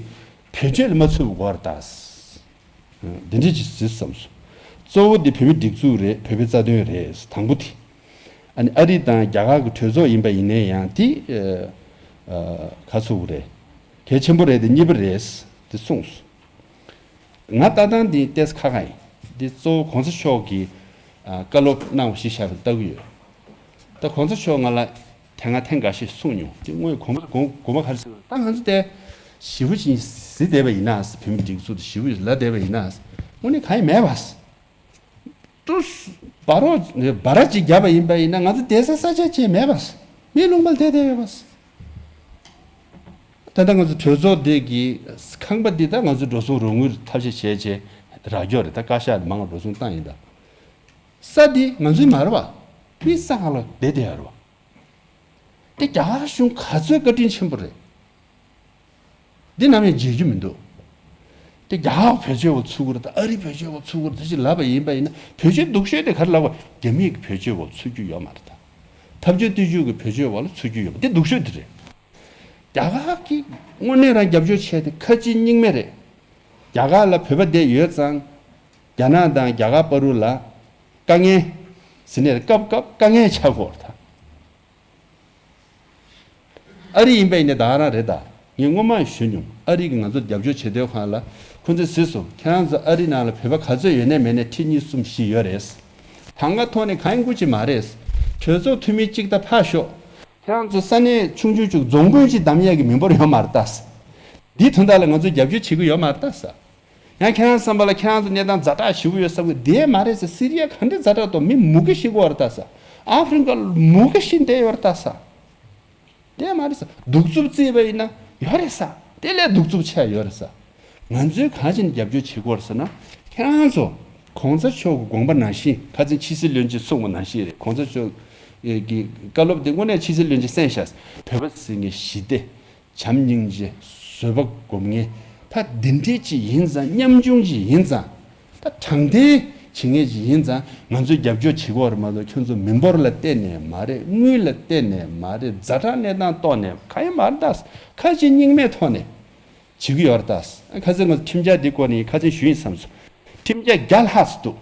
བེད་སྤྱོད་ལ་མ་ཚུད་པ་དགོས་རེད་ད། འདི་འདྲ་ཅིག་ཟེར་བསམ་སོང་། གཙོ་བོ་འདི་བོད་མི་སྒྲིག་འཛུགས་རེད། བོད་པའི་རྩ་དོན་རེད། དང་པོ་དེ། ཨ་ནི་ཨ་རི་དང་རྒྱ་གར་གྱི་གྲོས་ཚོགས་ཡིན་པ་ཡིན་ནའི་ཡང་དེ་ག་ཚོད་རེད། གལ་ཆེན་པོ་རེད་དེ་གཉིས་པ་རེད་དེ་གསུངས་སོང་། ང་ལྟ་སྟངས་འདི་ཏོག་ཙམ་ཁག་ཁག་ཡིན། འདི་གཙོ་བོ་གོང་ས་མཆོག་གིས་བཀའ་སློབ་གནང་བ་གཞི་བཞག་པ་ལྟ་གི་ཡོད། ད་གོང་ས་མཆོག་ང་ལ་དེ་སྔ་ཐེངས་འགའ་ཤས་གསུངས་མྱོང་། དེ་དངོས་གོང་མ་གོང་གོང་མ་ག་རེ་ཟེར་ད་ང་ཚོ་དེ་ཞི་བོ་ཅིག་ཟི་བསྡད་པ་ཡིན་ན་བོད་མི་སྒྲིག་འཛུགས་དེ་ཞི་བོ་ལ་བསྡད་པ་ཡིན་ན་དངོས་གནས་གང་ཡང་མེད་པ། ཏུ་སྦ་རོག་སྦ་ར་ཅིག་བརྒྱབ་པ་ཡིན་པ་ཡིན་ན་ང་ཚོ་བསྡད་ས་ས་ཆ་ཅིག་མེད་པ། མི་ལུང་པ་ལ་བསྡད་བསྡད་ཡོད་པ། ད་ལྟ་ང་ཚོ་གྲོས་ཚོགས་འདི་གི་ཁང་པ་འདི་ད་ང་ཚོ་འགྲོ་སོང་རོགས་དངུལ་ཐབས་ཤེས་བྱས་བྱས་རག་རྒྱུ་རེད། ད་བཀའ་ཤག་མང་འགྲོ་སོང་བཏང་ཡིན་ད། ས་འདི་ང་ཚོའི་མ་རེད་བ། མི་ས་གང་ལ་བསྡད་བསྡད་ཡོད་རེད་བ། དེ་རྒྱ་གར་གཞུང་ག་ཚོད་བཀའ་དྲིན་ཆེན་པོ་རེད། འདི་ནམ་ཡང་བརྗེད་རྒྱུ་མི་འདུག་དེ་རྒྱ་གར་བེད་སྤྱོད་འོག་ཚུད་ཀྱི་རེད་ད། ཨ་རི་བེད་སྤྱོད་འོག་ཚུད་ཀྱི་རེད་ད་ཅེས་ལབ་པ་ཡིན་པ་ཡིན་ན་བེད་སྤྱོད་སྡུག་ཤོས་དེ་ག་རེ་ལབ་པ། རྒྱ་མིའི་གི་བེད་སྤྱོད་འོག་ཚུད་རྒྱུ་ཡོད་མ་རེད་ད། འཐབ་ཇུས་སྟོབས་ཤུགས་ཀྱི་བེད་སྤྱོད་འོག་ལ་ཚུད་རྒྱུ་ཡོད་པ་དེ་སྡུག་ཤོས་དེ་རེད། རྒྱ་གར་གྱིས་དངོས་གནས་རང་རྒྱབ་སྐྱོར་བྱས་ཏེ་ཁ་ཅིག་རྙིང་མ་རེད། རྒྱ་གར་ལ་བོད་པ་བསྡད་ཡོད་ཙང་། རྒྱ་ནག་དང་རྒྱ་གར་བར་དུ་ལ་དཀའ་ངལ་ཟེར་ནས་སྐབས་སྐབས་དཀའ་ངལ་ཆགས་ཀྱི་ཡོད་རེད་ད། ཨ་རི་ཡིན་པ་ཡིན་ན་ད་ག་རང་རེད་ད། ངས་སྔོན་མ་ཞུས་མྱོང་། ཨ་རི་གིས་ང་ཚོར་རྒྱབ་སྐྱོར་བྱེད་དུས་སྒང་ལ་ཁོ་ཚོས་ཟེར་སོང་། ཁྱེད་རང་ཚོ་ཨ་རི་ནང་ལ་བོད་པ་ག་ཚོད་ཡོད་ནའི་མེད་ནའི་ཁྲི་གཉིས་གསུམ་བཞི་ཡོད་རེད། ཐང་ག་ཐོག་ནས་གང་ཡང་དགོས་ཀྱི་མ་རེད། གྲོས་ཚོགས་འཐུས་མི་གཅིག་ད་ཕར་ཞོག་ཁྱེད་རང་ཚོ་ས་གནས་ཆུང་ཆུང་ཅིག་རྫོང་དཔོན་ཅིག་བདམས་ཡས་ཀྱི་མི་འབོར་ཡོད་མ་རེད་ད། འདིའི་དོན་དག་ལ་ང་ཚོས་རྒྱབ་སྐྱོར་བྱེད་ཀྱི་ཡོད་མ་རེད་ད་ས། ཡང་ཁྱེད་རང་བསམ་པ་ལ་ཁྱེད་རང་ཚོ་གནས་སྟངས་ཛ་དྲག་ཞེ་པོ་ཡོད་བསམ་གི། དེ་མ་རེད་ཟེར། སི་རི་ཡ་ག་འདྲ་ཛ་དྲག་འདུག་མི་མུ་གེ་ཤི་གི་ཡོད་རེད་ད་ས། ཨ་ཧྥི་རི་ཀ་ལ་མུ་གེ་ཤི་བསྡད་ཡོད་རེད་ད་ས། དེ་མ་རེད་ས། གདུག་རྩུབ་བརྩིས་པ་ཡིན་ན་ཡོད་རེད་ས། དེ་ལས་གདུག་རྩུབ་ཆེ་ཡོད་རེད་ས། ང་ཚོས་གང་བྱས་ནས་རྒྱབ་སྐྱོར་བྱེད་དགོས་རེད་ཟེར་ན། ཁྱེད་རང་ཚོ་གོང་ས་མཆོག་གི་དགོངས་པ་ནང་བཞིན། ཁ་སང་ཕྱི་སྲིད་བློན་ཆེན་གསུངས་པ་ནང་བཞིན་རེད། གོང་ས་མཆོག་གི་བཀའ་སློབ་དེ་དངོས་གནས་ཕྱི་སྲིད་བློན་ཆེན་གསན་ཤག་བོད་པ་ཟེར་མཁན་ཞི་བདེ། བྱམས་སྙིང་རྗེ། བཟོད་པ་སྒོམ་མཁན། ད་འདི་འདྲས་ཅིག་ཡིན་ཙང་། ཉམ་ཆུང་ཅིག་ཡིན་ཙང་། ད་དྲང་བདེན་བྱེད་མཁན་ཅིག་ཡིན་ཙང་། ང་ཚོས་རྒྱབ་སྐྱོར་བྱེད་དགོས་རེད་མ་གཏོགས། ཁྱོད་ཚོ་མི་འབོར་ལ་བལྟས་ནས་མ་རེད། དངུལ་ལ་བལྟས་ནས་མ་རེད། ཛ་དྲག་གནས་སྟངས་ཐོག་ནས་གང་ཡང་མ་རེད་ད། ཁ་ཅིག་རྙིང་མའི་ཐོག་ནས་བྱེད་ཀྱི་ཡོད་རེད་ད། ཁ་སང་ང་ཚོ་ཁྲིམས་འཆར་འདི་སྐོར་ནས་ཁ་སང་ཞུས་ཡིན་བསམ་སོང་། ཁྲིམས་འཆར་བརྒྱ་ལྷག་ཙམ་འདུག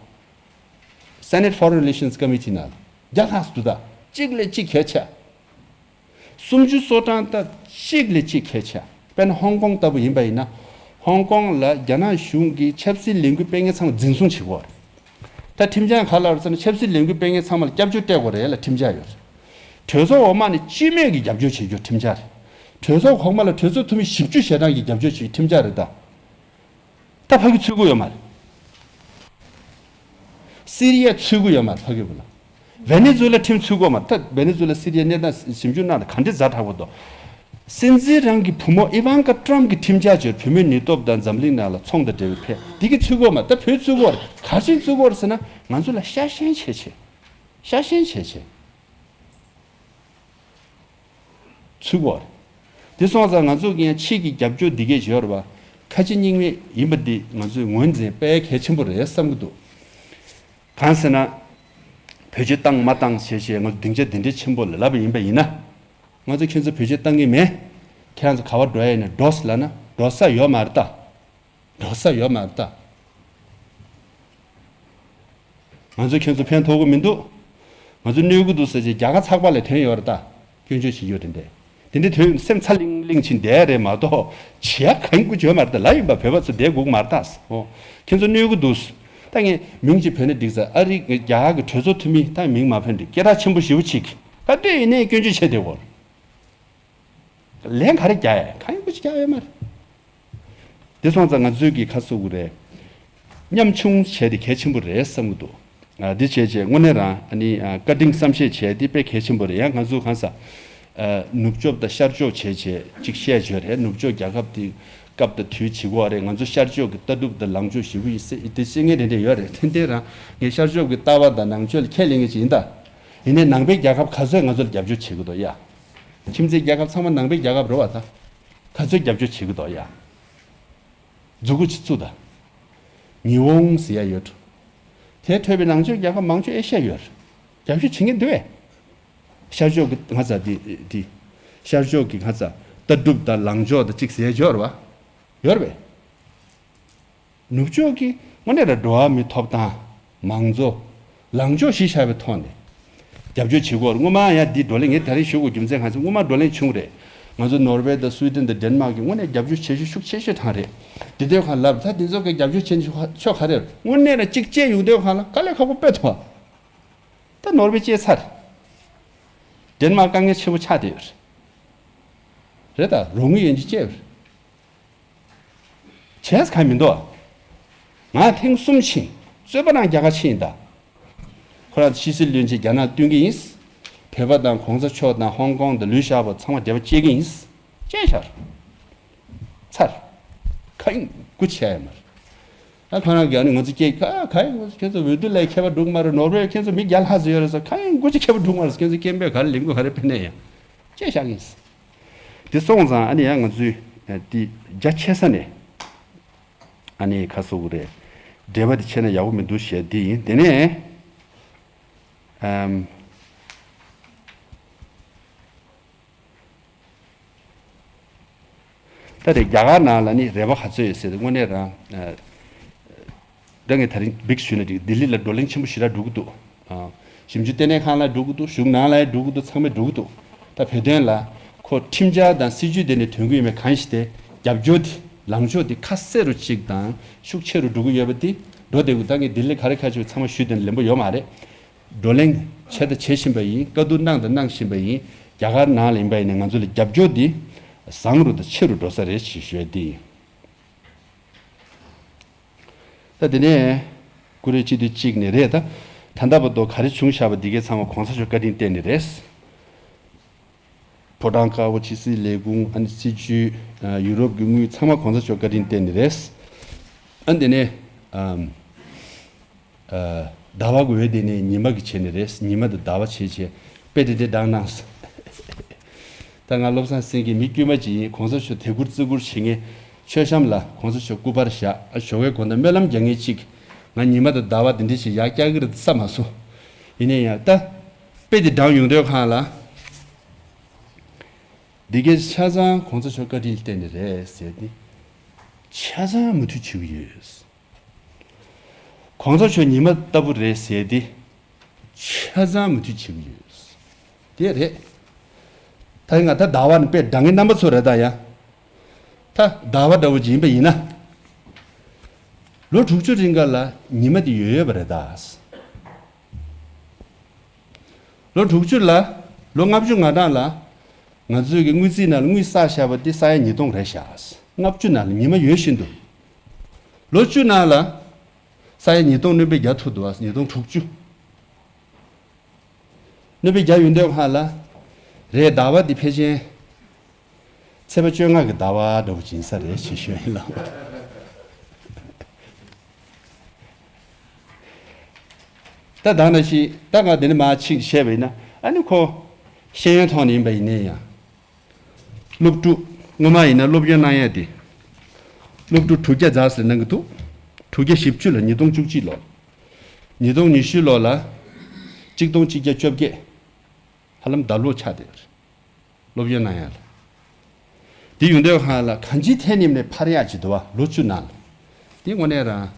Senate Foreign Relations Committee ནང་ལ་བརྒྱ་ལྷག་ཙམ་འདུག་ད་གཅིག་ལས་གཅིག་གལ་ཆེ། སུམ་ཅུ་སོ་གྲངས་ད་གཅིག་ལས་གཅིག་གལ་ཆེ། དཔེར་ན་ཧོང་ཀོང་ལྟ་བུ་ཡིན་པ་ཡིན་ན། ཧོང་ཀོང་ལ་རྒྱ་ནག་གཞུང་གིས་ཆབ་སྲིད་ལས་འགུལ་སྤེལ་མཁན་ཚང་མ་འཛིན་བཟུང་བྱེད་ཀྱི་ཡོད་རེད། ད་ཁྲིམས་འཆར་ག་རེ་ལབ་རེད་ཟེར་ན། ཆབ་སྲིད་ལས་འགུལ་སྤེལ་མཁན་ཚང་མ་ལ་སྐྱབས་བཅོལ་སྤྲད་དགོས་རེད་ལ་ཁྲིམས་འཆར་ཡོད་རེད། གྲོས་ཚོགས་འོག་མ་ནས་སྤྱི་མོས་ཀྱི་རྒྱབ་སྐྱོར་བྱེད་རྒྱུ་ཁྲིམས་འཆར་རེད། གྲོས་ཚོགས་གོང་མ་ལ་གྲོས་ཚོགས་འཐུས་མི་བཞི་བཅུ་ཞེ་གྲངས་ཀྱི་རྒྱབ་སྐྱོར་བྱེད་རྒྱུ་ཁྲིམས་འཆར་རེད་ད། ད་ཕ་གི་ཚུད་ཀྱི་ཡོད་མ་རེད། སི་རི་ཡ་ཚུད་ཀྱི་ཡོད་མ་རེད་ཕ་གི་བུ་ལ། ཝེ་ནེ་ཛུ་ལ་ཁྲིམས་ཚུད་ཀྱི་ཡོད་མ་རེད། ད་ཝེ་ནེ་ཛུ་ལ་སི་རི་ཡའི་གནས་སྟངས་ཞིབ་འཇུག་གནང་ན་ག་འདྲས་ཛ་དྲག་པོ་འདུག་སྲིད་འཛིན་རང་གི་བུ་མོ་ཨི་ཝན་ཀ་ཏྲམ་གྱི་ཁྲིམས་འཆར་བརྗོད། བུད་མེད་ནུས་སྟོབས་དང་འཛམ་གླིང་ནང་ལ་ཚོང་དང་འབྲེལ་བའི་ཕན་འདི་གི་ཚུད་ཀྱི་ཡོད་མ་རེད། ད་བོད་ཚུད་ཀྱི་ཡོད་རེད། ག་རེ་བྱས་ནས་ཚུད་ཀྱི་ཡོད་རེད་ཟེར་ན། ང་ཚོ་ལ་ཤ་ཞེན་བྱེད་བྱེད། ཤ་ཞེན་བྱེད་བྱེད། ཚུད་དགོས་རེད། དེ་སོང་ཙང་ང་ཚོ་གི་ཡང་ཕྱིས་ཀྱི་རྒྱབ་སྐྱོར་འདི་གས་ཡོད་རེད་བ། ཁ་ཆེ་རྙིང་མ་ཡིན་པ་འདི་ང་ཚོས་ངོས་འཛིན་དཔེ་གལ་ཆེན་པོ་རེད་བསམ་གྱི་འདུག་གང་ཟེར་ན། བེད་སྤྱོད་བཏང་མ་བཏང་ཞེས་བྱས་ང་ཚོ་སྡིངས་ཆ་འདི་འདྲའི་ཆེན་པོ་ལ་ལབ་པ་ཡིན་པ་ཡིན་ན། ང་ཚོ་ཁྱོད་ཚོ་བེད་སྤྱོད་བཏང་གི་མེད། ཁྱེད་རང་ཚོ་ག་བར་འགྲོ་ཡ་ཡིན་ན་འགྲོ་ལབ་ན་འགྲོ་ས་ཡོད་མ་རེད་ད། འགྲོ་ས་ཡོད་མ་རེད་ད། ང་ཚོས་ཁྱེད་ཚོ་ཕན་ཐོགས་ཀྱི་མི་འདུག་ང་ཚོས་གནོད་ཀྱི་འདུག་ཟེར་བྱས་རྒྱ་གར་ཚགས་པར་ལ་ཐོན་ཡོད་རེད་ད། སྐྱོན་བརྗོད་བྱེད་ཡོད་རེད་འདྲ། དེ་འདྲའི་དོན་སེམས་ཚ་ལིང་ལིང་ཕྱིན་བསྡད་རེད་མ་གཏོགས་བྱས་གང་ཡང་ཅིག་ཡོད་མ་རེད་ད། ལབ་ཡིན་པ། བོད་པ་ཚོ་བསྡད་དགོས་ཀྱི་མ་རེད་ད། འོ། ཁྱེད་ཚོ་གནོད་ཀྱི་འདུག་ད་ངས་མིང་ཅིག་བོས་ན་འགྲིག་ས། ཨ་རི་རྒྱ་གར་གྱི་གྲོས་ཚོགས་འཐུས་མི་ད་མིང་མ་བོས་ན་འགྲིག་སྐད་གྲགས་ཆེན་པོ་ཞེ་པོ་ཅིག་ག་དུས་ཡིན་ནའི་སྐྱོན་བརྗོད་བྱས་བསྡད་དགོས། ལན་ག་རེ་རྒྱག་ཡ། གང་ཡང་ཅིག་རྒྱག་ཡོད་མ་རེད། དེ་སོང་ཙང་ང་ཚོའི་གི་ཁ་གསོ་གི་རེད། ཉམ་ཆུང་བྱས་ཏེ་གལ་ཆེན་པོ་རེད་བསམ་གི་འདུག་ཨ། འདི་བྱས་བྱས་དངོས་གནས་རང་ཨ་ནི་ཨ་བཀའ་དྲིན་བསམ་ཤེས་བྱས་ཏེ་དཔེ་གལ་ཆེན་པོ་རེད། ཡང་ང་ཚོ་གང་ས་ཨ་ནུབ་ཕྱོགས་དང་ཤར་ཕྱོགས་བྱས་བྱས་ཅིག་བཤད་བྱས་རེད། ནུབ་ཕྱོགས་རྒྱལ་ཁབ་དེ་སྐབས་དང་དུས་བྱེད་དགོས་རེད། ང་ཚོ་ཤར་ཕྱོགས་ཀྱི་ལྟ་གྲུབ་དང་ལངས་ཕྱོགས་ཞེ་པོ་ཡིན་ཟེར་དེ་བཤད་མཁན་རེ་རེ་ཡོད་རེད། ཏན་ཏན་རང་ངས་ཤར་ཕྱོགས་ཀྱི་ལྟ་བ་དང་ནང་ཆོས་ལ་ཁས་ལེན་མཁན་ཅིག་ཡིན་ད། ཡིན་ནའི་ནང་པའི་རྒྱལ་ཁབ་ག་ཚོད་ང་ཚོ་ལ་རྒྱབ་སྐྱོར་བྱེད་ཀྱི་འདུག་ཡ། ཁྱིམ་མཚེས་རྒྱལ་ཁབ་ཚང་མ་ནང་པའི་རྒྱལ་ཁབ་རེད་བ་ད། ག་ཚོད་རྒྱབ་སྐྱོར་བྱེད་ཀྱི་འདུག་ཡ། མཛུ་གུ་ཅིག་བཙུགས་དང་། ཉི་འོང་ཟེར་ཡ་ཡོད། དེ་འཕྲོས་པའི་ནང་ཆོས་རྒྱལ་ཁབ་མང་ཆེ་ཨེ་ཤ་ཡ་ཡོད་རེད། རྒྱབ་སྐྱོར་བྱེད་མཁན་འདུག་བས། ཤར་ཕྱོགས་ཀྱི་ང་ཚ་དེ་དེ། ཤར་ཕྱོགས་ཀྱི་ང་ཚ་ལྟ་གྲུབ་དང་ལངས་ཕྱོགས་དང་གཅིག་ཟེར་ཡ་ཡོད་རེད་བ། ཡོད་རེད་བས། ནུབ་ཕྱོགས་ཀྱི་དངོས་གནས་ལ་འགྲོ་བ་མིའི་ཐོབ་ཐང་། མང་གཙོ། ལངས་ཕྱོགས་གཞི་བཞག་པའི་ཐོག་ནས་རྒྱབ་སྐྱོར་བྱེད་དགོས། སྔོན་མ་ཡང་འདི་བགྲོ་གླེང་ངས་ད་རིང་ཞུ་དགོས་རྒྱུ་མཚན་གང་ཟེར། སྔོན་མ་བགྲོ་གླེང་བྱུང་རེད། ང་ཚོ་ནོར་ཝེ་དང་སུའི་ཌེན་དང་ཌེན་མཱག་གིས་དངོས་གནས་རྒྱབ་སྐྱོར་བྱེད་ཤུགས་ཤུགས་ཆེ་ཤོས་དང་རེད། འདི་དུས་གང་ལབ་ད་འདི་ཚོ་གི་རྒྱབ་སྐྱོར་བྱེད་ཤོག་ག་རེད། དངོས་གནས་ལ་གཅིག་བཅད་ཡོང་དུས་གང་ལ་དཀའ་ལས་ཁག་པོ་དཔེ་ཐོག་ད་ནོར་ཝེ་བཅད་ཚར། ཌེན་མཱག་དཀའ་ངལ་ཆེན་པོ་ཆགས་བསྡད་ཡོད་རེད། རེད་ད། རོགས་དངུལ་ཡན་ཆད་བཅད་ཡོད་རེད། བྱས་གང་མི་འདུག་ང་ཐེངས་གསུམ་ཕྱིན། གཙོས་པ་རང་རྒྱ་གར་ཕྱིན་ཡིན་ད། ཁོ་རང་ཕྱི་སྲིད་བློན་ཆེན་རྒྱ་ནག་བསྟུན་གྱི་ཡིན། བོད་པ་དང་གོང་ས་མཆོག་དང་ཧོང་ཀོང་དང་ལུས་ཤག་པ་ཚང་མ་འབྲེལ་བ་བཅད་ཀྱི་ཡིན། བཅད་ཤར། ཚར། གང་ཡིན་དགུ་བྱས་ཡ་མ་རེད། ད་ཁོ་རང་གིས་ཨ་ནི་ང་ཚོ་སྐད་ག་ག་ཡིན། ང་ཚོ་ཁྱེད་ཚོ་འོས་བསྡུ་ལས་ཁྱད་པར་འགྲོ་གི་མ་རེད། ནོར་ཝེ་ཁྱེད་ཚོ་མི་བརྒྱ་ལྷག་ཙམ་ཡོད་རེད་ཟེར། གང་ཡིན་དགུ་ཅིག་ཁྱད་པར་འགྲོ་གི་མ་རེད་ཟེར། ཁྱེད་ཚོ་སྐད་འབོད་ག་རེ་ལེན་དགོས་ག་རེ་སྤེལ་ནས་ཡང་བཅད་བཞག་གི་ཡིན། དེ་སོང་ཙང་ཨ་ནི་ཡང་ང་ཚོས་དེ་རྒྱ་ཆེ་ས་ནས་ཨ་ནི་ཁ་གསོ་གི་རེད། འབྲེལ་བ་དེ་བྱས་ན་ཡག་པོ་མི་འདུག་ཞེས་དེ་ཡིན། དེ་ནས་ཨམ། ད་རེས་རྒྱ་གར་ནང་ལ་ནི་རེ་བ་ག་ཚོད་ཡོད་ཟེར་ཏེ་དངོས་གནས་རང་། ད་ངས་ད་རིང་བིག་ཞུས་ན་འགྲིག་ལྡི་ལི་ལ་བགྲོ་གླེང་ཆེན་པོ་ཞེ་དྲག་འགྲོ་གི་འདུག་ཞིབ་འཇུག་ལྟེ་གནས་ཁང་ལ་འགྲོ་གི་འདུག་གཞུང་ནང་ལ་ཡང་འགྲོ་གི་འདུག་ཚང་མས་འགྲོ་གི་འདུག་ད་བོད་དོན་ལ་ཁོ་ཁྲིམས་འཆར་དང་སྲིད་ཇུས་དེ་ནས་ཐོན་གི་ཡོད་མེད་གང་ཞིག་དེ་རྒྱབ་སྐྱོར་དེ་ལངས་ཕྱོགས་དེ་ཁ་གསལ་རུ་གཅིག་དང་ཤུགས་ཆེ་རུ་འགྲོ་གི་ཡོད་པ་དེ་འགྲོ་བསྡད་གི་འདུག་ད་ངས་ལྡི་ལི་ག་རེ་ག་རེ་བྱས་ཚང་མ་ཞུས་དེ་ལན་པོ་ཡོད་མ་རེད། བགྲོ་གླེང་བྱས་དང་བྱེད་བཞིན་པ་ཡིན། བཀའ་བསྡུར་གནང་དང་གནང་བཞིན་པ་ཡིན། རྒྱ་གར་ནང་ལ་ཡིན་པ་ཡིན་ན་ང་ཚོ་ལ་རྒྱབ་སྐྱོར་འདི་བཟང་རུ་དང་ཆེ་རུ་འགྲོ་ས་རེད་ཅེས་ཞུ་ཡ་འདི་ཡིན། ད་དེ་ནས་ཀུ་རེ་སྤྱི་འཐུས་གཅིག་ནས་རེད་ད། ད་ལྟ་བར་དུ་ག་རེ་བྱུང་བཞག་པ་འདི་གའི་ཚང་མ་གོང་ས་མཆོག་བཀའ་དྲིན་བརྟེན་ནས་རེད། ཕོ་བྲང་དཀར་པོ། ཕྱི་སྲིད་ལས་ཁུངས། ཨ་ནི་སྲིད་བྱུས། ཡུ་རོབ་ཀྱི་དངུལ་ཚང་མ་གོང་ས་མཆོག་བཀའ་དྲིན་བརྟེན་ནས་རེད། ཨ་ནི་དེ་ནས་ཨམ། ཟླ་བ་གི་འོད་དེ་ནས་ཉི་མ་གི་བྱས་ནས་རེད། ཉི་མ་དང་ཟླ་བ་བྱས་བྱས་དཔེ་དེ་འདྲ་བགྲངས་གནང་སོང་། ད་ང་བློ་བཟང་སེང་གེ་མི་དཀྱུས་མ་ཅིག་ཡིན། གོང་ས་མཆོག་དད་བཀུར་བརྩི་བཀུར་བྱེད་མཁན། མཆོད་བཤམས་ལ་གོང་ས་མཆོག་སྐུ་པར་བཞག་ཨ་ཞོགས་ཀའི་དགོང་དག་སྨོན་ལམ་རྒྱག་མཁན་ཅིག་ང་ཉི་མ་དང་ཟླ་བ་དེ་འདྲ་ཞིག་ཡར་བཀྱག་གི་རེད་བསམ་མ་སོང་། ཡིན་ནའི་ཡང་ད་དཔེ་དེ་བགྲངས་ཡོང་དུས་གང་ལ། འདི་གའི་ཆ་ཚང་གོང་ས་མཆོག་བཀའ་དྲིན་བརྟེན་ནས་རེད་ཟེར་ཏེ། ཆ་ཚང་མུ་མཐུད་བྱེད་ཀྱི་ཡོད། གོང་ས་མཆོག་ཉི་མ་ལྟ་བུ་རེད་ཟེར་ཏེ། ཆ་ཚང་མུ་མཐུད་བྱེད་ཀྱི་ཡོད། དེ་རེད། ད་ང་ད་ཟླ་བ་ནི་དཔེ་འདྲ་ངའི་རྣམ་པ་ཚོ་རེད་ད་ཡ། ད་ཟླ་བ་འདྲ་བོ་ཅིག་ཡིན་པ་ཡིན་ན། ལོ་དྲུག་ཅུ་རིང་ག་ལ་ཉི་མ་དེ་ཡོད་ཡོད་པ་རེད་ད། ལོ་དྲུག་ཅུ་ལ། ལོ་ལྔ་བཅུ་ང་གྲངས་ལ། ང་ཚོས་ཀྱི་དངུལ་རྩིས་ནང་ལ་དངུལ་བསགས་བཞག་པ་དེ་ས་ཡ་ཉིས་སྟོང་རེད་བཞག་ལྔ་བཅུ་ནང་ལ་ཉི་མ་ཡོད་བཞིན་དུ། ལོ་བཅུ་ནང་ལ། ས་ཡ་ཉིས་སྟོང་སྣོན་པ་བརྒྱ་ཐུབ་འདུག་ཉིས་སྟོང་དྲུག་ཅུ། སྣོན་པ་བརྒྱ་ཡོད་འདོད་ཁ་ལ། རེད། ཟླ་བ་འདི་ཕལ་ཆེར། ཚེས་པ་བཅོ་ལྔ་གི་ཟླ་བ་འདྲ་བོ་ཅིག་ཡིན་ས་རེད་ཅེས་ཞུ་ཡིན་ལགས། ད་ད་ནང་བཞིན་ད་ང་འདི་ནས་མར་ཅིག་བཤད་པ་ཡིན་ན། ཨ་ནི་ཁོ་ཤེས་ཡོན་ཐོག་ནས་ཡིན་པ་ཡིན་ནའི་ཡང་། སློབ་ཕྲུག་སྔོན་མ་ཡིན་ན་སློབ་ཡོན་གནང་ཡ་དེ། སློབ་ཕྲུག་དྲུག་བརྒྱ་ཙམ་ཞིག་གནང་གི་འདུག་དྲུག་བརྒྱ་བཞི་བཅུ་ལ་ཉིས་སྟོང་བཅུ་གཅིག་ལོ། ཉིས་སྟོང་ཉི་ཤུ་ལོ་ལ། གཅིག་སྟོང་གཅིག་བརྒྱ་བཅོ་བརྒྱད། ཧ་ལམ་ཟླ་ལོ་ཆགས་བསྡད་ཡོད་རེད། སློབ་ཡོན་གནང་ཡ་ལ། དེ་ཡོང་དུས་ཧ་ལ་གང་ཅིའི་ཐད་ནས་ནས་འཕར་ཡག་ཅིག་འདུག་བ། ལོ་བཅུ་ནང་ལ། དེ་དངོས་གནས་རང་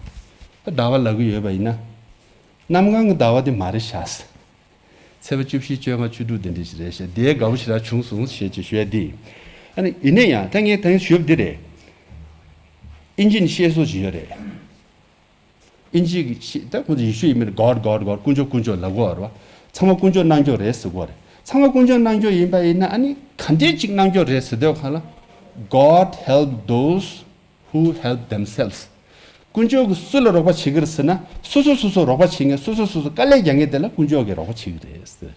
ད་ཟླ་བ་ལབ་གི་ཡོད་པ་ཡིན་ན། གནམ་གང་གི་ཟླ་བ་དེ་མ་རེད་ཤག། ཚེས་པ་བཅུ་བཞི་བཅོ་ལྔ་བཅུ་དྲུག་དེ་འདྲ་ཞིག་རེད་ཤག། དེའི་དགའ་བོ་ཞེ་དྲག་བྱུང་སོང་ཞེས་ཅིག་ཞུ་ཡ་དེ་ཡིན། ཨ་ནི་ཡིན་ན་ཡང་ད་ངས་ད་ངས་ཞུས་པ་འདི་རེད། ཨིན་ཇི་ནས་བཤད་སྲོལ་ཅིག་ཡོད་རེད། ཨིན་ཇི་གི་ཤི་ད་ཁོང་ཚོ་ཡེ་ཤུ་ཡི་མིང་God God God དཀོན་མཆོག་དཀོན་མཆོག་ལབ་གོ་རེད་བ། ཚང་མ་དཀོན་མཆོག་གནང་རྒྱུ་རེད་ཟེར་གོ་རེད། ཚང་མ་དཀོན་མཆོག་གནང་རྒྱུ་ཡིན་པ་ཡིན་ན། ཨ་ནི་ག་འདྲས་ཅིག་གནང་རྒྱུ་རེད་ཟེར་དུས་གང་ལ། God help those who help themselves. དཀོན་མཆོག་གིས་སུ་ལ་རོགས་པ་བྱེད་ཀྱི་རེད་ཟེར་ན། སོ་སོ་སོ་སོ་རོགས་པ་བྱེད་མཁན། སོ་སོ་སོ་སོ་དཀའ་ལས་རྒྱག་མཁན་དེ་ལ་དཀོན་མཆོག་གིས་རོགས་པ་བྱེད་ཀྱི་རེད་ཟེར།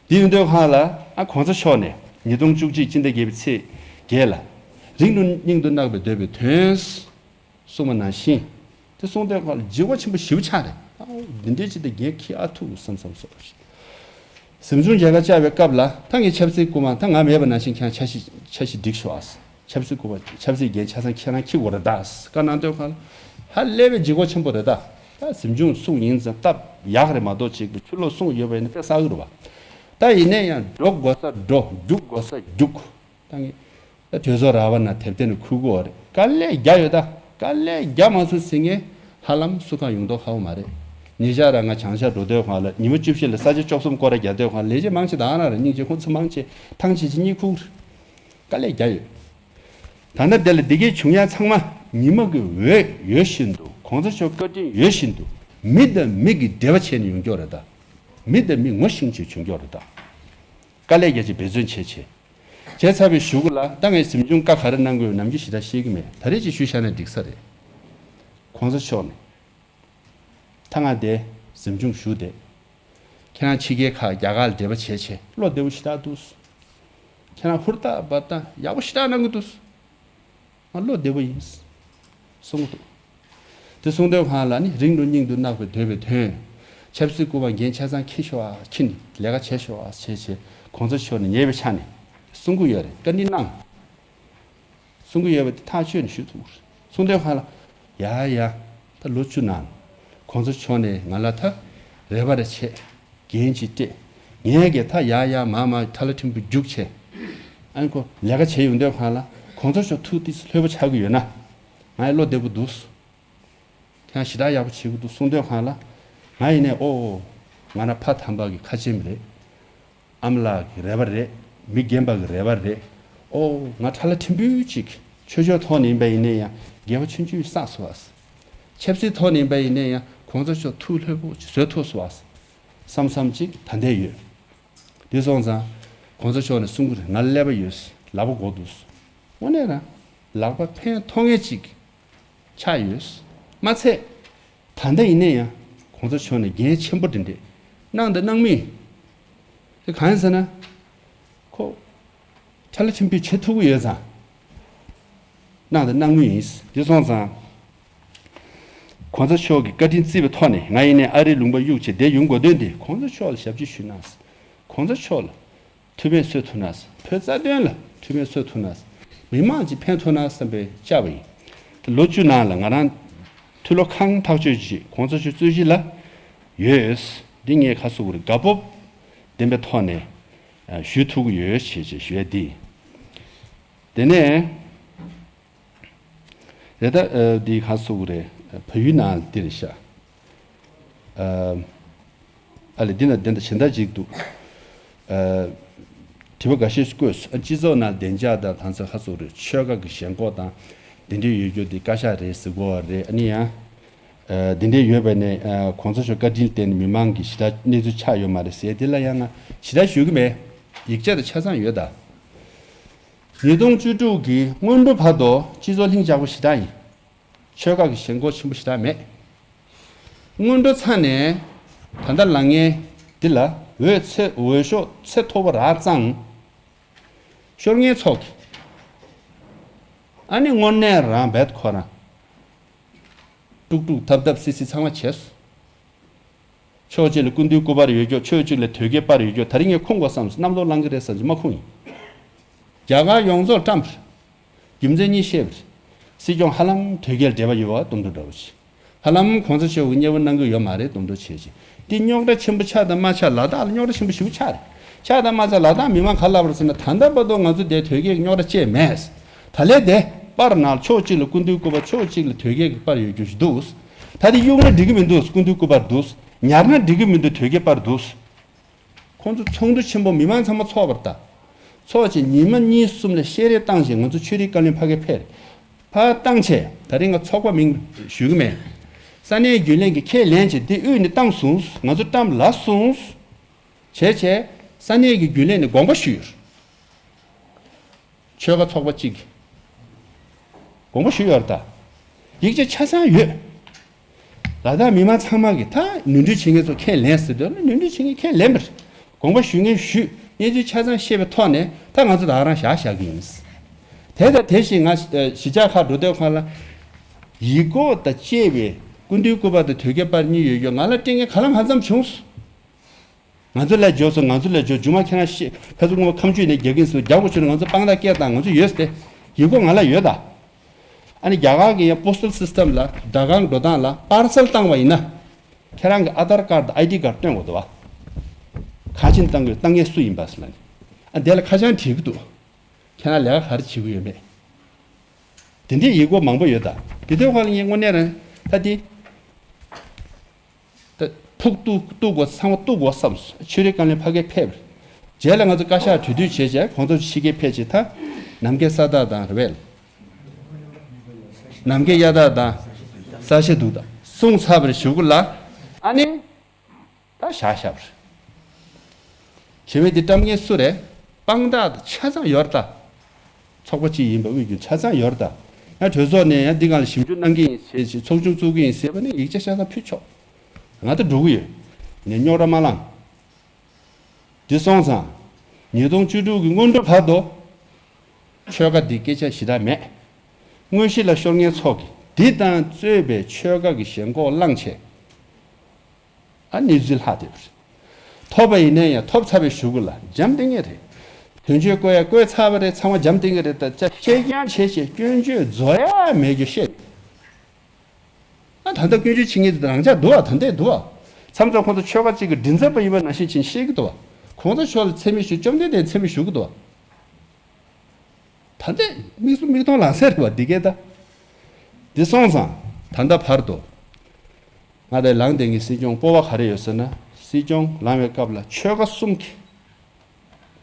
དེ་ཡིན་དུས་གང་ལ། ཨ་གོང་ས་མཆོག་ནས་ཉིས་སྟོང་བཅུ་གཅིག་སྤྱི་ཟླ་བརྒྱད་པའི་ཚེས་བརྒྱད་ལ། རིང་དུ་སྙིང་དུ་བརྣག་པའི་འདོད་པའི་དོན། གསུངས་པ་ནང་བཞིན། དེ་གསུངས་དུས་ཁོ་ལ་ལྗིད་ཁོག་ཆེན་པོ་ཞེ་པོ་ཆགས་རེད། ཨའོ་འདི་འདྲའི་ཅིག་དེ་རྒན་ཁྱི་ཨ་ཐུག་བསམ་བསམ་སོགས། གཟིམ་ཆུང་མཇལ་ཁ་བཅར་བའི་སྐབས་ལ་ད་ངས་ཆབ་སྲིད་སྐུ་དབང་ད་ང་མེད་པ་ནང་བཞིན་ཁྱེད་རང་འཆར་གཞི་འཆར་གཞི་སྒྲིག་ཤོག་ཨ། ཆབ་སྲིད་སྐུ་དབང་ཆབ་སྲིད་འགན་ཆ་ཚང་ཁྱེད་རང་འཁྱེར་དགོས་རེད་ད་བཀའ་གནང་དུས་ཁོ་ལ་ཧ་ལས་པའི་ལྗིད་ཁོག་ཆེན་པོ་རེད་ད། ད་གཟིམ་ཆུང་གསུང་ཡིན་ཙང་སྟབས་ཡག་རེད་མ་གཏོགས་ཅིག་ཆུ་ལོག་གསུང་ཡོད་པ་ཡིན་ན་དཔེ་བསགས་ཀྱི་རེད་བ། ད་ཡིན་ན་ཡང་འགྲོ་དགོས་ས་འགྲོ། རྒྱུག་དགོས་ས་རྒྱུག་ད་ངས། ད་གྲོས་ཚོགས་ར་བ་ན་དེབ་ཐེར་ནས་ཁུར་གོ་རེད། དཀའ་ལས་རྒྱག་ཡོད་ད། དཀའ་ལས་རྒྱག་མ་ཚུགས་ཟེར་མཁན་ཧ་ལམ་སུ་གང་ཡོང་མདོག་ཁ་པོ་མ་རེད། ཉེ་ཆར་ར་ང་བྱང་ཤར་འགྲོ་དུས་ཁོང་ལ་ཉི་མ་བཅུ་བཞི་ལ་ས་ཆ་བཅུ་གསུམ་སྐོར་ར་རྒྱག་དུས་ཁོང་ལས་བྱེད་མང་ཆེ་ད་ང་རང་རེད། སྙིང་རྗེ་ཁོང་ཚོ་མང་ཆེ་ཐང་ཆད་ཆད་གཉིད་ཁུག་རེད། དཀའ་ལས་རྒྱག་ཡོད། ད་ལྟ་འདི་ལ་འདི་གའི་བྱུང་ཡ་ཚང་མ་ཉི་མ་གི་འོད་ཡོད་བཞིན་དུ་གོང་ས་མཆོག་བཀའ་དྲིན་ཡོད་བཞིན་དུ་མི་དང་མི་གི་འབྲེལ་བ་བྱས་ནས་ཡོང་རྒྱུ་རེད་ད། མི་དང་མི་ངོ་ཤེས་བྱས་བྱུང་རྒྱུ་རེད་ད། དཀའ་ལས་རྒྱག་ཅིག་འབད་བརྩོན་བྱེད་ཆེ། བྱས་ཚར་བའི་གཞུག་གུ་ལ་ད་ངས་གཟིམ་ཆུང་བཀའ་ག་རེ་གནང་དགོས་ནམ་རྒྱུན་ཞེ་དྲག་ཤེས་ཀྱི་མེད། ད་རེས་ཅིག་ཞུས་བཞག་ན་འགྲིག་ས་རེད། གོང་ས་མཆོག་ནས། ད་ང་འདི་གཟིམ་ཆུང་བཞུགས་བསྡད། ཁྱེད་རང་ཕྱི་རྒྱལ་ཁག་རྒྱ་གར་ལ་འབྲེལ་བ་བྱས་བྱས་བློ་བདེ་པོ་ཞེ་དྲག་འདུག་ཁྱེད་རང་ཧུར་ཐག་འབད་ཐག་ཡག་པོ་ཞེ་དྲག་གནང་གི་འདུག་ང་བློ་བདེ་པོ་ཡིན། གསུང་གི་འདུག་དེ་གསུང་དུས་ཁོང་ལ་ནི་རིང་དུ་སྙིང་དུ་བརྣག་པའི་འདོད་པའི་དོན། ཆབ་སྲིད་སྐུ་དབང་འགན་ཆ་ཚང་འཁྱེར་ཤོག་ཨ། འཁྱེར་ནས་ལས་ཀ་བྱེད་ཤོག་ཨ་བྱས་བྱས་གོང་ས་མཆོག་ནས་ཉེ་བའི་ཆ་ནས་གསུང་གི་ཡོད་རེད། བཀའ་འདྲི་གནང་། གསུང་གི་ཡོད་པ་དེ་ཐག་ཆོད་ནས་ཞུ་ཐུབ་ཀྱི་རེད། གསུང་དུས་ཁོང་ལ། ཡ་ཡ། ད་ལོ་བཅུ་ནང་། གོང་ས་མཆོག་ནས་ང་ལ་ད་རེ་བ་རེ་བྱས། འགན་ཅིག་སྤྲད། ངས་ཀྱི་ད་ཡ་ཡ་མ་མ་ཐ་ལ་ཕྲན་བུ་རྒྱུགས་བྱས། ཨ་ནི་ཁོ་ལས་ཀ་བྱས་ཡོང་དུས་ཁོང་ལ་གོང་ས་མཆོག་ཐུགས་ཏིས་ལྷོད་པོ་ཆགས་ཀྱི་ཡོད་ན། ང་ཡི་བློ་བདེ་པོ་འདུག་ཁྱེད་རང་ཞེ་དྲག་ཡག་པོ་བྱེད་ཀྱི་འདུག་གསུང་དུས་ཁོང་ལ། ང་ཡིན་ནས་ཨོ་ཨོ། ང་རང་ཕ་དམ་པ་གི་ཁ་ཆེམས་རེད། ཨ་མ་ལགས་ཀྱི་རེ་བ་རེད། མི་རྒན་པ་གི་རེ་བ་རེད། ཨོ་ང་ཁྲ་ལ་ཕྲན་བུ་ཅིག་ཆོས་ཕྱོགས་ཐོག་ནས་ཡིན་པ་ཡིན་ནའི་ཡང་དགེ་བ་ཆུང་ཆུང་བསགས་སོང་བ། ཆབ་སྲིད་ཐོག་ནས་ཡིན་པ་ཡིན་ནའི་ཡང་གོང་ས་མཆོག་ཐུགས་ལྷོད་པོ་ཅིག་བཟོས་ཐུབ་སོང་བ། བསམ་བསམ་ཅིག་ད་ལྟ་ཡོད། དེ་སོང་ཙང་གོང་ས་མཆོག་ནས་གསུང་གི་རེད། ང་ལ་ཀླད་པ་ཡོད། ལག་པ་མགོ་འདུག་དངོས་གནས་རང་ལག་པ་ཕན་ཐོགས་མཁན་ཅིག་ཆགས་ཡོད། མ་ཚད། ད་ལྟ་ཡིན་ན་ཡང་གོང་ས་མཆོག་ནས་འགན་ཆེན་པོ་འདི་འདྲས་གནང་དང་གནང་མུས་ཡིན། དེ་གང་ཡིན་ཟེར་ན། ཁོ་ཁྲ་ལ་ཆེན་པོས་བྱེད་ཐུབ་ཀྱི་ཡོད་ཙང་། གནང་དང་གནང་མུས་ཡིན། དེ་སོང་ཙང་། གོང་ས་མཆོག་གི་བཀའ་དྲིན་བརྩི་བའི་ཐོག་ནས་ང་ཡིན་ནའི་ཨ་རིའི་ལུང་པ་གཡུག་བྱས་བསྡད་ཡོང་དགོས་དོན་དེ་གོང་ས་མཆོག་ལ་ཞབས་ཕྱི་ཞུས་གནང་། གོང་ས་མཆོག་ལ། མཐུ་མེད་གསོད་ཐུབ་ན། བོད་རྩ་དོན་ལ་མཐུ་མེད་གསོད་ཐུབ་ན། མི་མང་གཅིག་ཕན་ཐོགས་ན་བསམ་པའི་བཅར་བ་ཡིན། ལོ་བཅུ་ནང་ལ་ང་རང་མཐུ་ལོ་ཁང་ཐག་ཆོད་ཅིག་གོང་ས་མཆོག་གཙོས་གཞི་ལ་ཡོད། འདི་ངས་ཁ་གསོ་གི་རེད། དགའ་སྤོབས་ལྡན་པའི་ཐོག་ནས་ཞུ་ཐུབ་ཀྱི་ཡོད་ཞེས་ཞེས་ཞུ་ཡ་འདི་ཡིན། དེ་ནས། རེད་ད། ཨ་འདི་ག་སོགས་རེད། བལ་ཡུལ་ནང་འདི་རེད་ཤག་ཨ་ཨ་ལེ་འདི་ན་དེ་འདྲ་གཞན་དག་ཅིག་འདུག་ཨ་དྲི་བ་འགའ་ཤས་བཀོད་སོང་། ཨ་སྤྱི་ཚོགས་ནང་བདེ་འཇགས་དང་ད་ཚོད་ག་སོགས་རེད། ཆོལ་ཁ་གི་ཞེན་ཁོག་དང་དེ་འདྲའི་ཡོད་རྒྱུ་འདི་བཀའ་ཤག་རེད་ཟེར་གོ་བ་རེད། ཨ་ནི་ཡང་ཨ་འདི་འདྲའི་ཡོད་པ་ནས་ཨ་གོང་ས་མཆོག་བཀའ་དྲིན་བརྟེན་ནས་མི་མང་གི་ཞེ་དྲག་གནས་ཚུལ་ཆགས་ཡོད་མ་རེད་ཟེར། འདི་ལ་ཡང་ང་ཞེ་དྲག་ཞུ་གི་མེད། ཡིག་ཆ་དང་ཆ་ཚང་ཡོད་ད། ཉིས་སྟོང་བཅུ་དྲུག་གི་སྔོན་འགྲོ་བར་དུ་སྤྱི་ཚོགས་ལྷིང་འཇགས་པོ་ཞེ་དྲག་ཡིན། ཆོལ་ཁ་གི་ཞེན་ཁོག་ཆེན་པོ་ཞེ་དྲག་མེད། སྔོན་འགྲོ་ཚར་ནས་ད་ལྟ་ལངས་མཁན་འདི་ལ་འོས་ཚེ་འོས་ཤོག་ཚེ་མཐོ་པོ་རག་ཙང་ཤོར་མཁན་ཚོ་གིས་ཨ་ནི་དངོས་གནས་རང་རྦད་ཁོ་རང་དཀྲུག་དཀྲུག་ཐབ་ཐབ་སི་སི་ཚང་མ་བྱས་སོང་། ཕྱོགས་གཅིག་ལ་སྐུ་མདུན་སྐུ་པར་ཡོད་རྒྱུ། ཕྱོགས་གཅིག་ལ་དོལ་རྒྱལ་པར་ཡོད་རྒྱུ། ད་རིང་ངས་ཁུངས་གོ་བསམ་སོང་། རྣམ་རྟོག་ལངས་ཀྱི་རེད་བསམ་གྱི་མ་ཁུངས་ཡིན། རྒྱ་གར་ཡོངས་རྫོགས་བཀྲམ་པ་རེད། རྒྱུ་མཚན་གཉིས་བཤད་པ་རེད། སྲིད་སྐྱོང་ཧ་ལམ་དོལ་རྒྱལ་འབྲེལ་བ་ཡོད་པ་སྡོམ་འགྲོ་འདྲ་བོ་ཞིག་ཧ་ལམ་གོང་ས་མཆོག་གི་མཉེས་པོ་གནང་གི་ཡོད་མ་རེད་སྡོམ་འགྲོ་བྱས་ཤིང་ འདི་རྙོག་དྲ་ཆེན་པོ་ཆགས་དང་མ་ཆགས་ལ་དྭགས་ལ་རྙོག་དྲ་ཆེན་པོ་ཞེ་པོ་ཆགས་རེད། ཆགས་དང་མ་ཆགས་ལ་དྭགས་མི་མང་ག་ལབ་རེད་ཟེར་ན། ད་ལྟ་བར་དུ་ང་ཚོ་དེ་དོལ་རྒྱལ་གྱི་རྙོག་དྲ་བཅད་མེད། ད་ལས་དེ་པར་ནང་ཕྱོགས་གཅིག་ལ་སྐུ་མདུན་སྐུ་པར་ཕྱོགས་གཅིག་ལ་དོལ་རྒྱལ་གྱི་པར་ཡོད་རྒྱུ་ཞིག་འདུག། ད་དེ་གཡུག་ན་འགྲིག་གི་མི་འདུག། སྐུ་མདུན་སྐུ་པར་འདུག། ཉར་ན་འགྲིག་གི་མི་འདུག། དོལ་རྒྱལ་པར་འདུག། ཁོང་ཚོ་ཚོགས་འདུ་ཆེན་པོ་མི་མང་ཚང་མ་ཚོགས་པར་ལྟ། ཚོགས་བྱས་ཉི་མ་གཉིས་གསུམ་ལ་བཤད་རེས་བཏང་བྱས་ང་ཚོ་ཆོས་རིག་བཀའ་བློན་ཕ་གིར་ཕེབས། ཕར་བཏང་བྱས་ད་རིང་ང་ཚོགས་པ་མིང་ཞུ་གི་མེད། ས་གནས་རྒྱུན་ལས་ཀྱིས་ཁས་ལེན་བྱས་འདི་དབུས་ནས་བཏང་སོང་། ང་ཚོ་བཀྲམ་ལབ་སོང་། བྱས་བྱས་ས་གནས་ཀྱི་རྒྱུན་ལས་ནས་དགོངས་པ་ཞུས་ཡོད། ཆོལ་ཁ་ཚོགས་པ་གཅིག་གིས་དགོངས་པ་ཞུས་ཡོད་རེད་ད། ཡིག་ཆ་ཆ་ཚང་ཡོད། ལ་དྭགས་མི་མང་ཚང་མ་གིས་ད་ནོར་འཁྲུལ་བྱེད་མཁན་ཚོ་ཁས་ལེན་ཟེར་དུས་ནོར་འཁྲུལ་བྱེད་མཁན་ཁས་ལེན་པ་རེད། དགོངས་པ་ཞུ་མཁན་ཞུས། གནས་ཚུལ་ཆ་ཚང་ཤེས་པའི་ཐོག་ནས་ད་ང་ཚོ་ད་ག་རང་བཞག་བཞག་གི་ཡིན། དེ་དང་དེ་བཞིན་ང་གཞིས་ཆགས་ཁག་འགྲོ་དུས་སྒང་ལ་ཡིག་སྐོགས་དང་བཅས་པའི་སྐུ་མདུན་སྐུ་པར་དང་དོལ་རྒྱལ་པར་གཉིས་ཡོད་ཡོད་ང་ལ་སྤྲད་མཁན་ག་ལ་གང་འཚམ་བྱུང་སོང་། ང་ཚོ་ལ་འབྱོར་སོང་། ང་ཚོ་ལ་འབྱོར། རྒྱུ་མ་ཁྱེད་རང་ཤེས། ཕར་ཚུར་སྔོན་ཁ་མཆུ་ནས་རྒྱག་གིན་སོང་། རྒྱག་དགོས་བྱུང་ན་ང་ཚོ་དཔང་རྟགས་སྐད་བཏང་། ང་ཚོ་ཡོད་ཟེར། ཡིག་སྐོགས་ང་ལ་ཡོད་ད། ཨ་ནི་རྒྱ་གར་གྱི་ཡང་པོ་སི་ཊལ་སི་སི་ཊམ་ལ་སྦྲག་སྒང་འགྲོ་སྟངས་ལ་པར་སལ་བཏང་བ་ཡིན་ན། ཁྱེད་རང་གི་ཨ་དྷར་ཀར་དང་ཨའི་ཌི་ཀར་སྟོན་དགོས་འདུག་བ། གང་ཕྱིན་བཏང་དགོས། བཏང་མཁན་སུ་ཡིན་པ་ཟེར་ལ་ནི། ཨ་དེ་ལ་ཁ་བྱང་བྲིས་ཀྱི་འདུག། ཁྱེད་རང་ལས་ཀ་ག་རེ་བྱེད་ཀྱི་ཡོད་མེད། དེ་འདྲའི་ཡིག་སྐོགས་མང་པོ་ཡོད་ད། དེ་དུས་སྒང་ལ་ངས་དངོས་གནས་རང་ད་དེ། ད་ཕུགས་གཏུག་གཏུག་དགོས། ཚང་མ་གཏུག་དགོས་བསམས། ཆོས་རིག་བཀའ་བློན་ཕ་གིར་ཕེབས། རྗེས་ལ་ང་ཚོ་བཀའ་ཤག་གྲོས་བསྡུར་བྱས་བྱས་གོང་ས་མཆོག་ཕྱི་རྒྱལ་ཕེབས་བྱས། ད་ནམ་མཁའི་ས་རྟགས་དང་རེད་པས། ནམ་མཁའི་གཡའ་དག་དང་ས་གཞི་དུག་དང་གསུངས་ཚར་བ་རེད་གཞུག་གུ་ལ། ཨ་ནི་ད་བཞག་བཞག་པ་རེད། བྱེད་པའི་འདི་བཀྲམ་མཁན་སུ་རེད། དཔང་རྟགས་ཆ་ཚང་ཡོད་རེད་ད། ཚོགས་པ་གཅིག་ཡིན་པ་དབུས་རྒྱུན་ཆ་ཚང་ཡོད་རེད་ད། ཡང་གྲོས་ཚོགས་ནས་ཡང་འདི་སྒང་ལ་ཞིབ་འཇུག་གནང་གི་ཡིན་ཟེར་བྱས། ཚོགས་ཆུང་བཙུགས་ཀྱི་ཡིན་ཟེར་བ་ནི་ཡིག་ཆ་ཆ་ཚང་ཕུལ་ཆོག། ང་ད་འགྲོ་གི་ཡོད། ནས་རྙོག་དྲ་མ་ལངས། འདི་སོང་ཙང་། ཉིས་སྟོང་བཅུ་དྲུག་གི་སྔོན་འགྲོ་བར་དུ། ཆོལ་ཁ་འདི་སྐད་ཆ་ཞེ་དྲག་མེད། དངོས་གཞི་ལ་ཤོར་མཁན་ཚོ་གིས་འདི་དང་གཙོས་པའི་ཆོལ་ཁ་གི་ཞེན་ཁོག་བསླངས་བྱས། ཨ་གནས་ཚུལ་ལྷག་བསྡད་པ་རེད། ཐོབ་པ་ཡིན་ན་ཡང་ཐོབ་ཚར་བའི་གཞུག་གུ་ལ་འཇམ་བསྡད་མཁན་རེད། དོན་གཅོད་བསྐོ་ཡ་བསྐོས་ཚར་བ་རེད། ཚང་མ་འཇམ་བསྡད་མཁན་རེད། ད་ཆ་བཤད་རྐྱང་བྱས་བྱས་སྐྱོན་བརྗོད་རྫོགས་ཡ་མེད་རྒྱུ་བཤད། ཨ་ད་ལྟ་སྐྱོན་བརྗོད་བྱེད་མཁན་ཚོ་རང་འཇགས་འདུག་ཨ། ད་ལྟ་འདུག་ཨ། མཚམས་མཚམས་ཁོང་ཚོ་ཆོལ་ཁ་གཅིག་གི་མགྲིན་ཚབ་པ་ཡིན་པ་ནང་བཞིན་བྱས་བཤད་ཀྱི་འདུག་ཨ། གོང་ས་མཆོག་ལ་མཚན་སྨད་ཞུ། བཅོམ་ལྡན་འདས་མཚན་སྨད་ཞུ་གི་འདུག་ཨ། ད་ལྟ་མིག་ཟུམ་མིག་མཐོང་ལག་ཟིན་རེད་བ། འདི་གས་ད། འདི་སོང་ཙང་ད་ལྟ་བར་དུ། ང་དང་ལངས་བསྡད་མཁན་སྲིད་སྐྱོང་སྤོབས་པ་ག་རེ་ཡོད་ཟེར་ན། སྲིད་སྐྱོང་ལངས་པའི་སྐབས་ལ་ཆོལ་ཁ་གསུམ་གྱི་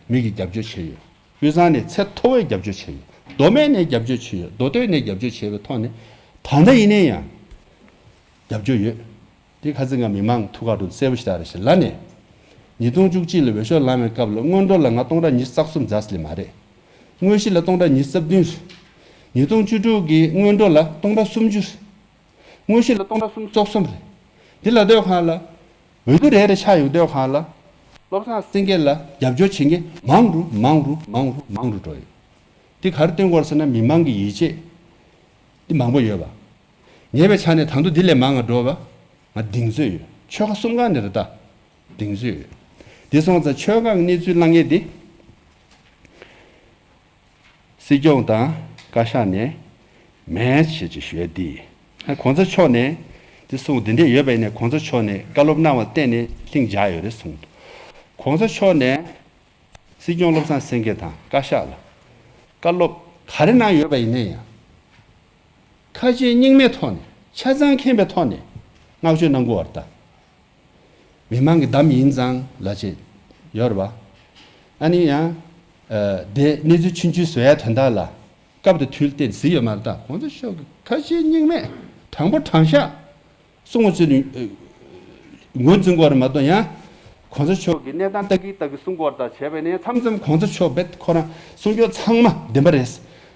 མི་གིས་རྒྱབ་སྐྱོར་བྱས་ཡོད། དབུས་གཙང་ནས་ཚད་མཐོ་བོས་རྒྱབ་སྐྱོར་བྱས་ཡོད། མདོ་སྨད་ནས་རྒྱབ་སྐྱོར་བྱས་ཡོད། མདོ་སྟོད་ནས་རྒྱབ་སྐྱོར་བྱས་པའི་ཐོག་ནས་ད་ལྟ་ཡིན་ན་ཡང་རྒྱབ་སྐྱོར་ཡོད། དེ་ཁ་སང་ང་མི་མང་ཐུག་ག་འགྲོ་གསལ་པོ་ཞེ་དྲག་རེད་ཟེར་ལབ་ནས། ཉིས་སྟོང་བཅུ་གཅིག་ལ་འོས་ཤོག་ལངས་པའི་སྐབས་ལ་སྔོན་འགྲོ་ལ་ང་སྟོང་ཕྲག་ཉི་ཤུ་རྩ་གསུམ་རྩ་ལས་མ་རེད། དངོས་གཞི་ལ་སྟོང་ཕྲག་ཉི་ཤུ་རྩ་བདུན་རེད། ཉིས་སྟོང་བཅུ་དྲུག་གི་སྔོན་འགྲོ་ལ་སྟོང་ཕྲག་སུམ་ཅུ་རེད། དངོས་གཞི་ལ་སྟོང་ཕྲག་སུམ་ཅུ་སོ་གསུམ་རེད། འདི་ལ་ལྟོས་གང་ལ། འོས་བསྡུ་རེ་རེ་ཆགས་ཡོང་ལྟོས་གང་ལ། བློ་བཟང་སེང་གེ་ལ་རྒྱབ་སྐྱོར་བྱེད་མཁན་མང་རུ་མང་རུ་མང་རུ་མང་རུ་འགྲོ་ཡོད། འདི་ག་རེ་སྟོན་གྱི་ཡོད་ཟེར་ན་མི་མང་གི་ཡིད་ཆེས་འདི་མང་པོ་ཡོད་པ། ངེས་པའི་ཆ་ནས་ད་དུང་འདི་ལས་མང་ང་འགྲོ་བ་ང་གདེང་ཚོད་ཡོད། ཆོལ་ཁ་གསུམ་ཀ་ནས་རེད་ད། གདེང་ཚོད་ཡོད། འདི་སོང་ཙང་ཆོལ་ཁ་གི་གནས་ཚུལ་བླང་ཡས་འདི། སྲིད་སྐྱོང་དང་བཀའ་ཤག་ནས་མེད་ཅེས་ཅིག་ཞུས་ཏེ། ཨ་གོང་ས་མཆོག་ནས་དེ་གསུངས། འདི་འདྲས་ཡོད་པ་ཡིན་ན་གོང་ས་མཆོག་ནས་བཀའ་སློབ་གནང་བ་བརྟེན་ནས་ལྷིང་འཇགས་ཡོད་རེད་གསུངས་འདུག། གོང་ས་མཆོག་ནས་སྲིད་སྐྱོང་བློ་བཟང་སེང་གེ་དང་བཀའ་ཤག་ལ་བཀའ་སློབ་ག་རེ་གནང་ཡོད་པ་ཡིན་ན་ཡང་། ཁ་ལྕེ་གཉིས་མའི་ཐོག་ནས་ཆ་ཚང་མཁྱེན་པའི་ཐོག་ནས་བསྔགས་བརྗོད་གནང་དགོས་པ་རེད་ད། མི་མང་གི་གདམ་ཡིན་ཙང་ལབ་བྱས་ཡོད་རེད་བ། ཨ་ནི་ཡང་། ཨ། དེ་གནས་ཚུལ་ཆུང་ཆུང་བཟོ་ཡ་དོན་དག་ལ་སྐབས་དང་དུས་བལྟས་ནས་གཟིགས་ཡོད་མ་རེད་ད། གོང་ས་མཆོག་གི་ཁ་ལྕེ་གཉིས་མས་དྲང་པོ་དྲང་བཞག་གསུང་བ་ཚོས་ནི་ངོས་འཛིན་དགོས་རེད་མ་གཏོགས། ཡང་གོང་ས་མཆོག་གི་གནས་སྟངས་ལྟ་གི་ལྟ་གི་གསུང་དགོས་རེད་ད་བྱས་པས་ནས། མཚམས་མཚམས་གོང་ས་མཆོག་རྦད་ཁོ་རང་གསུང་སྐྱོ་ཚང་མ་བདེན་པ་རེད།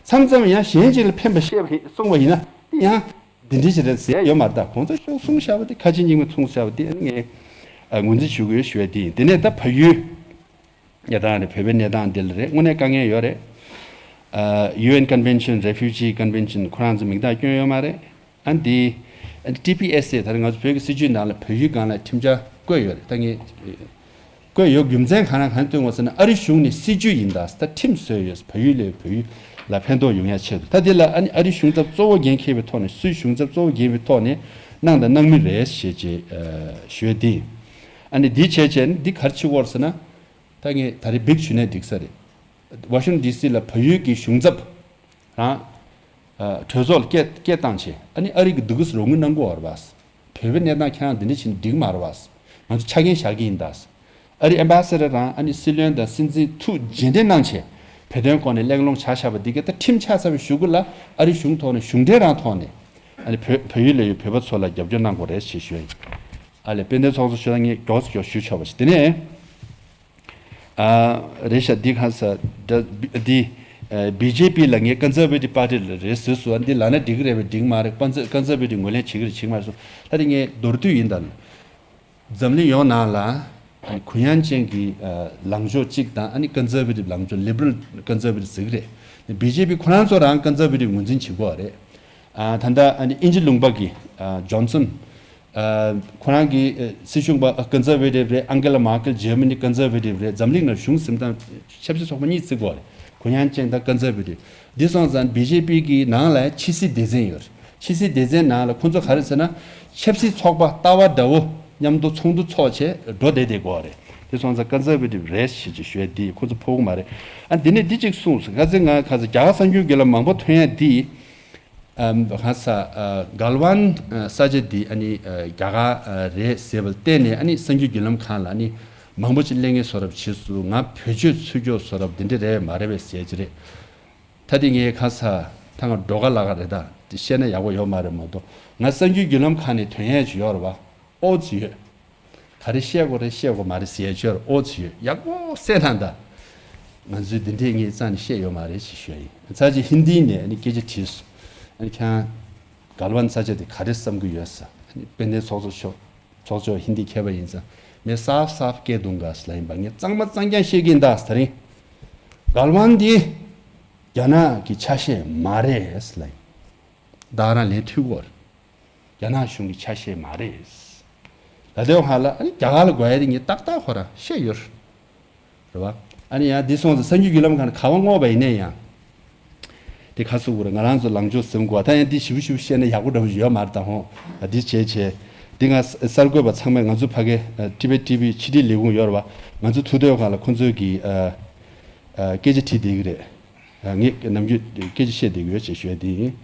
མཚམས་མཚམས་ཡང་གཞན་ཅིག་ལ་ཕན་པ་བཤད་པ་ཡིན་གསུང་བ་ཡིན་ན་ཡང་། འདི་འདྲ་ཞིག་རེད་ཟེར་ཡ་ཡོད་མ་རེད་ད། གོང་ས་མཆོག་གསུངས་བཞག་པ་དེ། ཁ་ཆེ་རྙིང་མ་གསུངས་བཞག་པ་དེ་ངས་ཨ་ངོས་འཛིན་ཞུ་གི་ཡོད་ཞུ་ཡ་དེ་ཡིན། དེ་ནས་ད་བལ་ཡུལ་གནས་སྟངས་རེད། བོད་པའི་གནས་སྟངས་འདི་ལ་རེད། དངོས་གནས་དཀའ་ངལ་ཡོད་རེད། ཨ་ཡུ་ཨེན་ཀོན་ཝེན་ཤན། རེ་ཕུ་ཇི་ཀོན་ཝེན་ཤན། ཁོ་རང་ཚོ་མིང་རྟགས་སྐྱོན་ཡོད་མ་རེད། ཨ་འདི་ཨ་ཊི་པི་ཨེས་ཨེ། ད་རེས་ང་ཚོ་བོད་ཀྱི་སྲིད་བྱུས་ནང་ལ་བལ་ཡུལ་སྒང་ལ་ཁྲིམས་འཆར་བཀོད་ཡོད་རེད། ད་ངས། བཀོད་ཡོད་རྒྱུ་མཚན་གང་ལ་གང་སྟོན་དགོས་ཟེར་ན། ཨ་རི་གཞུང་ནས་སྲིད་བྱུས་ཡིན་ད། ད་ཁྲིམས་བཟོས་ཡོད། བལ་ཡུལ་ལས་བལ་ཡུལ་ལ་ཕན་ཐོགས་ཡོང་ཡ་ཆེད་དུ། ད་དེ་ལ་ཨ་ནི་ཨ་རི་གཞུང་ཚབ་གཙོ་བོ་འགན་འཁྱེར་བའི་ཐོག་ནས། སུའི་གཞུང་ཚབ་གཙོ་བོ་འགན་པའི་ཐོག་ནས་གནང་དང་གནང་མུས་རེད་ཞེས་བྱས་ཞུ་ཡ་དེ་ཡིན། ཨ་ནི་འདི་བྱས་བྱས་ནི་འདི་ག་རེ་བྱེད་དགོས་རེད་ཟེར་ན། ད་ངས་ད་རེས་བིག་ཞུས་ནས་འགྲིག་ས་རེད། ཝ་ཤིང་ཊོན་ཌི་སི་ལ་བལ་ཡུལ་གྱི་གཞུང་ཚབ་རང་། ཨ། གྲོས་ཚོགས་ལ་སྐད་སྐད་བཏང་བྱས། ཨ་ནི་ཨ་རི་གི་འདུག་གི་རོགས་དངུལ་གནང་དགོས་པ་རེད་པ། བོད་པའི་གནས་སྟངས་ཁྱེད་རང་འདི་འདྲ་བྱས་ནས་འགྲིག་མ་རེད་པ། ང་ཚོ་ཆ་རྐྱེན་བཞག་གི་ཡིན་ད། ཨ་རི་ཨེམ་བྷ་ས་ཌར་རང་ཨ་ནི་སྲིད་བློན་དང་སྲིད་འཛིན་ཐུགས་རྗེས་དྲན་གནང་བྱས། བོད་དོན་སྐོར་ནས་གླེང་སློང་བྱ་བཞག་པ་འདི་ག་ད་ཁྲིམས་ཆགས་ཚར་བའི་གཞུག་གུ་ལ་ཨ་རི་གཞུང་ཐོག་ནས་གཞུང་འབྲེལ་རང་ཐོག་ནས། ཨ་ནི་བོད་བལ་ཡུལ་ལ་ཡོད་བོད་པ་ཚོ་ལ་རྒྱབ་སྐྱོར་གནང་དགོས་རེད་ཞེས་ཞུ་ཡ་ཡིན། ཨ་ལས་དཔལ་ལྡན་ཚོགས་གཙོ་ཞུ་ད་ངས་མགྱོགས་སུ་མགྱོགས་ཞུ་ཆོག་པ་ཞིག་དེ་ནས། ཨ། རེད་ཤག་འདི་གང་ཟེར། འདི་ཨ། བི་ཇེ་པི་ལ་ངས་ཀོན་སར་ཝེ་ཊིབ་པར་ཊི་ལ་རེད་ཟེར་སོང་། འདི་ལབ་ན་འགྲིག་གི་རེད་པས། འགྲིག་མ་རེད། ཀོན་སར་ཀོན་སར་ཝེ་ཊིབ་ངོས་ལེན་བྱེད་ཀྱི་རེད་བྱེད་ཀྱི་མ་རེད་ཟེར། ད་དེ་ངས་མདོར་བསྡུས་ཡིན་ད། འཛམ་གླིང་ཡོངས་ནང་ལ་ཨ་ནི་གུ་ཡངས་ཅན་གྱི་ཨ་ལངས་ཕྱོགས་གཅིག་དང་། ཨ་ནི་ཀོན་སར་ཝེ་ཊིབ་ལངས་ཕྱོགས། ལི་བྷ་རལ་ཀོན་སར་ཝེ་ཊིབ་ཟེར་གྱི་རེད། བི་ཇེ་པི་ཁོ་རང་ཚོ་རང་ཀོན་སར་ཝེ་ཊིབ་ངོས་འཛིན་བྱེད་ཀྱི་ཡོད་རེད། ཨ། ད་ལྟ་ཨ་ནི་དབྱིན་ཇི་ལུང་པ་གི་ཨ་ཇོན་སན། ཨ། ཁོ་རང་གི་ཨ་སྲིད་གཞུང་པ་ཨ་ཀོན་སར་ཝེ་ཊིབ་རེད། ཨང་གེ་ལ་མར་ཀེལ་འཇར་མ་ནི་ཀོན་སར་ཝེ་ཊིབ་རེད། འཛམ་གླིང་ནང་གཞུང་འཛིན་སྟངས་ཆབ་སྲིད་ཚོགས་པ་གཉིས་བརྩི་གི་ཡོད་རེད། གུ་ཡངས་ཅན་དང་ཀོན་སར་ཝེ་ཊིབ། འདི་སོང་ཙང་བི་ཇེ་པི་གི་ནང་ལ་ཕྱི་སྲིད་སྡེ་ཚན་ཡོད་རེད། ཕྱི་སྲིད་སྡེ་ཚན་ནང་ལ་ཁོང་ཚོ་ག་རེ་ཟེར་ན། ཆབ་སྲིད་ཚོགས་པ་ལྟ་བ་འདྲ་བོ་མཉམ་དུ་ཚོགས་འདུ་ཚོགས་བྱས་འགྲོ་བསྡད་བསྡད་ཀྱི་ཡོད་རེད། འདི་སོང་ཙང་ཀོན་སར་ཝེ་ཊིབ་རེད་ཞེས་ཀྱི་ཞུ་ཡ་འདི་ཁོང་ཚོ་ཕོག་གི་མ་རེད། ཨ། འདི་ནས་འདི་གཅིག་གསུངས་སོང་། ཁ་སང་ང་ཁ་སང་རྒྱ་གར་གསར་འགྱུར་བརྒྱུད་ལམ་མང་པོ་ཐོན་ཡ་འདི། ཨ། གང་ཟེར། ཨ། གལ་ཝན། ཨ། ས་ཆ་འདི་ཨ་ནི་ཨ་རྒྱ་གར་ཨ་རེད་ཟེར་བ་བལྟས་ནས། ཨ་ནི་གསར་འགྱུར་བརྒྱུད་ལམ་ཁག་ལ་ཨ་ནི་མང་པོ་ཅིག་གླེང་ངེས་བཟོ་འདྲ་བྱས་སོང་། ང་བེད་སྤྱོད་ཚུགས་ཀྱི་བཟོ་འདྲ་འདི་འདྲ་རེད་མ་རེད་པས་ཟེར་གྱི་རེད། ད་དེ་ངས་ཁ་སང་ད་ང་འགྲོ་ག་ལ་ག་རེད། ད་དེ་བཤད་ན་ཡག་པོ་ཡོད་མ་རེད་མ་གཏོགས། ང་གསར་འགྱུར་བརྒྱུད་ལམ་ཁག་ནས་ཐོན་ཡས་ཅིག་ཡོད་རེད་པ། ཨོ་ཙི་ཡོད། ག་རེ་བཤད་དགོས་རེད་བཤད་དགོས་མ་རེད་ཟེར་ཡས་ཅིག་ཡོད་རེད། ཨོ་ཙི་ཡོད། ཡག་པོ་གསན་དང་། ད་ང་ཚོའི་འདི་འདྲས་ངས་རྩ་ནས་བཤད་ཡོད་མ་རེད་ཅེས་ཞུ་ཡ་ཡིན། ཚར་གཅིག་ཧིན་དི་ནས་ཨ་ནི་སྐད་ཆ་དྲིས་སོང་། ཨ་ནི་ཁྱེད་རང་གལ་ཝན་ས་ཆ་དེ་ག་རེ་བསམ་གྱི་ཡོད་ཟེར། ཨ་ནི་དཔལ་ལྡན་ཚོགས་གཙོ་མཆོག་ཚོགས་གཙོ་ཧིན་དི་མཁས་པ་ཡིན་ཙང་། मैं साफ साफ कह दूंगा ཟེར་ལབ་ཡིན་པ། ངས་གཙང་མ་གཙང་རྐྱང་བཤད་ཀྱི་ཡིན་ད་ཟེར། ད་རིང་གལ་ཝན་འདི་རྒྱ་ནག་གི་ཆ་ཤས་མ་རེད་ཟེར་ལབ་ཡིན། ད་རང་ལན་ཐུག་གོ། རྒྱ་ནག་གཞུང་གི་ཆ་ཤས་མ་རེད། ད་དེ་བ་ཧ་ལ་ཨ་ནི་རྒྱ་གར་ལ་དགོས་ཡ་དེ་ངས་ཏག་ཏག་ཁོ་རང་བཤད་ཡོད། རེད་བ། ཨ་ནི་ཡང་འདི་སོང་ཙང་གསར་འགྱུར་བརྒྱུད་ལམ་ཁག་ནས་ག་བ་བསྔོགས་པ་ཡིན་ན་ཡང་། དེ་ཁ་སུ་གུ་ར་ང་རང་ཚོ་ལངས་ཕྱོགས་ཟིན་དགོས། ད་ཡང་འདི་ཞིབ་ཞིབ་བཤད་ན་ཡག་པོ་འདྲ་པོ་ཡོད་མ་རེད་ད་ཧོ། ཨ་འདི་བྱས་བྱས། འདི་ང་གསར་འགོད་པ་ཚང་མས་ང་ཚོ་ཕ་གི་ཨ་ཊི་བེཊ་ཊི་ཝི་ཕྱི་དྲིལ་ལས་ཁུངས་ཡོད་རེད་བ། ང་ཚོ་ཐུག་དུས་སྒང་ལ་ཁོང་ཚོས་ཀྱི་ཨ་ཨ་སྐད་ཆ་དྲིས་བསྡད་ཀྱི་རེད། ཨ་ངས་ནམ་རྒྱུན་སྐད་ཆ་བཤད་བསྡད་ཀྱི་ཡོད་ཅེས་ཞུ་ཡ་དེ་ཡིན།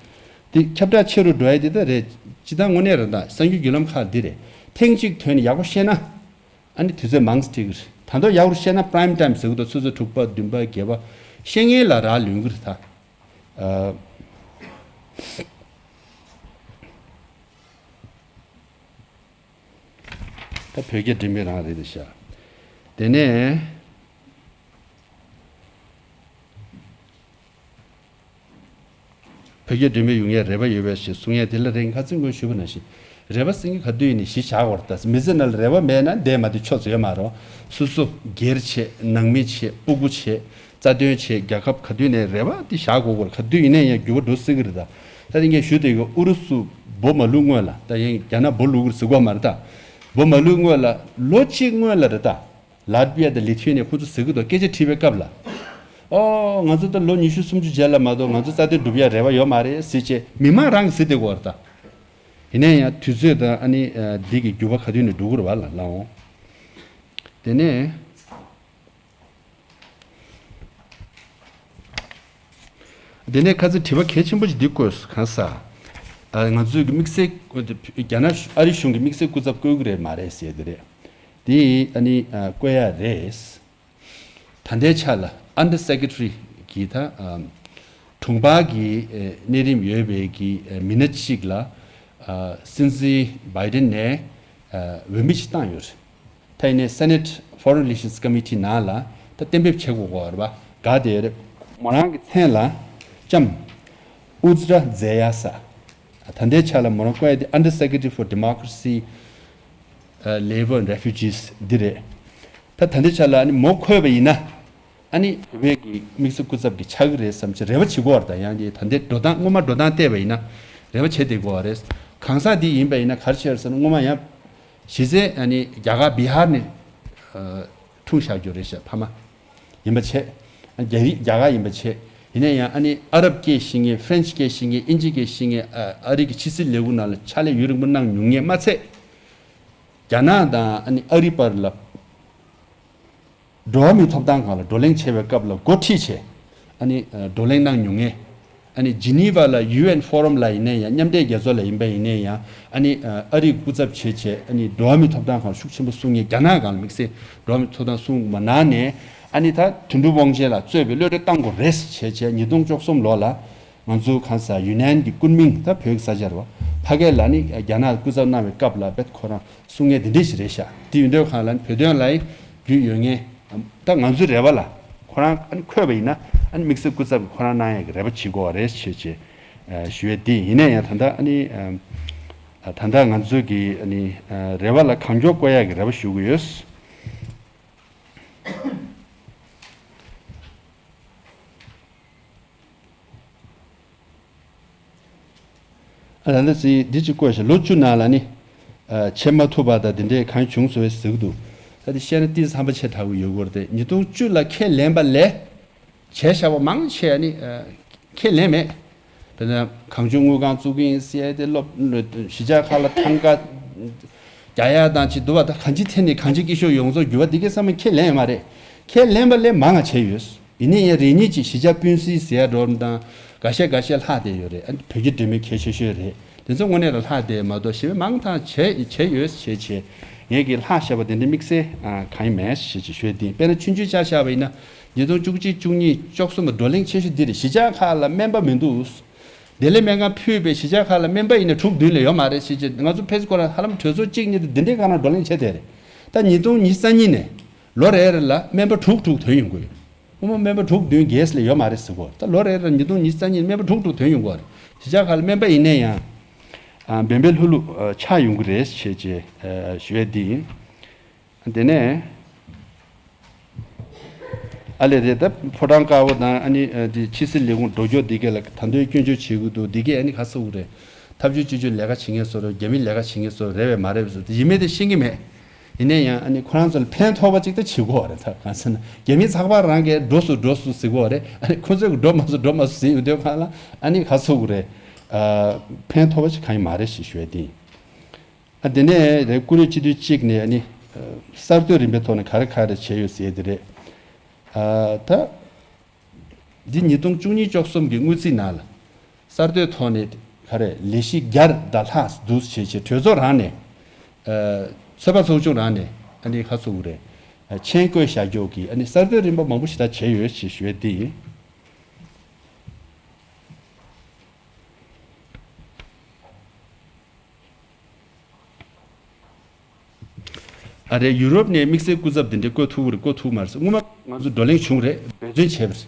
དེ་ཁྱབ་བསྒྲགས་ཆེ་རུ་འགྲོ་ཡ་དེ་ད་རེད། སྤྱིར་བཏང་དངོས་གནས་རེད། ད་གསར་འགྱུར་བརྒྱུད་ལམ་ཁག་འདི་རེད། ཐེངས་གཅིག་ཐོན་ནས་ཡག་པོ་བཤད་ན། ཨ་ནི་དུས་ཚོད་མང་ཙམ་འགྲིག་གི་རེད། ད་དུང་ཡག་པོ་བཤད་ན་པ་རའིམ་ཊའིམ་ཟེར་གི་འདུག་སོ་སོ་དྲུག་པ་བདུན་པ་བརྒྱད་པ་བཤད་མཁན་ལ་རག་ལས་ཀྱི་རེད་ད། ཨ། ད་བོད་སྐད་འགྲེམས་སྤེལ་རང་རེད་ཤག་དེ་ནས་བོད་སྐད་འགྲེམས་སྤེལ་ཡོང་ཡས་རེ་བ་ཡོད་པས་ཞེས་གསུང་ཡས་དེ་ལ་རེད། ཁ་སང་ངོས་ཞུས་པ་ནང་བཞིན་རེ་བ་ཟེར་མཁན་ག་དུས་ཡིན་ནའི་གཞི་བཞག་དགོས་རེད་ད། མི་ཚེ་ནང་ལ་རེ་བ་མེད་ན་བསྡད་མ་བསྡད་ཆོག་ཙམ་ཡོད་མ་རེད། སོ་སོ་སྒེར་བྱས། ནང་མི་བྱས། སྤུ་གུ་བྱས། རྩ་དོན་བྱས། རྒྱལ་ཁབ་ག་དུས་ནས་རེ་བ་དེ་བཞག་དགོས་ཀྱི་རེད། ག་དུས་ཡིན་ནའི་ཡང་འགྱུར་བ་འགྲོ་སྲིད་ཀྱི་རེད་ད། ད་དེ་ངས་ཞུ་བསྡད་ཡོད། ཨུ་རུ་སུ་འབུ་མ་བླུགས་སྔོན་ལ། ད་ཡང་རྒྱ་ནག་འབུ་བླུགས་ཀྱི་རེད་ཟེར་གྱི་ཡོད་མ་རེད་ད། འབུ་མ་བླུགས་སྔོན་ལ་ལོ་གཅིག་སྔོན་ལ་རེད་ད། ལ་ཏི་བི་ཡ་དང་ལི་ཐུ་ཡ་ནི་ཁོ་ཚོ་ཟེར་གྱི་འདུག་སྐད་ཆ་དྲིས་པའི་སྐབས་ལ། ཨོ་ང་ཚོ་ད་ལོ་ཉི་ཤུ་སུམ་ཅུ་རྗེས་ལ་མ་གཏོགས་ང་ཚོ་རྩ་དོན་སྒྲུབ་ཡ་རེ་བ་ཡོད་མ་རེད་ཟེར་བྱས་མི་མང་རང་གིས་ཟེར་བསྡད་ཀྱི་ཡོད་རེད་ད། ཡིན་ན་ཡང་དུས་ཚོད་དང་ཨ་ནི་ཨ་འདི་གི་འགྱུར་བ་ག་དུས་ནས་འགྲོ་གི་རེད་བ་ལ་ལའོ། དེ་ནས། དེ་ནས་ཁ་སང་དྲི་བ་གལ་ཆེན་པོ་ཞིག་འདི་བཀོད་སོང་། གང་ཟེར། ཨ་ང་ཚོའི་གི་དམིགས་བསལ་རྒྱ་ནག་ཨ་རི་གཞུང་གི་དམིགས་བསལ་སྐུ་ཚབ་བསྐོ་གི་རེད་མ་རེད་ཟེར་དེ་རེད། དེ་ཨ་ནི་ཨ་བསྐོ་ཡ་རེད། ད་ལྟའི་ཆ་ལ་Under Secretary གི་ད་ཨ་དྲུང་འཕར་གྱི་ཨ་གནས་རིམ་ཡོད་པའི་གི་ཨ་མི་སྣ་གཅིག་ལ་ཨ་སྲིད་འཛིན་བྷའི་ཌེན་ནས་ཨ་འོས་མི་ཞིག་བཏང་ཡོད་རེད། ད་ཡིན་ནའི་Senate Foreign Relations Committee ནང་ལ་ད་གཏན་འབེབས་བྱེད་དགོས་ཀྱི་ཡོད་རེད་པ། ག་དེ་རེད། མོ་རང་གི་མཚན་ལ་ལྕམ་ཨུ་ཛི་ར་ཛེ་ཡ་ས། ད་ལྟའི་ཆ་ལ་མོ་རང་བསྐོ་ཡ་དེ་Under Secretary for Democracy, uh, Labour and Refugees འདི་རེད། ད་ད་ལྟའི་ཆ་ལ་ཨ་ནི་མོ་འཁོད་པ་ཡིན་ན། ཨ་ནི་བོད་པའི་གི་དམིགས་བསལ་སྐུ་ཚབ་ཀྱི་ཆགས་ཀྱི་རེད་བསམ་བྱས་རེ་བ་བྱེད་དགོས་པ་རེད། ད་ཡང་དེ་ད་ལྟའི་འགྲོ་སྟངས་སྔོན་མ་འགྲོ་སྟངས་བལྟས་པ་ཡིན་ན་རེ་བ་བྱས་བསྡད་དགོས་པ་རེད། གང་ཟག་འདི་ཡིན་པ་ཡིན་ན་ག་རེ་བྱས་རེད་ཟེར་ན། སྔོན་མ་ཡང་གཞི་རྩའི་ཨ་ནི་རྒྱ་གར་བི་ཧར་ནས་ཨ་འཁྲུངས་བཞག་རྒྱུ་རེད་ཤག་ཕ་མ་ཡིན་པ་བྱས། རྒྱ་རིགས་རྒྱ་གར་ཡིན་པ་བྱས། ཡིན་ན་ཡང་ཨ་ནི་ཨ་རབ་སྐད་ཤེས་མཁན། ཧྥ་རན་ཆི་སྐད་ཤེས་མཁན། དབྱིན་ཇི་སྐད་ཤེས་མཁན། ཨ་ཨ་རི་གི་ཕྱི་སྲིད་ལས་ཁུངས་ནང་ལ་ཕྱག་ལས་ཡུན་རིང་པོ་གནང་མྱོང་མཁན་མ་ཚད། རྒྱ་ནག་དང་ཨ་ནི་ཨ་རི་བར་ལ་འགྲོ་བ་མིའི་ཐོབ་ཐང་སྒང་ལ་བགྲོ་གླེང་བྱེད་པའི་སྐབས་ལ་འགོ་ཁྲིད་བྱས་ཨ་ནི་བགྲོ་གླེང་གནང་མྱོང་མཁན། ཨ་ནི་ཇི་ནི་ཝ་ལ་ཡུ་ཨེན་ཕོ་རམ་ལ་ཡིན་ནའི་ཡང་མཉམ་འབྲེལ་རྒྱལ་ཚོགས་ལ་ཡིན་པ་ཡིན་ནའི་ཡང་ཨ་ནི་ཨ་རིའི་སྐུ་ཚབ་བྱས་བྱས་ཨ་ནི་འགྲོ་བ་མིའི་ཐོབ་ཐང་སྒང་ཤུགས་ཆེན་པོ་སྲུང་མཁན། རྒྱ་ནག་སྒང་ལ་དམིགས་བསལ་འགྲོ་བ་མིའི་ཐོབ་ཐང་སྲུང་མ་གནང་ནས། ཨ་ནི་ད་དོན་གྲུབ་དབང་ཆེན་ལགས་གཙོས་པའི་གློད་གྲོལ་གཏང་དགོས་རེད་བྱས་བྱས་ཉིས་སྟོང་བཅུ་གསུམ་ལོ་ལ་ང་ཚོ་གང་ཟག་ཡུན་ནན་གྱི་ཀུན་མིང་ད་བོད་ཀྱི་ས་ཆ་རེད་བ། ཕ་གི་ལ་ནི་རྒྱ་ནག་སྐུ་ཚབ་གནང་བའི་སྐབས་ལ་བེད་ཁོ་རང་གསུང་མཁན་དེ་འདྲས་ཞིག་རེད་ཤག་དེ་ཡིན་དུས་གང་ལ་ནི་བོད་དོན་ལ་རྒྱུས་ཡོད་མཁན། ད་ང་ཚོའི་རེ་བ་ལ་ཁོ་རང་ཨ་ནི་འཁོད་པ་ཡིན་ན་ཨ་ནི་དམིགས་བསལ་སྐུ་ཚབ་ཀྱིས་ཁོ་རང་གནང་ཡག་གི་རེ་བ་བྱེད་དགོས་པ་རེད་ཞེས་བྱས་ཨ་ཞུ་ཡས་དེ་ཡིན་ན་ཡང་ད་ལྟ་ཨ་ནི་ཨ་ད་ལྟ་ང་ཚོ་གི་ཨ་ནི་ཨ་རེ་བ་ལ་གང་མགྱོགས་བཀོད་ཡག་གི་རེ་བ་ཞུ་གི་ཡོད། ཨ་ད་ལྟ་ཚིག་འདི་གཅིག་བཀོད་ཤག་ལོ་བཅུ་ནང་ལ་ནི་ཨ་བྱེད་མ་ཐུབ་པ་དང་དེ་འདྲས་གང་བྱུང་སོང་བས་ཟེར་གི་འདུག་ད་དེ་བཤད་ན་ཏིས་ཧམ་པ་ཆེ་དྲགས་ཀྱི་ཡོད་སྐོར་དེ་ཉིས་སྟོང་བཅུ་ལ་ཁས་ལེན་པ་ལས་བྱས་བཞག་པ་མང་ཆེ་ནི་ཨ་ཁས་ལེན་མེད། དཔེར་ན་གང་བྱུང་དངུལ་ཁང་བཙུགས་ཀྱི་ཡིན་ཟེར་ཏེ་སློབ་གཞིས་ཆགས་ཁག་ལ་ཐང་ག་རྒྱག་ཡག་དང་ཅིག་འདུག་བ། ད་གང་ཅི་ཐད་ནས་གང་ཅི་སྐྱིད་ཤོས་ཡོངས་རྫོགས་འགྱུར་བ་འདི་གའི་བསམ་བློ་ཁས་ལེན་ཡོད་མ་རེད། ཁས་ལེན་པ་ལས་མང་ང་བྱས་ཡོད། ཡིན་ནའི་ཡང་རེ་གཉིས་ཀྱི་གཞིས་ཆགས་སྤུན་སྲིང་ཟེར་ཡ་འགྲོ་རུ་དང་འགའ་ཤས་འགའ་ཤས་ལྷག་བསྡད་ཡོད་རེད། ཨ་ནི་བོད་ཀྱི་སྒྲོན་མེ་གལ་ཆེ་ཤོས་རེད། དེ་ཚོ་དངོས་གནས་ལ་ལྷག་བསྡད་མ་གཏོགས་ཞེ་པོ་མང་ཐང་བྱས་བྱས་ཡོད་བྱས་བྱས་ངས་ཀྱིས་ལྷག་བཞག་པ་དེ་འདྲ་དམིགས་བསལ་ཨ་གང་ཡང་མེད་ཞེས་ཅིག་ཞུས་ཏེ། དཔེར་ན་ཆུང་ཆུང་ཆ་བཞག་པ་ཡིན་ན་ཉིས་སྟོང་བཅུ་གཅིག་བཅུ་གཉིས་བཅུ་གསུམ་པ་བགྲོ་གླེང་ཆེ་ཤོས་འདི་རེད། གཞིས་ཆགས་ཁག་ལ་སྨན་པ་མི་འདུག་བདེ་ལེགས་སྨན་ཁང་ཕུད་པའི་གཞིས་ཆགས་ཁག་ལ་སྨན་པ་ཡིན་ན་དྲུག་བདུན་ལས་ཡོད་མ་རེད་ཞེས་བྱས། ང་ཚོ་ཕེ་སི་ཁོ་རང་ཧ་ལམ་གྲོས་ཚོགས་གཅིག་གཉིས་དེ་འདི་འདྲའི་སྒང་ལ་བགྲོ་གླེང་བྱས་བསྡད་རེད། ད་ཉིས་སྟོང་ཉི་ཤུ་རྩ་གཉིས་ནས་ལོ་རེ་རེ་ལ་སྨན་པ་དྲུག་དྲུག་ཐོན་ཡོང་གི་ཡོད། སྔོན་མ་སྨན་པ་དྲུག་བདུན་བརྒྱད་ལས་ཡོད་མ་རེད་ཟེར་གོ། ད་ལོ་རེ་རེ་ཉིས་སྟོང་ཉི་ཤུ་རྩ་གཉིས་ནས་སྨན་པ་དྲུག་དྲུག་ཐོན་ཡོང་གི་ཡོད་རེད། གཞིས་ཆགས་ཁག་ལ་སྨན་པ་ཡིན་ན་ཡང་ཨ་འབད་འབད་ལྷུག་ལྷུག་ཨ་ཆགས་ཡོང་གི་རེད་ཞེས་བྱས་ཨ་ཞུ་ཡས་འདི་ཡིན། དེ་ནས་ཨ་ལས་རེད། ད་ཕོ་བྲང་དཀར་པོ་དང་ཨ་ནི་ཨ་དེ་ཕྱི་སྲིད་ལས་ཁུངས་འགྲོ་སྐྱོད་འདི་གས་ལ་ད་དུང་སྐྱོན་བརྗོད་བྱེད་ཀྱི་འདུག་འདི་གས་ཨ་ནི་ག་ཚོད་རེད། ཐབས་ཇུས་སྤྱི་སྤྱོད་ལས་ཀ་བྱེད་མཁན་ཚོ་རེད། རྒྱ་མིའི་ལས་ཀ་བྱེད་མཁན་ཚོ་རེད་པས་མ་རེད་པས་སུ་དེ་ཡིན་མིན་དེ་ཤེས་ཀྱི་མེད། ཡིན་ན་ཡང་ཨ་ནི་ཁོ་རང་ཚོ་ལ་ཕན་ཐོགས་པ་ཅིག་ད་བྱེད་དགོས་རེད། ད་གང་ཟེར་ན་རྒྱ་མིའི་ཚགས་པར་རང་གིས་འགྲོ་སོང་འགྲོ་སོང་ཟེར་གྱི་ཡོད་རེད། ཨ་ནི་ཁོ་ཚོས་འགྲོ་མ་སོང་འགྲོ་མ་སོང་ཟེར་ཡོང་དུས་སྒང་ལ་ཨ་ནི་ག་ཚོད་རེད། ཨ་ཕན་ཐོགས་པ་ཅིག་གང་ཡང་མ་རེད་ཞེས་ཞུ་ཡས་དེ་ཡིན། ཨ་དེ་ནས་རེད། ཀུ་རེ་སྤྱི་འཐུས་གཅིག་ནས་ཨ་ནི་ཨ་གསར་གཏོད་རིམ་པའི་ཐོག་ནས་ག་རེ་ག་རེ་བྱས་ཡོད་ཟེར་དེ་རེད། ཨ་ད་འདི་ཉིས་སྟོང་བཅུ་གཉིས་བཅུ་གསུམ་གྱི་དངུལ་རྩིས་ནང་ལ་གསར་གཏོད་ཐོག་ནས་ག་རེ་ལས་གཞི་བརྒྱ་དང་ལྷག་འདུག་བྱས་བྱས་གྲོས་ཚོགས་རང་ནས་ཨ་ཚོད་དཔག་ཚོགས་ཆུང་རང་ནས་ཨ་ནི་ག་ཚོད་རེད། ཨ་མཆན་བཀོད་བཞག་རྒྱུ་གི་ཨ་ནི་གསར་གཏོད་རིམ་པ་མང་པོ་ཞེ་དྲག་བྱས་ཡོད་ཅེས་ཞུ་ཡས་འདི་ཡིན། ཨ་རེ་ཡུ་རོབ་ནས་དམིགས་བསལ་སྐུ་ཚབ་འདི་འདྲ་བསྐོ་ཐུབ་ཀྱི་རེད་བསྐོ་ཐུབ་མ་རེད་ཟེར། སྔོན་མ་ང་ཚོ་བགྲོ་གླེང་བྱུང་རེད། འབད་བརྩོན་བྱས་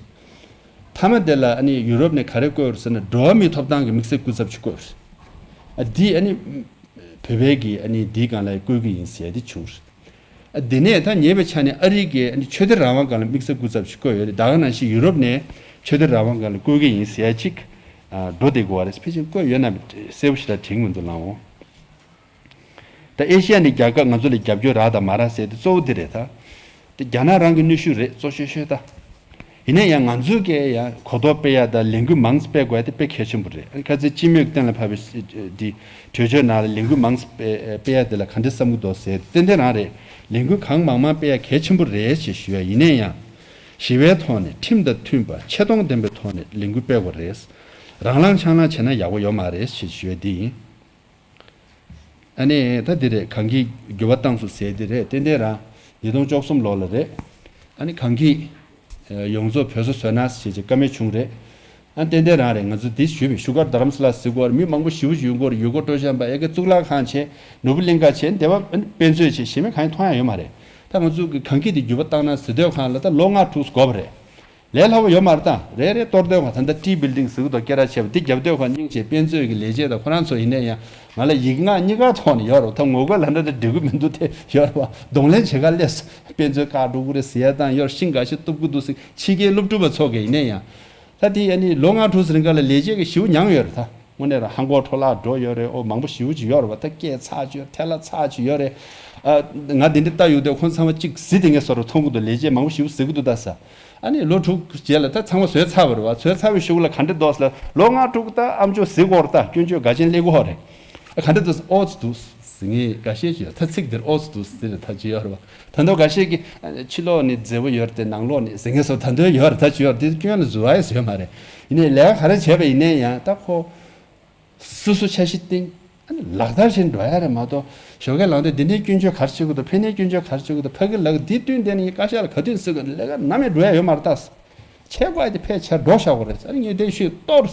པ་རེད། མཐའ་མ་དེ་ལ་ཨ་ནི་ཡུ་རོབ་ནས་ག་རེ་བསྐོས་རེད་ཟེར་ན་འགྲོ་བ་མིའི་ཐོབ་ཐང་གི་དམིགས་བསལ་སྐུ་ཚབ་ཅིག་བསྐོས་རེད། ཨ་འདི་ཨ་ནི་བོད་པའི་གི་ཨ་ནི་འདིའི་སྒང་ལ་བསྐོས་ཀྱི་ཡིན་ཟེར་ཡ་འདི་བྱུང་རེད། ཨ་དེ་ནས་ད་ཉེ་བའི་ཆ་ནས་ཨ་རི་གི་ཨ་ནི་ཆོས་དད་རང་དབང་སྒང་ལ་དམིགས་བསལ་སྐུ་ཚབ་ཅིག་བསྐོས་ཡོད་རེད། ད་ག་ནང་བཞིན་ཡུ་རོབ་ནས་ཆོས་དད་རང་དབང་སྒང་ལ་བསྐོས་ཀྱི་ཡིན་ཟེར་ཡ་ཅིག་ཨ་འགྲོ་བསྡད་དགོས་པ་རེད། ཕལ་ཆེར་བསྐོས་ཡོད་ན་མེད་གསལ་པོ་ཞེ་དྲག་དྲན་གྱི་མི་འདུག་ལགས་འོང་། ད་ཨེ་ཤི་ཡ་ནས་རྒྱ་གར་ང་ཚོ་ལ་རྒྱབ་སྐྱོར་རག་དང་མ་རག་ཟེར་དེ་གཙོ་བོ་འདི་རེད་ད། དེ་རྒྱ་ནག་རང་གི་གནོན་ཤུགས་རེད་གཙོ་ཆེ་ཤོས་ད། ཡིན་ན་ཡང་ང་ཚོས་ཀྱི་ཡང་གོ་རྟོགས་སྤེལ་ཡ་དང་ལས་འགུལ་མང་ཙམ་སྤེལ་དགོས་ཡ་དེ་དཔེ་གལ་ཆེན་པོ་རེད། ཁ་ཚིག་སྤྱི་མོས་སྟེང་ལ་ཕབ་པའི་འདི་གྲོས་ཆོད་ནང་ལ་ལས་འགུལ་མང་ཙམ་སྤེལ་སྤེལ་ཡ་དེ་ལ་ག་འདྲ་བསམ་གྱི་འདུག་ཟེར་ཏན་ཏན་རང་རེད། ལས་འགུལ་གང་མང་མང་སྤེལ་ཡ་གལ་ཆེན་པོ་རེད་ཅེས་ཞུ་ཡ་ཡིན་ན་ཡང་། ཞི་བའི་ཐོག་ནས་ཁྲིམས་དང་མཐུན་པ་ཆེ་མཐོང་ལྡན་པའི་ཐོག་ནས་ལས་འགུལ་སྤེལ་དགོས་རེད། རང་ལངས་ཆང་ལངས་བྱས་ན་ཡག་པོ་ཡོད་མ་རེད་ཅེས་ཞུ་ཡ་འདི་ཡིན། ཨ་ནི་ད་འདི་རེད། གང་གིས་འགྱུར་བ་བཏང་སོང་ཟེར་འདི་རེད། ཏན་ཏན་རང་ཉིས་སྟོང་བཅུ་གསུམ་ལོ་ལ་རེད། ཨ་ནི་གང་གིས་ཡོངས་རྫོགས་བོད་སོ་བཟོས་ན་ཞེས་ཀྱི་བཀའ་མོལ་བྱུང་རེད། ཨ་ཏན་ཏན་རང་རེད། ང་ཚོ་འདི་ཞུས་པའི་བཞུགས་སྒར་རྡ་རམ་ས་ལ་ཟེར་གོ་རེད། མི་མང་པོ་ཞེ་པོ་ཡོད་གོ་རེད། ཡུལ་སྐོར་སྤྲོ་འཆམ་པ་ཨེ་ཀ་གཙུག་ལག་ཁང་བྱས་ནོར་བུ་གླིང་ག་བྱས་འདི་བ་དཔེ་མཛོད་བྱས་ཞེ་མེད་གང་ཡང་མཐོང་ཡ་ཡོད་མ་རེད། ད་ང་ཚོ་གི་གང་གིས་འདི་འགྱུར་བ་བཏང་ན་ཟེར་དུས་གང་ལ་ད་ལོ་ལྔ་དྲུག་འགོར་བ་རེད། ལས་སླ་པོ་ཡོད་མ་རེད། ད་རེ་རེ་གཏོར་སྡོད་ཁང་ད་ལྟ་ཊི་བིལ་ཌིང་ཟེར་གི་འདུག་སྐད་གྲགས་ཆེ་བ་འདི་རྒྱབ་སྡོད་ཁང་སྙིང་རྗེ་དཔེ་མཛོད་ཀྱི་ལས་བྱེད་དང་ཁོ་རང་ཚོ་ཡིན་ནའི་ཡང་ང་ལ་ཡིག་ངག་གཉིས་ཀ་ཐོག་ནས་ཡོད་རེད། ད་ངོ་རྒོལ་ལབ་ན་ད་འགྲིག་གི་མི་འདུག་དེ་ཡོད་རེད་བ། གདོང་ལེན་བྱེད་ག་སླེབས་དཔེ་མཛོད་བཀག་འགྲོ་གི་རེད་ཟེར་ཡ་དང་ཡོད་ཤིང་འགའ་ཤས་གཏུབ་གི་འདུག་ཟེར། ཕྱི་རྒྱལ་སློབ་ཕྲུག་པ་ཚོ་གིས་ཡིན་ནའི་ཡང་ད་དེ་ཨ་ནི་ལོ་ལྔ་དྲུག་ཙམ་རིང་ག་ལ་ལས་བྱེད་ཀྱི་ཞེ་པོ་མྱངས་ཡོད་རེད། ད་དངོས་གནས་རང་ཧང་གོ་འཕྲོ་བརླག་འགྲོ་ཡོད་རེད། ཨོ་མང་པོ་ཞེ་པོ་ཅིག་ཡོད་རེད་བ། ད་སྐད་ཚགས་ཅིག་ཡོད། ཐལ་བ་ཚགས་ཅིག་ཡོད་རེད། ཨ་ང་དེ་འདྲ་ལྟ་ཡོང་དུས་ཁོང་ཚང་མ་གཅིག་གཟི་དེ་ངས་བཟོ་འདྲ་མཐོང་གི་འདུག་ལས་བྱེད་མང་པོ་ཞེ་པོ་ཟེར་གི་འདུག་ད་ས། ཨ་ནི་ལོ་དྲུག་རྗེས་ལ་ད་ཚང་མ་བཟོས་ཚར་བ་རེད་བ། བཟོས་ཚར་བའི་གཞུག་ལ་ག་འདྲ་འདུག་ཟེར་ལ་ལོ་ལྔ་དྲུག་ད་ཨ་མཆོག་གཟིགས་དགོས་རེད། ད་སྐྱོན་བརྗོད་འགའ་ཅན་སླེབས་ཀྱི་ཡོད་རེད། ཨ་ག་འདྲ་འདུག་ཨོ་ཙི་འདུག་ངས་འགའ་ཤས་ཀྱིས་ད་ཚིག་འདིར་ཨོ་ཙི་འདུག་ཟེར་ད་ཅི་ཡོད་རེད་བ། ད་དུང་འགའ་ཤས་ཀྱིས་ཕྱི་ལོགས་ནི་མཛེས་པོ་ཡོད་རེད་དེ་ནང་ལོགས་ནི་ཟེར་མཁན་སོགས་ད་དུང་ཡོད་རེད། ད་ཅི་ཡོད་རེད་དེ་སྐྱོན་ལ་བཟོ་བ་ཡི་བཟོས་མ་རེད། ཡིན་ནའི་ལས་ཀ་ག་རེ་བྱས་པ་ཡིན་ནའི་ཡང་ད་ཁོ་སོ་སོ་འཆར་གཞི་བཏིང་ཨ་ནི་ལག་བསྟར་བྱེད་འགྲོ་ཡ་རེད་མ་གཏོགས་ཞོགས་ཀས་ལངས་དུས་འདི་འདྲའི་སྐྱོན་བརྗོད་ག་རེ་བྱེད་དགོས་འདུག་ཕན་ནའི་སྐྱོན་བརྗོད་ག་རེ་བྱེད་དགོས་འདུག་ཕ་གི་ལག་འདི་བསྟུན་བསྡད་ནས་བཀའ་ཤག་ལ་ག་དུས་ནས་གསོད་དགོས་འདུག་ལས་ཀ་ནམ་ཡང་འགྲོ་ཡ་ཡོད་མ་རེད་ད། བྱས་དགོས་ཡ་དེ་ཕལ་ཆེར་འགྲོ་བཞག་དགོས་རེད། ཨ་ནི་ངས་དེ་ཞུས་གཏོར།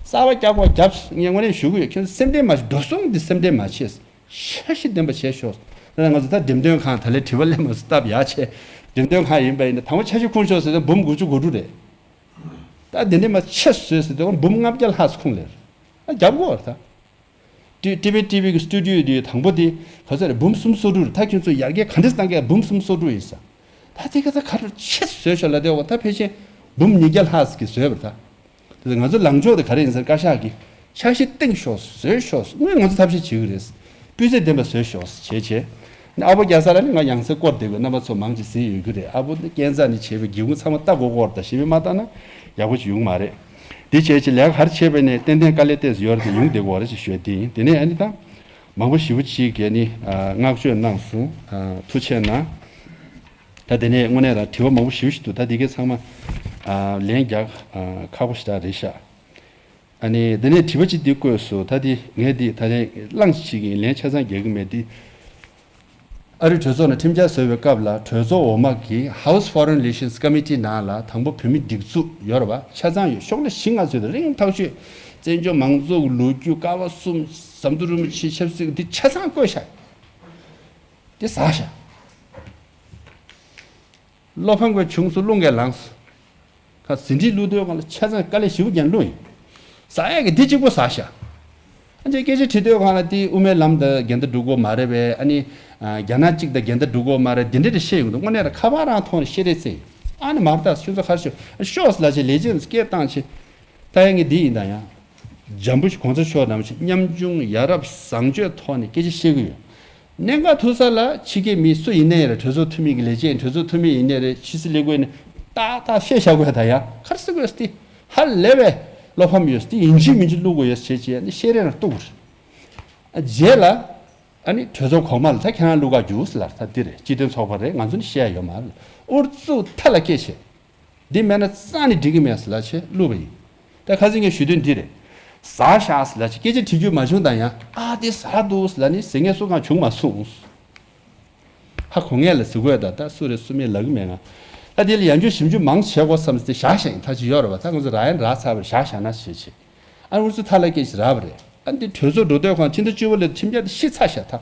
གསར་པ་རྒྱག་དགོས་རྒྱབ། ངས་དངོས་གནས་ཞུ་གི་ཡོད། ཁྱོད་སེམས་ཁྲལ་མ་བྱེད། འགྲོ་སོང་འདི་སེམས་ཁྲལ་མ་བྱེད། འཆར་གཞི་ལྡན་པ་བྱས་ཤོག་ད་ང་ཚོ་ད་འགྲེམས་སྟོན་ཁང་ད་ལས་དྲི་བ་སླེབས་མ་སུ་སྟབས་ཡག་བྱས། འགྲེམས་སྟོན་ཁང་ཡིན་པ་ཡིན་ན་དང་པོ་འཆར་གཞི་ཁུངས་ཤོག་ཟེར་ཏེ་འབུམ་དགུ་བཅུ་གོ་དྲུག་རེད། ད་འདི་འདྲས་མ་ཆེ་བཟོས་ཟེར་ཏེ་འབུམ་ལྔ་བརྒྱ་ལྷག་ཙམ་ཁུངས་ལེར། ཨ་རྒྱབ་དགོས་རེད་ད། ཊི་ཊི་བི་ཊི་བི་གི་སི་ཊུ་ཌི་ཡོ་དེ་དང་པོ་དེ་ག་ཚོད་རེད། འབུམ་སུམ་སོ་དྲུག་རེད། ད་ཁྱོད་ཚོ་ཡར་རྒྱས་ག་འདྲས་བཏང་གས། འབུམ་སུམ་སོ་དྲུག་ཡིན་ས། ད་དེ་ག་ཚོད་ག་རེ་ཆེ་བཟོས་ཤོག་ལབ་དེ་འོ་ད་ཕལ་ཆེར་འབུམ་ཉིས་བརྒྱ་ལྷག་ཙམ་གྱིས་བཟོས་པ་རེད་ད། དེ་ང་ཚོ་ལངས་ཕྱོགས་དེ་ག་རེ་ཡིན་ཟེར་ན་བཀའ་ཤག་གིས་འཆར་གཞི་བཏིང་ཤོག་བཟོས་ཤོག་དངུལ་ང་ཚོ་ཐབས་ཤེས་བྱེད་ཀྱི་རེད། སྤུས་ཚད་ལྡན་པ་བཟོས་ཤོག་བྱས་བྱས། ཨ་ཕོ་རྒྱ་ཚ་ལ་ནི་ང་ཡང་སེ་སྐོར་བསྡད་དགོས། རྣམ་པ་ཚོ་མང་ཆེ་གཟིགས་ཡོད་ཀྱི་རེད། ཨ་ཕོ་ནི་སྐས་འཛེགས་ནས་བྱས་པའི་སྒེའུ་ཁུང་ཚང་མ་ལྟ་དགོས་སྐོར་དང་ཞིབ་མི་མ་ལྟ་ན་ཡག་པོ་ཅིག་ཡོང་གི་མ་རེད། འདི་བྱས་ཅི་ལས་ཀ་ག་རེ་བྱས་པ་ནས་ཏན་ཏན་དཀའ་ལས་ཏོག་ཙམ་ཡོད་རེད་དེ་ཡོང་བསྡད་དགོས་རེད་ཅེས་ཞུ་ཡ་དེ་ཡིན། དེ་ནས་ཨ་ནི་ད་མང་པོ་ཞེ་པོ་ཅིག་གིས་ནི་བསྔགས་བརྗོད་གནང་སོང་། ཐུགས་རྗེ་གནང་། ད་དེ་ནས་དངོས་གནས་རང་དྲི་བ་མང་པོ་ཞེ་པོ་ཞིག་འདུག་ད་འདི་གའི་ཚང་མ་ལན་རྒྱག་ཁག་པོ་ཞེ་དྲག་རེད་ཤག་ཨ་ནི་དེ་ནས་དྲི་བ་གཅིག་འདི་བཀོད་སོང་། ད་འདི་ངས་འདི་ད་ལན་གླེང་ཞིག་ཡིན། ལན་ཆ་ཚང་རྒྱག་གི་མེད་འདི། ཨ་རིའི་གྲོས་ཚོགས་ནང་ཁྲིམས་འཆར་བཟོ་བའི་སྐབས་ལ་གྲོས་ཚོགས་འོག་མ་གི་House Foreign Relations Committee ནང་ལ་དང་པོ་བོད་མི་སྒྲིག་འཛུགས་ཡོད་རེད་བ། ཆ་ཚང་ཡོད། ཤོག་ལྷེ་བཞི་ལྔ་བཟོས་ཏེ་རིང་ཐག་ཆོད། བཙན་བྱོལ་མང་གཙོ་གི་ལོ་རྒྱུས། ཀ་བ་གསུམ། ཟམ་གདོང་རིན་པོ་ཆེའི་ཆབ་སྲིད་འདི་ཆ་ཚང་བཀོད་བཞག་འདི་ཟ་བཞག་བློ་ཕམ་གྱི་བྱུང་སོང་། རླུང་གིས་ལངས་སོང་། ཁ་ཟིན་བྲིས་བླུགས་དུས་སྒང་ལ་ཆ་ཚང་དཀའ་ལས་ཞེ་པོ་ཀྱང་བླུགས་ཡིན། ཟ་ཡག་གི་འདི་གཅིག་པོ་ཟ་ཤག་ཨ་ཅེ་སྐད་ཆ་དྲི་དུས་སྒང་ལ་དེ་དབུ་མའི་ལམ་དང་འགལ་ཟླ་འགྲོ་གི་མ་རེད་པས། ཨ་ནི་རྒྱ་ནག་གཅིག་དང་འགལ་ཟླ་འགྲོ་གི་མ་རེད། འདི་འདྲ་རེ་བཤད་ཡོང་འདུག་དངོས་གནས་ར་ཁ་པར་རང་ཐོག་ནས་བཤད་རེས་བྱས་ཡིན། ཨ་ནི་མར་ད་ཁྱོད་ཚོ་ཁར་ཤོག་ཤོག་ལ་ཅེ་ལས་བྱེད་སྐད་བཏང་ཆེ། ད་ཡ་ངས་འདི་ཡིན་ད་ཡང་། འཇམ་པོ་ཞིག་གོང་ས་མཆོག་ནང་བཞིན་ཉམ་ཆུང་ཡ་རབས་བཟང་སྤྱོད་ཐོག་ནས་སྐད་ཆ་བཤད་གི་ཡོད། གནད་འགག་ཐུག་ས་ལ་ཕྱི་རྒྱལ་མི་སུ་ཡིན་ནའི་རེད། གྲོས་ཚོགས་འཐུས་མི་གི་ལས་བྱེད་ཡིན། གྲོས་ཚོགས་འཐུས་མི་ཡིན་ནའི་རེད། ཕྱི་སྲིད་ལས་ཁུངས་ཡིན་ནའི་ཏག་ཏག་བཤད་བཞག་དགོས་ད་ཡ། ག་རེ་ཟེར་དགོས་སྟེ། ཧ་ལས་པའི་བློ་ཕམ་ཡོད་སྟེ་ཡིན་གཅིག་མིན་གཅིག་བླུག་དགོས་ཡོད་བྱས་བྱས་ནས་བཤད་རེས་རང་གཏུག་དགོས་རེད། རྗེས་ལ་ཨ་ནི་གྲོས་ཚོགས་གོང་མ་ལ་ད་ཁྱེད་རང་བླུག་ག་རྒྱུགས་ལ་ད་འདི་རེད། སྤྱི་མཐུན་ཚོགས་པ་རེད། ང་ཚོ་ནི་བཤད་ཡ་ཡོད་མ་རེད། ཨུ་ཚུགས་མཐའ་ལ་སྐྱེལ་བྱས། འདི་མེད་ན་རྩ་ནས་འགྲིག་གི་མེད་ཟེར་ལབ་བྱས་བླུགས་པ་ཡིན། ད་ཁ་སང་ངས་ཞུ་དོན་འདི་རེད། ཟ་ཤག་ཟེར་ལབ་བྱས་སྐད་ཆ་དྲི་རྒྱུ་མ་བྱུང་དང་ཡང་ཨ་དེ་ཟ་འདུག་ཟེར་ལབ་ནི་ཟེར་མཁན་སུ་གང་བྱུང་མ་སོང་། ཧ་གོ་མཁན་ལ་ཟེར་དགོས་ད། ད་སུ་རེད་སུ་མེད་ལབ་གི་མེད་ང་། ད་དེ་ལ་ཡང་བསྐྱར་ཞིབ་འཇུག་མང་བྱེད་དགོས་བསམ་སྟེ་བཞག་བཞག་ཡིན། ད་ཅི་ཡོད་རེད་བ། ད་ང་ཚོ་རག་ཡ་རག་ཚར་བ་རེད། བཞག་བཞག་ན་བྱེད་བྱེད། ཨ་ཨུ་ཚུགས་མཐའ་ལ་སྐྱེལ་བྱས་རག་པ་རེད། ཨ་འདི་གྲོས་ཚོགས་འགྲོ་དུས་ཁོང་ཕྱི་ཟླ་བཅུ་པ་ལ་ཁྲིམས་འཆར་དེ་ཤི་ཚར་ཤག་ད།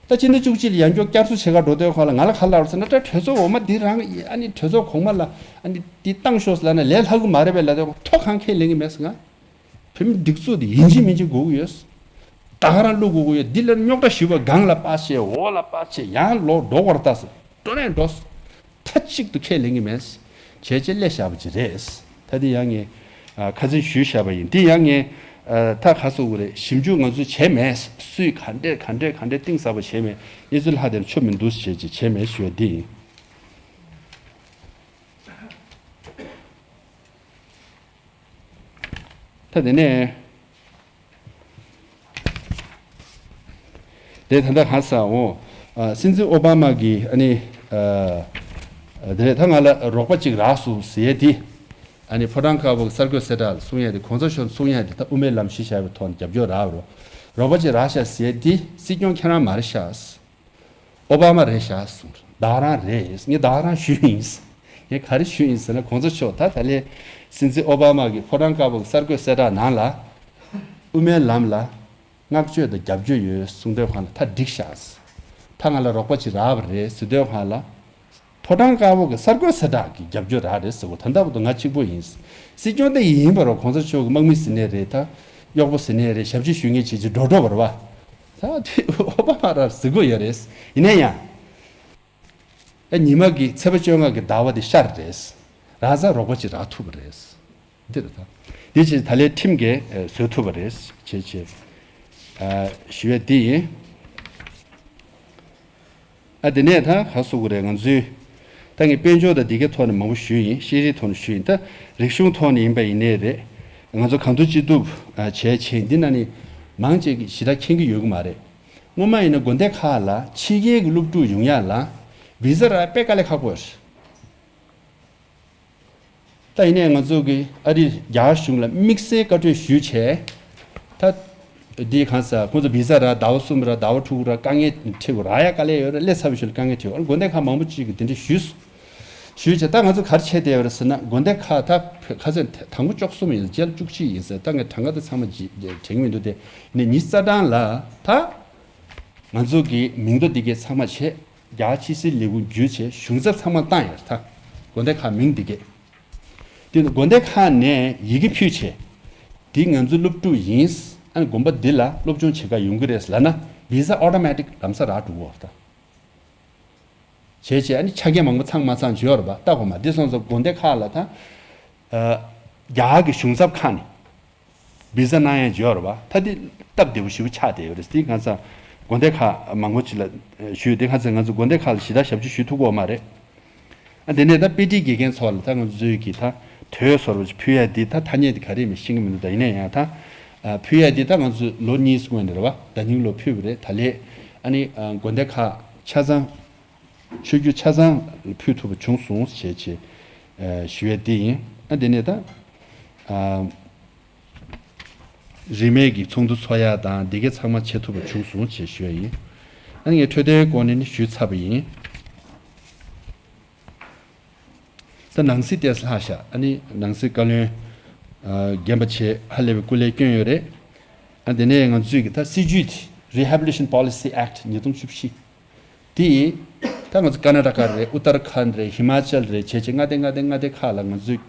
ད་ཕྱི་ཟླ་བཅུ་གཅིག་ལ་ཡང་བསྐྱར་བསྐྱར་གསོ་བྱེད་ག་འགྲོ་དུས་ཁོང་ལ་ང་ལ་ག་ལབ་ཟེར་ན། ད་གྲོས་ཚོགས་འོག་མ་འདི་རང་ཨ་ནི་གྲོས་ཚོགས་གོང་མ་ལ་ཨ་ནི་འདི་བཏང་ཤོག་ཟེར་ལབ་ན་ལས་སླ་གི་མ་རེད་པས་ལབ་དུས་ཐོ་གང་ཁས་ལེན་གི་མེད་ཟེར། ང་བོད་མི་སྒྲིག་འཛུགས་འདི་ཡིན་གཅིག་མིན་གཅིག་དགོས་ཀྱི་ཡོད། ད་ག་རང་བླུག་དགོས་ཀྱི་ཡོད། འདི་ལ་རྙོག་དྲ་ཞུས་པ་སྒང་ལ་པ་བྱས་འོག་ལ་པ་བྱས་ཡང་ལོག་འགྲོ་བར་ལྟ་ཟེར། འགྲོ་ནས་འགྲོ། མཐའ་གཅིག་ཏུ་ཁས་ལེན་གྱི་མེད། བྱས་རྗེས་སླེབས་བཞག་པ་ཅིག་རེད། ད་འདི་ཡང་ངས་ཨ་ཁ་སང་ཞུས་བཞག་པ་ཡིན། འདི་ཡང་ངས་ཨ་ད་ག་ཟེར་དགོས་རེད། ཞིབ་འཇུག་ང་ཚོས་བྱས་མེད། སུས་ག་འདྲས་ག་འདྲས་ག་འདྲས་གཏིང་ཟབ་པ་བྱས་མེད། གནས་ཚུལ་ལྷག་དེར་ཆོ་མི་འདུག་བྱས་རྗེས་བྱས་མེད་ཞུ་བ་འདི་ཡིན། ད་དེ་ནས། དེ་ད་ལྟ་ག་ས་འོ། ཨ་སྲིད་འཛིན་ཨོ་བྷ་མ་གིས་ཨ་ནི་ཨ་ཨ་དེ་རེད། ད་ང་ལ་རོགས་པ་གཅིག་རག་སོང་ཟེར་ཡས་དེ། ཨ་ནི་ཕོ་བྲང་དཀར་པོ་གི་གསར་འགོད་གསལ་བསྒྲགས་ལ་གསུང་ཡས་དེ། གོང་ས་མཆོག་གསུང་ཡས་དེ་ད་དབུ་མའི་ལམ་གཞི་བཞག་པའི་ཐོག་ནས་རྒྱབ་སྐྱོར་རག་རོགས། རོགས་པ་གཅིག་རག་ཤག་ཟེར་ཡས་དེ་སྲིད་སྐྱོང་ཁྱེད་རང་མ་རེད་ཤག་ཨོ་བྷ་མ་རེད་ཤག་གསུངས། བདག་རང་རེད། ངས་བདག་རང་ཞུས་ཡིན། ངས་ག་རེ་ཞུས་ཡིན་ཟེར་ན། གོང་ས་མཆོག་ད་ད་ལན་སྲིད་འཛིན་ཨོ་བྷ་མ་གིས་ཕོ་བྲང་དཀར་པོ་གི་གསར་འགོད་གསལ་བསྒྲགས་ནང་ལ་དབུ་མའི་ལམ་ལ་བསྔགས་བརྗོད་དང་རྒྱབ་སྐྱོར་ཡོད་གསུངས་དུས་སྒང་ལ་ད་འགྲིག་ཤག་ད་ང་ལ་རོགས་པ་ཅིག་རག་པ་རེད་ཟེར་དུས་སྒང་ལ། ཕོ་བྲང་དཀར་པོ་གི་གསར་འགོད་གསལ་བསྒྲགས་ཀྱི་རྒྱབ་སྐྱོར་རག་རེད་ཟེར་གོ། ད་ལྟ་བར་དུ་ང་གཅིག་པོ་ཡིན། སྲིད་སྐྱོང་དེ་ཡིན་པ་རུང་གོང་ས་མཆོག་གི་དམག་མི་ཟེར་ནའི་རེད། ད་གཡོག་པོ་ཟེར་ནའི་རེད། ཞབས་ཕྱི་ཞུ་མཁན་ཅིག་ཅིག་འགྲོ་འགྲོ་བ་རེད་བ། ད་དེ་ཨོ་བྷ་མ་ར་ཟེར་གོ་ཡོད་རེད། ཡིན་ན་ཡང་། ཨ་ཉི་མ་གི་ཚེས་པ་བཅོ་ལྔ་གི་ཟླ་བ་དེ་ཤར་རེད། ར་ས་རོགས་པ་ཅིག་རག་ཐུབ་པ་རེད། འདི་རེད་ད། འདི་ཕྱིར་ད་ལན་ཁྲིམས་ཀྱིས་ཨ་བཟོ་ཐུབ་པ་རེད། བྱས་བྱས། ཨ་ཞུ་ཡ་འདི་ཡིན། ཨ་དེ་ནས་ད་ག་ཟེར་དགོས་རེད། ང་ཚོའི་ད་ངས་དཔལ་འབྱོར་དང་འདི་གའི་ཐོག་ནས་མང་པོ་ཞུས་ཡིན། ཤེས་རིག་ཐོག་ནས་ཞུས་ཡིན། ད་རིག་གཞུང་ཐོག་ནས་ཡིན་པ་ཡིན་ནའི་རེད། ང་ཚོ་གང་ཐུབ་ཅི་ཐུབ་ཨ་བྱས་བྱས། འདི་ན་ནི་མང་ཆེ་གིས་ཞེ་དྲག་མཁྱེན་གྱི་ཡོད་ཀྱི་མ་རེད། སྔོན་མ་ཡིན་ན་དགོན་སྡེ་ཁག་ལ་ཕྱི་རྒྱལ་གྱི་སློབ་ཕྲུག་ཡོང་ཡ་ལ་བི་ཟ་རག་དཔེ་དཀའ་ལས་ཁག་པོ་རེད། ད་ཡིན་ནའི་ང་ཚོ་གི་ཨ་རི་རྒྱ་གཞུང་ལ་དམིགས་བསལ་བཀའ་འཁྲོལ་ཞུས་བྱས། ད་འདི་གང་ཟེར་ཁོང་ཚོ་བི་ཟ་རག་ཟླ་བ་གསུམ་རག་ཟླ་བ་དྲུག་རག་དཀའ་ངལ་འཕྲད་དགོས་རག་ཡ་དཀའ་ལས་ཡོད་རེད། སླེབས་ཚར་བའི་ཤུལ་དཀའ་ངལ་འཕྲད་དགོས། ཨ་ནི་དགོན་སྡེ་ཁག་མང་པོ་ཅིག་གིས་དེ་འདྲ་ཞུས། ཞུས་བྱས་ད་ང་ཚོ་ག་རེ་བྱས་བསྡད་ཡོད་རེད་ཟེར་ན། དགོན་སྡེ་ཁག་ད་ཁ་སང་དང་པོ་བཅུ་གསུམ་ཡིན་ཟེར། རྗེས་ལ་བཅུ་གཅིག་ཡིན་ཟེར། ད་ངས་གྲངས་ཀ་ད་ཚང་མ་བརྗེ་དྲན་གྱི་མི་འདུག་དེ་ནས་ཉི་ཤུ་རྩ་གྲངས་ལ་ད་ང་ཚོ་གི་མིང་ཐོ་འདི་གས་ཚང་མ་བྱས། རྒྱ་ཕྱི་སྲིད་ལས་ཁུངས་བརྒྱུད་བྱས་གཞུང་ཚབ་ཚང་མ་བཏང་ཡོད་རེད། ད་དགོན་སྡེ་ཁག་མིང་འདི་གས། དེ་ནས་དགོན་སྡེ་ཁག་ནས་ཡི་གེ་ཕུལ་བྱས། འདི་ང་ཚོའི་སློབ་ཕྲུག་ཡིན། ཨ་ནི་དགོན་པ་འདི་ལ་སློབ་སྦྱོང་བྱེད་ག་ཡོང་གི་རེད་ལབ་ན་བི་ཟ་ཨོ་ཊོ་མེ་ཊིག་ལམ་སང་རག་འགྲོ་གི་ཡོད་རེད། ད་བྱས་བྱས་ཨ་ནི་ཆ་རྐྱེན་མང་པོ་ཚང་མ་ཚང་བྱས་ཡོད་རེད་པ། ལྟ་དགོས་མ། འདི་སོང་ཙང་དགོན་སྡེ་ཁག་ལ་ད་ཨ་རྒྱ་གར་གྱི་གཞུང་ཚབ་ཁག་ནས་བི་ཟ་གནང་ཡས་བྱས་ཡོད་རེད་པ། ད་འདི་སྟབས་བདེ་པོ་ཞེ་པོ་ཆགས་བསྡད་ཡོད་རེད། འདི་ཁ་སང་དགོན་སྡེ་ཁག་མང་པོ་ཅིག་ལ་ཞུས། འདི་ཁ་སང་ང་ཚོ་དགོན་སྡེ་ཁག་ལ་ཞེ་དྲག་ཞབས་ཞུ་ཞུ་ཐུབ་ཀྱི་ཡོད་མ་རེད། ཨ་དེ་ནས་ད་དཔེ་ཁྲིད་དགེ་རྒན་ཚོ་ལ་ད་ང་ཚོའི་གི་ད་དོས་ཟོར་བ་ཞིག་ཕུལ་ཡ་འདི་ད་ཐ་སྙད་འདི་ག་རེ་ཡིན་མིན་ཤེས་ཀྱི་མི་འདུག་ད་ཡིན་ན་ཡང་ད་ཨ་ཕུལ་ཡ་འདི་ད་ང་ཚོ་ལོ་གཉིས་སྔོན་ནས་རེད་བ། ཟླ་ཉིན་ལོ་ཕུལ་བ་རེད། ད་ལས་ཨ་ནི་ཨ་དགོན་སྡེ་ཁག་ཆ་ཚང་ཆོས་བརྒྱུད་ཆ་ཚང་ལ་ཕུལ་ཐུབ་པ་བྱུང་སོང་ཞེས་བྱས་ཨ་ཞུ་ཡ་འདི་ཡིན། ཨ་དེ་ནས་ད་ཨ་རིན་མེད་ཀྱི་ཚོགས་འདུ་ཚོགས་ཡ་དང་འདི་གའི་ཚང་མ་བྱེད་ཐུབ་པ་བྱུང་སོང་ཞེས་ཞུ་ཡ་ཡིན། ཨ་ནི་ངས་འཕྲོད་བསྟེན་སྐོར་ནས་ནི་ཞུས་ཚར་བ་ཡིན། ད་ནང་སྲིད་ལྟས་ལྷག་ཤག་ཨ་ནི་ནང་སྲིད་བཀའ་བློན་ཨ་རྒན་པ་བྱས་ཧ་ལས་པའི་སྐུ་ལས་བསྐྱོན་ཡོད་རེད། ཨ་དེ་ནས་ང་ཚོས་ཀྱི་ད་སྲིད་ཇུས་དེ་Rehabilitation Policy Act ཉིས་སྟོང་བཅུ་བཞི་དེ་ད་ང་ཚོ་ཀར་ནཱ་ཊ་ཀ་རེད། ཨུ་ཏར་ཁཱན་རེད། ཧི་མ་ཅལ་རེད་བྱས་བྱས་མངའ་སྡེ་མངའ་སྡེ་མངའ་སྡེ་ཁག་ལ་ང་ཚོས་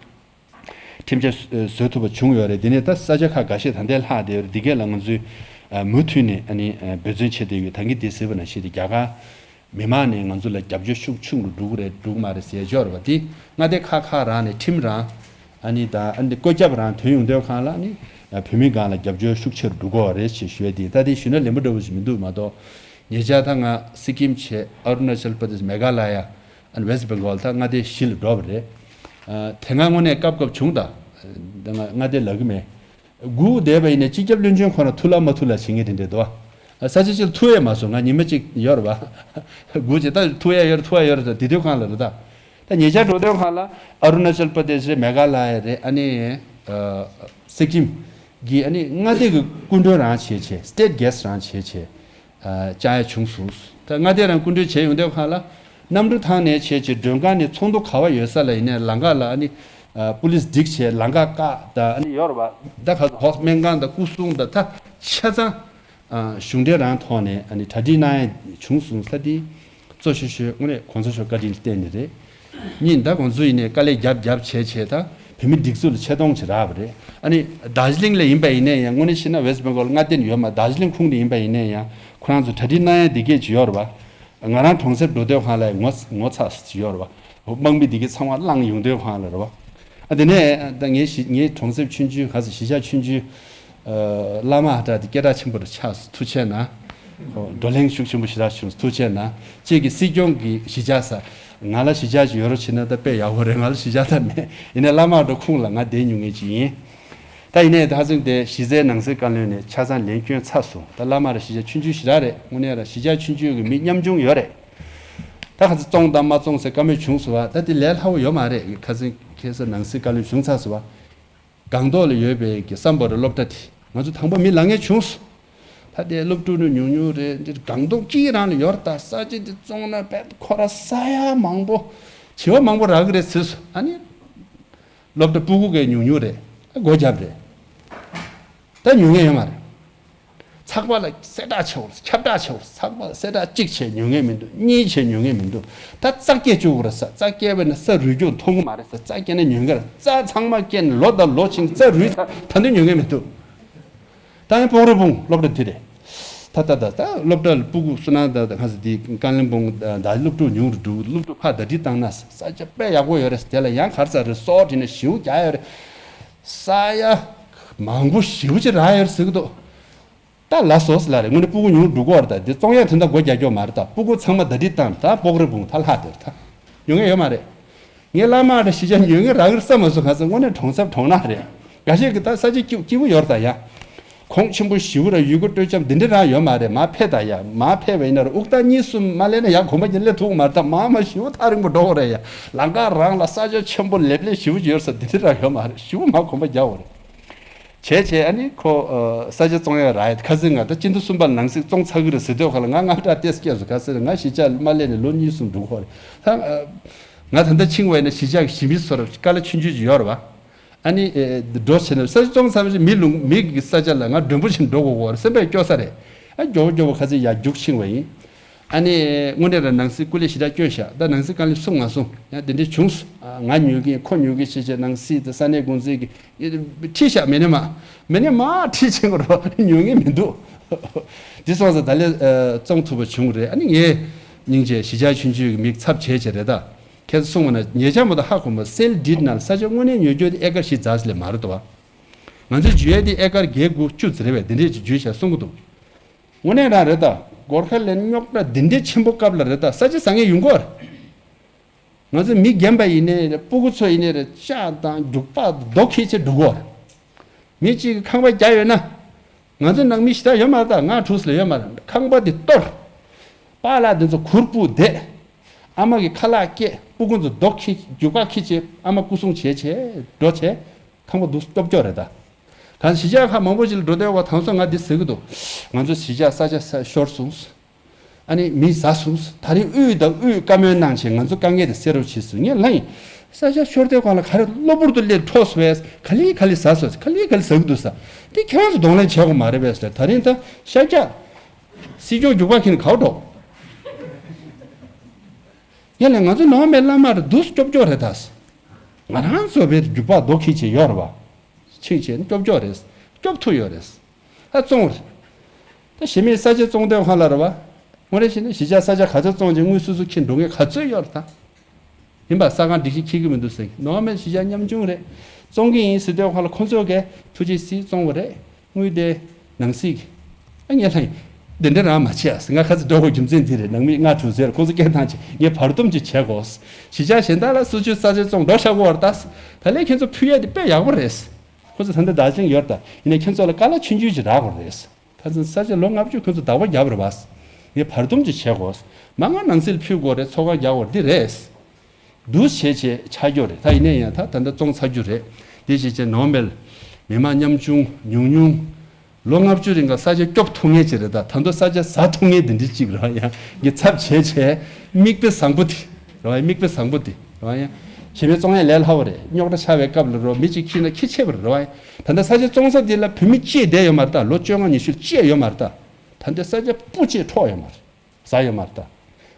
ཁྲིམས་འཆར་བཟོ་ཐུབ་པ་བྱུང་ཡོད་རེད། དེ་ནས་ད་ས་ཆ་ཁག་འགའ་ཤས་ད་ལྟའི་ལྷག་བསྡད་ཡོད་རེད། འདི་གས་ལ་ང་ཚོས་ཨ་མུ་མཐུད་ནས་ཨ་ནི་ཨ་འབད་བརྩོན་བྱེད་བསྡད་ཡོད། ད་གིན་དེ་ཟེར་བ་ནང་བཞིན་དེ་རྒྱ་གར་མི་མང་ནས་ང་ཚོ་ལ་རྒྱབ་སྐྱོར་ཤུགས་ཆུང་རུ་འགྲོ་གི་རེད་འགྲོ་གི་མ་རེད་ཟེར་ཡ་ཅིག་ཡོད་རེད་བ། དེ་མངའ་སྡེ་ཁག་ཁག་རང་ནས་ཁྲིམས་རང་ཨ་ནི་ད་ཨ་ནི་བཀོད་ཁྱབ་རང་ཐོན་ཡོང་དུས་སྒང་ལ་ཨ་ནི་བོད་མི་སྒང་ལ་རྒྱབ་སྐྱོར་ཤུགས་ཆེ་རུ་འགྲོ་གི་རེད་ཅེས་ཞུ་ཡ་དེ། ད་དེ་ཞུས་ན་ལན་པོ་འདྲ་བོ་ཞིག་མི་འདུག་མ་གཏོགས། ཉེ་ཆར་ད་ང་སི་ཀིམ་བྱས། ཨ་རུ་ན་ཅལ་པར་དེཤ། མེ་གྷ་ལ་ཡ། ཨ་ནི་ཝེ་སི་བེང་གོལ་ད་མངའ་སྡེ་བཞི་ལ་འགྲོ་བ་རེད། ཨ་དེ་སྔ་དངོས་གནས་སྐབས་སྐབས་བྱུང་། ད་ད་ང་མངའ་སྡེ་ལབ་ཀྱི་མེད། སྒུག་བསྡད་པ་ཡིན་ནའི་སྤྱི་ཁྱབ་བློན་ཆེན་ཁོ་རང་ཐུག་ལ་མ་ཐུག་ལ་བྱེད་མཁན་དེ་འདྲས་འདུག་ཨ་ས་ཆ་ཅིག་ལ་ཐུག་ཡས་མ་སོང་། ང་ཉི་མ་གཅིག་ཡོད་རེད་བ། སྒུག་བྱས་ད་ཐུག་ཡས་ཡོད་རེད་ཐུག་ཡས་ཡོད་རེད། ད་དེ་དུས་སྒང་ལ་རེད། ད་ད་ཉེ་ཆར་འགྲོ་དུས་སྒང་ལ་ཨ་རུ་ན་ཅལ་པར་དེཤ་རེད། མེ་གྷ་ལ་ཡ་རེད། ཨ་ནི་ཨ་སི་ཀིམ་གི་ཨ་ནི་མངའ་སྡེ་གི་སྐུ་མགྲོན་རང་བྱས་བྱས། སི་ཊེཊ་གྷེ་སི་ཊི་རང་བྱས་བྱས། ཨ་བཅར་ཡ་བྱུང་སོང་། ད་མངའ་སྡེ་རང་སྐུ་མགྲོན་བྱས་ཡོང་དུས་སྒང་ལ་གནམ་གྲུ་ཐང་ནས་བྱས་བྱས་མགྲོན་ཁང་ནས་ཚོགས་འདུ་ག་པར་ཡོད་ས་ལ་ཡིན་ནའི་ལམ་ཁ་ལ་ཨ་ནི་ཨ་པུ་ལིས་བསྒྲིགས་བྱས་ལམ་ཁ་བཀག། ད་ཨ་ནི་ཡོད་རེད་བ། ད་ག་ཧོ་སྨན་ཁང་དང་སྐུ་སྲུང་དང་ད་ཆ་ཚང་ཨ་གཞུང་འབྲེལ་རང་ཐོག་ནས་ཨ་ནི་གྲ་སྒྲིག་གནང་ཡ་བྱུང་སོང་། ས་དེ་གཙོ་ཆེ་ཤོས་དངོས་གནས་གོང་ས་མཆོག་བཀའ་དྲིན་བརྟེན་ནས་རེད། གཉིས་ད་ཁོང་ཚོ་ཡིན་ནའི་དཀའ་ལས་རྒྱབ་རྒྱབ་བྱས་བྱས་ད་བོད་མི་སྒྲིག་འཛུགས་ལ་ཆེ་མཐོང་ཅིག་རག་པ་རེད། ཨ་ནི་རྡོ་རྗེ་གླིང་ལ་ཡིན་པ་ཡིན་ནའི་ཡང་། དངོས་གནས་བཤད་ན་ཝེ་སི་བེང་གོལ་མངའ་སྡེ་ནས་ཡོད་མ། རྡོ་རྗེ་གླིང་ཁུངས་ནས་ཡིན་པ་ཡིན་ནའི་ཡང་ཁོ་རང་ཚོ་གྲ་སྒྲིག་གནང་ཡ་འདི་གས་ཅིག་ཡོད་རེད་བ། ང་རང་གྲོང་གསེབ་འགྲོ་དུས་སྒང་ལ་ངོ་ངོ་ཚ་ཅིག་ཡོད་རེད་བ། དམག་མི་འདི་གས་ཚང་མ་བླངས་ཡོང་དུས་སྒང་ལ་རེད་བ། ཨ་དེ་ནས་ད་ངའི་གཞིས་ངའི་གྲོང་གསེབ་ཆུང་ཆུང་ག་ས་གཞིས་ཆགས་ཆུང་ཆུང་། ཨ་བླ་མ་ཨ་ཏྲ་དེ་སྐད་གྲགས་ཆེན་པོ་རུ་ཆགས་སོང་། ཐུགས་རྗེ་གནང་། ཁོ་བགྲོ་གླེང་ཤུགས་ཆེན་པོ་ཞེ་དྲག་བྱུང་སོང་། ཐུགས་རྗེ་གནང་། ཁྱེད་ཀྱི་སྲིད་སྐྱོང་གི་གཞིས་ཆགས་ས། ང་ལ་གཞིས་ཆགས་ཅིག་ཡོད་རོགས་བྱེད་ན་ད་དཔེ་ཡག་པོ་རེད། ང་ལ་གཞིས་ཆགས་ད་མེད། ཡིན་ནའི་བླ་མ་ཨ་ཏྲ་ཁུངས་ལ་ང་བསྡད་མྱོང་མཁན་ཅིག་ཡིན། ད་ཡིན་ནའི་ད་ཧ་ཅང་དེ་གཞི་རྩའི་ནང་སྲིད་བཀའ་བློན་ནས་ཆ་ཚང་ལན་བསྐྱོན་ཚར་སོང་། ད་བླ་མ་ཨ་ཏྲ་གཞིས་ཆགས་ཆུང་ཆུང་ཞེ་དྲག་རེད། དངོས་གནས་ར་གཞིས་ཆགས་ཆུང་ཆུང་གི་མི་ཉམ་ཆུང་ཡོད་རེད། ད་ཁ་ཚ་བཙོང་དང་མ་བཙོང་ཟེར་བཀའ་མོལ་བྱུང་སོང་བ། ད་དེ་ལས་སླ་བོ་ཡོད་མ་རེད། ཁ་སང་ཁ་སང་ནང་སྲིད་བཀའ་བློན་བྱུང་ཚར་སོང་བ། སྒང་ཏོག་ལ་ཡོད་པའི་གི་སམ་བྷོ་ཊ་སློབ་གྲྭ་དེ་ང་ཚོ་དང་པོ་མི་ལང་ངེ་བྱུང་སོང་། ད་དེ་སློབ་ཕྲུག་ནི་ཉུང་ཉུང་རེད། འདིར་སྒང་ཏོག་གཅིག་རང་ལ་ཡོད་རེད། ད་ས་ཆ་འདི་བཙོང་ན་བས་ཁོ་ར་ས་ཡ་མང་པོ་བྱེ་བ་མང་པོ་རག་གི་རེད་ཟེར་སོང་། ཨ་ནི་སློབ་གྲྭ་སྤུ་གུ་གས་ཉུང་ཉུང་རེད། ཨ་སྒོ་བརྒྱབ་རེད། ད་ཉོ་མཁན་ཡོད་མ་རེད། ཚགས་པར་ལ་གསལ་བསྒྲགས་བྱེད་དགོས་རེད། ཁྱབ་བསྒྲགས་བྱེད་དགོས་རེད། ཚགས་པར་ལ་གསལ་བསྒྲགས་གཅིག་བྱས་ཉོ་མཁན་མི་འདུག་གཉིས་བྱས་ཉོ་མཁན་མི་འདུག་ད་རྩྭ་སྐྱེ་བཅུག་དགོས་རེད་ཟེར། རྩྭ་སྐྱེས་པ་ཡིན་ན་ས་རུལ་རྒྱུ་མཐོང་གི་མ་རེད་ཟེར། རྩྭ་སྐྱེས་ན་ཉོ་མཁན་རེད། རྩྭ་ཚང་མ་སྐྱེས་ནས་ལོ་དང་ལོ་ཕྱིན། རྩྭ་རུལ་ཚར། ད་དུང་ཉོ་མཁན་མི་འདུག་ད་ཡང་སྤོག་རོ་སྤུངས་སློབ་གྲྭ་འདི་རེད། ད་ད་ད་ད་སློབ་གྲྭ་ལ་སྤུ་གུ་བསོད་ནམས་ད་ད་ག་ས་འདི་ཀ་ལིམ་པོང་ད་ད་སློབ་ཕྲུག་ཉུང་རུ་འགྲོ། སློབ་ཕྲུག་ཕར་ཟླ་སྒྲིལ་བཏང་ན་ས་ཆ་དཔེ་ཡག་པོ་ཡོད་རེད། དེ་ལ་ཡང་ག་རེ་ཟ་རེད། སོགས་བྲིས་ནས་ཞེ་པོ་རྒྱག་ཡོད་རེད། ས་ཡ་མང་པོ་ཞེ་པོ་ཅིག་རག་ཡོད་རེད་ཟེར་གི་འདུག་ད་ལ་སོ་སི་ལ་རེད། དངོས་གནས་སྤུ་གུ་ཉུང་རུ་འགྲོ་གི་ཡོད་རེད། ད་འདི་བཙོང་ཡ་དོན་དག་སྒོ་རྒྱག་རྒྱུ་མ་རེད། ད་སྤུ་གུ་ཚང་མ་ཟླ་སྒྲིལ་བཏང་། ད་སྤོག་རོ་སྤུངས། ད་ལྷག་དེར་ད་ཉོ་མཁན་ཡོད་མ་རེད། ངའི་བླ་མ་ཨ་ཏྲ་གཞིས་ཆགས་ཉོ་མཁན་རག་གི་རེད་བསམ་མ་སོང་། ག་ས་དངོས་གནས་གྲོང་གསེབ་གྲོང་ནག་རེད། འགའ་ཤས་ཀྱིས་ད་ས་ཆ་སྐྱིད་སྐྱིད་པོ་ཡོད་རེད། ད་ཡ་ གོང་ཆེན་པོ་ཞེ་པོ་ར་ཡུལ་སྐོར་སྤྲོ་འཆམ་འདི་འདྲ་རང་ཡོད་མ་རེད། མར་ཕེབས་དང་ཡ། མར་ཕེབས་པ་ཡིན་ན་ར་དབུགས་ཐག་གཉིས་གསུམ་མ་སླེབས་ན་ཡ་གོམ་པ་གྱི་སླེབས་ཐུབ་མ་རེད། ད་མར་མར་ཞེ་པོ་ཐག་རིང་པོ་འགྲོ་དགོས་རེད་ཡ། ལམ་ཁ་རང་ལ་ས་ཆ་ཆེན་པོ་ལེབ་ལེབ་ཞེ་པོ་ཅིག་ཡོད་ས་འདི་འདྲ་རང་ཡོད་མ་རེད། ཞེ་པོ་མར་གོམ་པ་རྒྱག་དགོས་རེད། བྱས་བྱས་ཨ་ནི་ཁོ་ཨ་ས་ཆ་བཙོང་ཡ་རག་ཡ། ཁ་སང་ང་ད་སྤྱི་ཟླ་གསུམ་པ་ལ་ནང་སྲིད་བཙོང་ཚར་གི་རེད་ཟེར་དུས་ཁ་ལ་ང་དངངས་སྐྲག་ཏོག་ཙམ་སྐྱེས་སོང་། ག་ཟེར་ང་གཞིས་ཆགས་མ་སླེབས་ནས་ལོ་གཉིས་གསུམ་འགྲོ་གི་རེད། ད་ཨ་ང་ད་ལྟ་ཕྱིན་པ་ཡིན་ན་གཞིས་ཆགས་ཀྱི་གཞིས་མི་ཚོར་དཀའ་ལས་ཆུང་ཆུང་ཅིག་ཡོད་རེད་བ། ཨ་ནི་ཨེ་འགྲོ་བྱས་ན་ས་ཆ་བཙོང་ཚར་བ་ཞིག་མི་ལུང་མི་གི་ས་ཆ་ལ་ང་མགྲོན་པོ་བྱས་འགྲོ་དགོས་ཀྱི་རེད། སེམས་པས་སྐྱོ་ས་རེད། ཨ་མགྱོགས་པོ་མགྱོགས་པོ་ཁ་སང་ཡར་རྒྱུགས་ཕྱིན་པ་ཡིན། ཨ་ནི་དངོས་གནས་རང་ནང་སྲིད་སྐུ་ལས་ཞེ་དྲག་བསྐྱོན་ཤག་ད་ནང་སྲིད་བཀའ་བློན་གསུང་ང་གསུང་ཡང་དེ་འདྲས་བྱུང་སོང་། ང་ཉོ་གིན་ཁོ་ཉོ་གིན་བྱས་བྱས་ནང་སྲིད་དེ་ས་གནས་འགོ་འཛིན་གྱི་ཁྲིད་ཤག་མི་ནས་མ་མི་ནས་མ་ཁྲིད་བྱེད་དགོས་རོགས་ཉོ་ངེས་མི་འདུག་དེ་སོང་ཙང་ད་ལས་བཙོང་ཐུབ་པ་བྱུང་རེད། ཨ་ནི་ངས་སྙིང་རྗེ་གཞིས་ཆགས་ཆུང་ཆུང་གི་མིག་ཚབ་བྱས་བྱས་རེད་ད། ཁྱེད་ཚོ་གསུངས་པ་ན་ཉེ་ཆར་མ་གཏོགས་ཧ་གོ་མ། སེལ་ཌིཌ་ནང་ལ་ས་ཆ་དངོས་གནས་ཉོ་རྒྱུ་དེ་ཨེ་ཀར་བཞི་ཙམ་ལས་མ་རེད་དོ། ང་ཚོས་བརྗོད་ཡས་དེ་ཨེ་ཀར་བརྒྱད་དགུ་བཅུ་ཙམ་རེད་པས། དེ་འདྲས་ཅིག་བརྗོད་བྱས་གསུང་གི་འདུག་དངོས་གནས་རང་རེད་ད། གོར་ཁ་ལན་རྙོག་དྲ་འདི་འདྲས་ཆེན་པོ་སྐབས་ལ་རེད་ད། ས་ཆ་ཟ་མཁན་ཡོང་གི་ཡོད་རེད། ང་ཚོ་མི་རྒན་པ་ཡིན་ནའི་རེད། སྤུ་གུ་ཚོ་ཡིན་ནའི་རེད། ལྕགས་དང་རྒྱུག་པ་རྡོ་འཁྱེར་བྱས་འགྲོ་གི་ཡོད་རེད། མི་གཅིག་གིས་ཁང་པ་རྒྱག་ཡོད་ན། ང་ཚོ་ནང་མི་ཞེ་དྲག་ཡོད་མ་རེད་ད། ལྔ་དྲུག་ཙམ་ལས་ཡོད་མ་རེད། ཁང་པ་དེ་གཏོར། པཱ་ལགས་དེ་ཚོ་གུར་ཕུབ་བསྡད། ཨ་མ་གིས་ཁ་ལག་བཀལ། སྤུ་གུ་ཚོ་རྡོ་འཁྱེར་རྒྱུག་པ་འཁྱེར་བྱས་ཨ་མ་སྐུ་སྲུང་བྱས་བྱས་འགྲོ་བྱས། ཁང་པ་འདུག་སྐྱོབ་སྐྱོབ་རེད་ད། གང་གཞིས་ཆགས་ཁག་མང་པོ་ཞིག་ལ་འགྲོ་དུས་ང་དང་སོ་ང་འདི་ཟེར་གི་འདུག་ང་ཚོ་གཞིས་ཆགས་ས་ཆ་ས་ཤོར་སོང་། ཨ་ནི་མི་ཟ་སོང་། ད་རིང་དབུས་དང་དབུས་བཀའ་མོལ་གནང་བྱས་ང་ཚོ་དཀའ་ངལ་དེ་སེལ་རོགས་བྱེད་ཟེར། ངས་ལབ་ཡིན། ས་ཆ་ཤོར་དུས་སྒང་ལ་ག་རེ་གློ་བུར་དུ་སླེབས་འཕྲོག་སོང་བས། ག་ལེ་ག་ལེ་ཟ་སོང་། ག་ལེ་ག་ལེ་ཟ་གི་འདུག་ཟེར། དེ་ཁྱེད་རང་ཚོ་གདོང་ལེན་བྱེད་དགོས་མ་རེད་པས་ཟེར། ད་རིང་ད་ཤར་རྒྱག་སྲིད་སྐྱོང་རྒྱུག་པ་འཁྱེར་ནས་ག་པར་འགྲོ། ཡ་ལས་ང་ཚོ་ནང་མའི་བླ་མ་རེད་འདུག་སྐྱོབ་སྐྱོབ་རེད་ད། ང་རང་ཚོ་བའི་རྒྱུག་པ་རྡོ་འཁྱེར་བྱས་ཡོད་རེད་བ། ཕྱིན་བྱས་ནས་སྐྱོབ་སྐྱོབ་རེད། སྐྱོབ་ཐུབ་ཡོད་རེད། ད་བཙོང་རེད། ད་གཞི་མེད་ས་ཆ་བཙོང་དོན་ཧ་ལ་རེད་བ། དངོས་རེ་བྱས་ན་གཞིས་ཆགས་ས་ཆ་ག་ཚོད་བཙོང་ཅིག་དངུལ་སོ་སོ་འཁྱེར་འགྲོ་མཁན་ག་ཚོད་ཡོད་རེད་ད། ཡིན་པ་ས་ཁང་སྒྲིག་གཞི་འཁྱེར་གི་མི་འདུག་ཟེར་ནོ་མེད་གཞིས་ཆགས་ཉམ་ཆུང་རེད། བཙོང་གི་ཡིན་ཟེར་དུས་ཁོ་ལ་ཁོ་ཚོས་གས་ཐུགས་རྗེ་གཟིགས་བཙོང་བ་རེད། དངུལ་དེ་ནང་སྲིད་ཀྱི། ཨ་ངས་ལྷ་ཡིན། འདི་འདྲ་རང་མ་བྱས་ཨ་ཟེར། ང་ཁ་ཚ་འགྲོ་དགོས་རྒྱུ་མཚན་འདི་རེད། ནང་མི་ལྔ་དྲུག་ཟེར་ཁོ་ཚོ་སྐད་བཏང་བྱས་ངས་བར་འདུམ་ཅིག་བྱས་དགོས། གཞིས་ཆགས་གཞན་དག་ལ་སུ་ཆོས་ས་ཆ་བཙོང་འགྲོ་བཞག་གོ་བར་ལྟ། ད་ལན་ཁྱེད་ཚོ་ཕུལ་ཡས་དེ་དཔེ་ཡག་པོ་རེད། ཁོ་ཚོ་ད་ལྟ་བདག་ཆེན་ཡོད་ད། ཡིན་ནའི་ཁྱེད་ཚོ་ལ་དཀའ་ལས་ཆུང་ཆུང་ཅིག་རག་དགོས་རེད། ཁ་སང་ས་ཆ་ལོ་ལྔ་བཅུ་ཁོ་ཚོ་བདག་པོ་བརྒྱབ་རེད་བ། ངས་བར་འདུམ་ཅིག་བྱས་དགོས། མ་ང་ནང་སྲིད་ལ་ཕུལ་དགོས་རེད། ཚོགས་ཁང་རྒྱག་དགོས་རེད། འདི་རེད། འདུ་བྱས་བྱས་ཆགས་རྒྱུ་རེད། ད་ཡིན་ན་ཡང་ད་ད་ལྟ་བཙོང་ཚར་རྒྱུ་རེད། འདི་བྱས་བྱས་ནོར་མེད་མི་མང་ཉམ་ཆུང་ཉུང་ཉུང་། ལོ་ལྔ་བཅུ་རིང་ག་ས་ཆ་སྐྱོབ་ཐུབ་མཁན་ཅིག་རེད། ད་ད་དུང་ས་ཆ་ཟ་ཐུབ་མཁན་འདི་འདྲ་ཅིག་རེད་ཡ། ངས་ཚབ་བྱས་བྱས་མིག་དཔེ་བཟང་པོ་དེ་རེད་ཡ། མིག་དཔེ་བཟང་པོ་དེ་རེད་ཡ། གཞན་པའི་བཙོང་ཡ་ལས་སླ་བོ་རེད། རྙོག་དྲ་ཆགས་པའི་སྐབས་ལ་རོ་མི་གཅིག་ཁྱེར་ན་ཁྱི་ཆེ་བ་རེད་ཡ། ད་ལྟ་ས་ཆ་བཙོང་ས་འདི་ལ་བོད་མི་གཅིག་བསྡད་ཡོད་མ་རེད། ད་ལོ་བཅོ་ལྔ་ཉི་ཤུ་གཅིག་ཡོད་མ་རེད་ད། ད་ལྟ་ས་ཆ་སྤུ་གཅིག་འཕྲོག་ཡོད་མ་རེད། ཟ་ཡོད་མ་རེད་ད།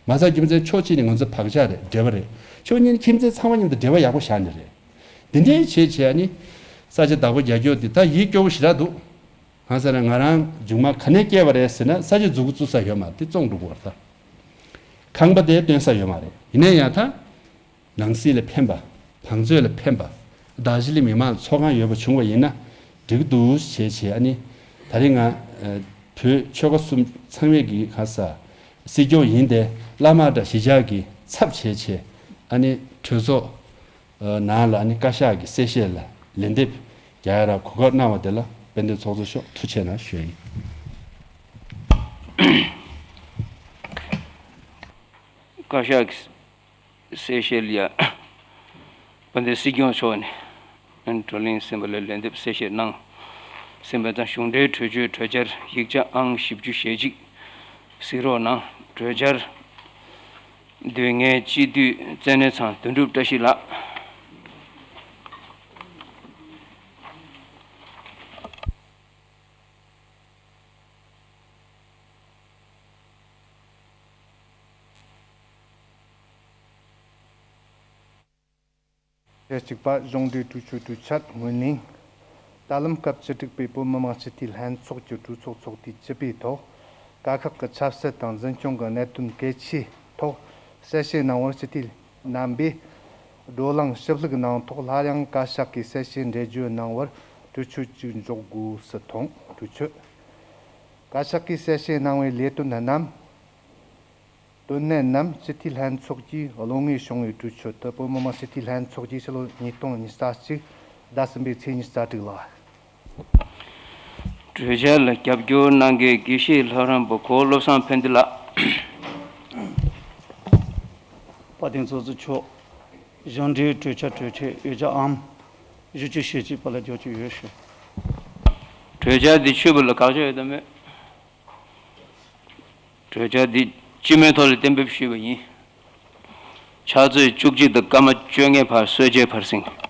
མ་ཟ་རྒྱུ་མཚན་ཕྱོགས་གཅིག་ནས་ང་ཚོ་བག་ཆགས་རེད། འབྲེལ་བ་རེད། ཕྱོགས་གཉིས་ནས་ཁྱིམ་མཚེས་ཚང་མ་མཉམ་དུ་འབྲེལ་བ་ཡག་པོ་བཞག་ནས་རེད། འདི་འདྲའི་བྱས་བྱས་ནི་ས་ཆ་བདག་པོ་རྒྱག་རྒྱུ་འདི་ད་ཡིད་སྐྱོ་བོ་ཞེ་དྲག་འདུག་གང་ཟེར་ན་ང་རང་མཇུག་མ་ག་ནས་སྐྱེས་པ་རེད་ཟེར་ན་ས་ཆ་མཛུབ་གུ་བཙུགས་ས་ཡོད་མ་རེད། དེ་བཙོང་འགྲོ་གི་ཡོད་རེད་ད། ཁང་པ་དེ་སྟོན་ས་ཡོད་མ་རེད། ཡིན་ན་ཡང་ད། ནང་སྲིད་ལ་ཕན་པ། བང་མཛོད་ལ་ཕན་པ། རྡ་རྗེ་གླིང་མི་མང་ལ་ཚོགས་ཁང་ཡོད་པ་བྱུང་བ་ཡིན་ན་འགྲིག་གི་འདུག་ཞེས་བྱས། ཨ་ནི་ད་རེས་ང་བོད་ཆོལ་ཁ་གསུམ་ཚང་མས་ཀྱི་ག་ས་སྲིད་སྐྱོང་ཡིན་ཏེ་བླ་མ་དང་གཞིས་ཆགས་ཀྱི་ཚབ་བྱས་བྱས། ཨ་ནི་གྲོས་ཚོགས་ནང་ལ་ཨ་ནི་བཀའ་ཤག་གི་གསལ་བཤད་ལ་ལན་འདེབས་རྒྱག་ཡ་ར་གོ་སྐབས་གནང་བ་དེ་ལ་དཔལ་ལྡན་ཚོགས་གཙོ་མཆོག་ཐུགས་རྗེ་གནང་ཞུ་ཡ་ཡིན། བཀའ་ཤག་གི་གསལ་བཤད་ལ་ཡ། དཔལ་ལྡན་སྲིད་སྐྱོང་མཆོག་ནས་བགྲོ་གླེང་ཟིན་པ་ལ་ལན་འདེབས་གསལ་བཤད་གནང་ཟིན་པ་དང་། གཞུང་འབྲེལ་གྲོས་ཆོད་གྲོས་འཆར་ཡིག་ཆ་ཨང་བཞི་བཅུ་ཞེ་གཅིག་གཟིགས་རོགས་གནང་། གྲོས་འཆར་དོན་གཉེར་སྤྱི་འཐུས་རྩལ་ནུས་ཚང་དོན་གྲུབ་བཀྲ་ཤིས་ལགས། ཕྱེད་གཅིག་པ། གཞུང་འབྲེལ་གྲོས་ཆོད་གྲོས་འཆར་སྔོན་གླེང་། ད་ལམ་སྐབས་བཅུ་དྲུག་པའི་བོད་མི་མང་སྤྱི་འཐུས་ལྷན་ཚོགས་ཀྱི་གྲོས་ཚོགས་ཚོགས་དུས་བཅུ་པའི་ཐོག་བཀའ་ཤག་གི་ཆབ་སྲིད་དང་འཛིན་སྐྱོང་གི་གནད་དོན་གལ་ཆེའི་ཐོག་གསལ་བཤད་གནང་བར་སྤྱི་འཐུས་རྣམ་པས་བགྲོ་གླེང་ཞིབ་ལྷུག་གནང་ཐོག་སླར་ཡང་བཀའ་ཤག་གིས་གསལ་བཤད་འགྲེལ་བརྗོད་གནང་བར་གྲོས་ཆོད་ཅིག་འཇོག་དགོས་སུ་མཐོང་། གྲོས་ཆོད། བཀའ་ཤག་གིས་གསལ་བཤད་གནང་བའི་ལས་དོན་རྣམས། དོན་གནད་རྣམས་སྤྱི་འཐུས་ལྷན་ཚོགས་ཀྱིས་བློ་ངེས་བྱུང་བའི་གྲོས་ཆོད་དུ་བོད་མི་མང་སྤྱི་འཐུས་ལྷན་ཚོགས་ཀྱིས་ཕྱི་ལོ་ཉིས་སྟོང་ཉི་ཤུ་རྩ་གཅིག་ཟླ་གསུམ་པའི་ཚེས་ཉི་ཤུ་རྩ་དྲུག་ལ། གྲོས་འཆར་ལ་རྒྱབ་སྐྱོར་གནང་མཁན་དགེ་བཤེས་ལྷ་རམས་པ་གོ་བློ་བཟང་ཕན་བདེ་ལགས། དཔལ་ལྡན་ཚོགས་གཙོ་མཆོག་གཞུང་འབྲེལ་གྲོས་འཆར་གྲོས་ཆོད་ཡོད་ཅག་ཨམ་བཞི་བཅུ་ཞེ་གཅིག་པ་ལ་རྒྱོབ་ཀྱི་ཡོད་ཞུ། གྲོས་འཆར་འདི་ཆོད་པ་ལ་དགག་བྱ་ཡོད་དམ་མེད། གྲོས་འཆར་འདི་སྤྱི་མོས་ཐོག་ལ་གཏན་འབེབས་ཞུས་པ་ཡིན། ཕྱག་ཚོད་བཅུ་གཅིག་དང་སྐར་མ་བཅོ་ལྔའི་བར་གསོལ་ཇའི་བར་ཟིན།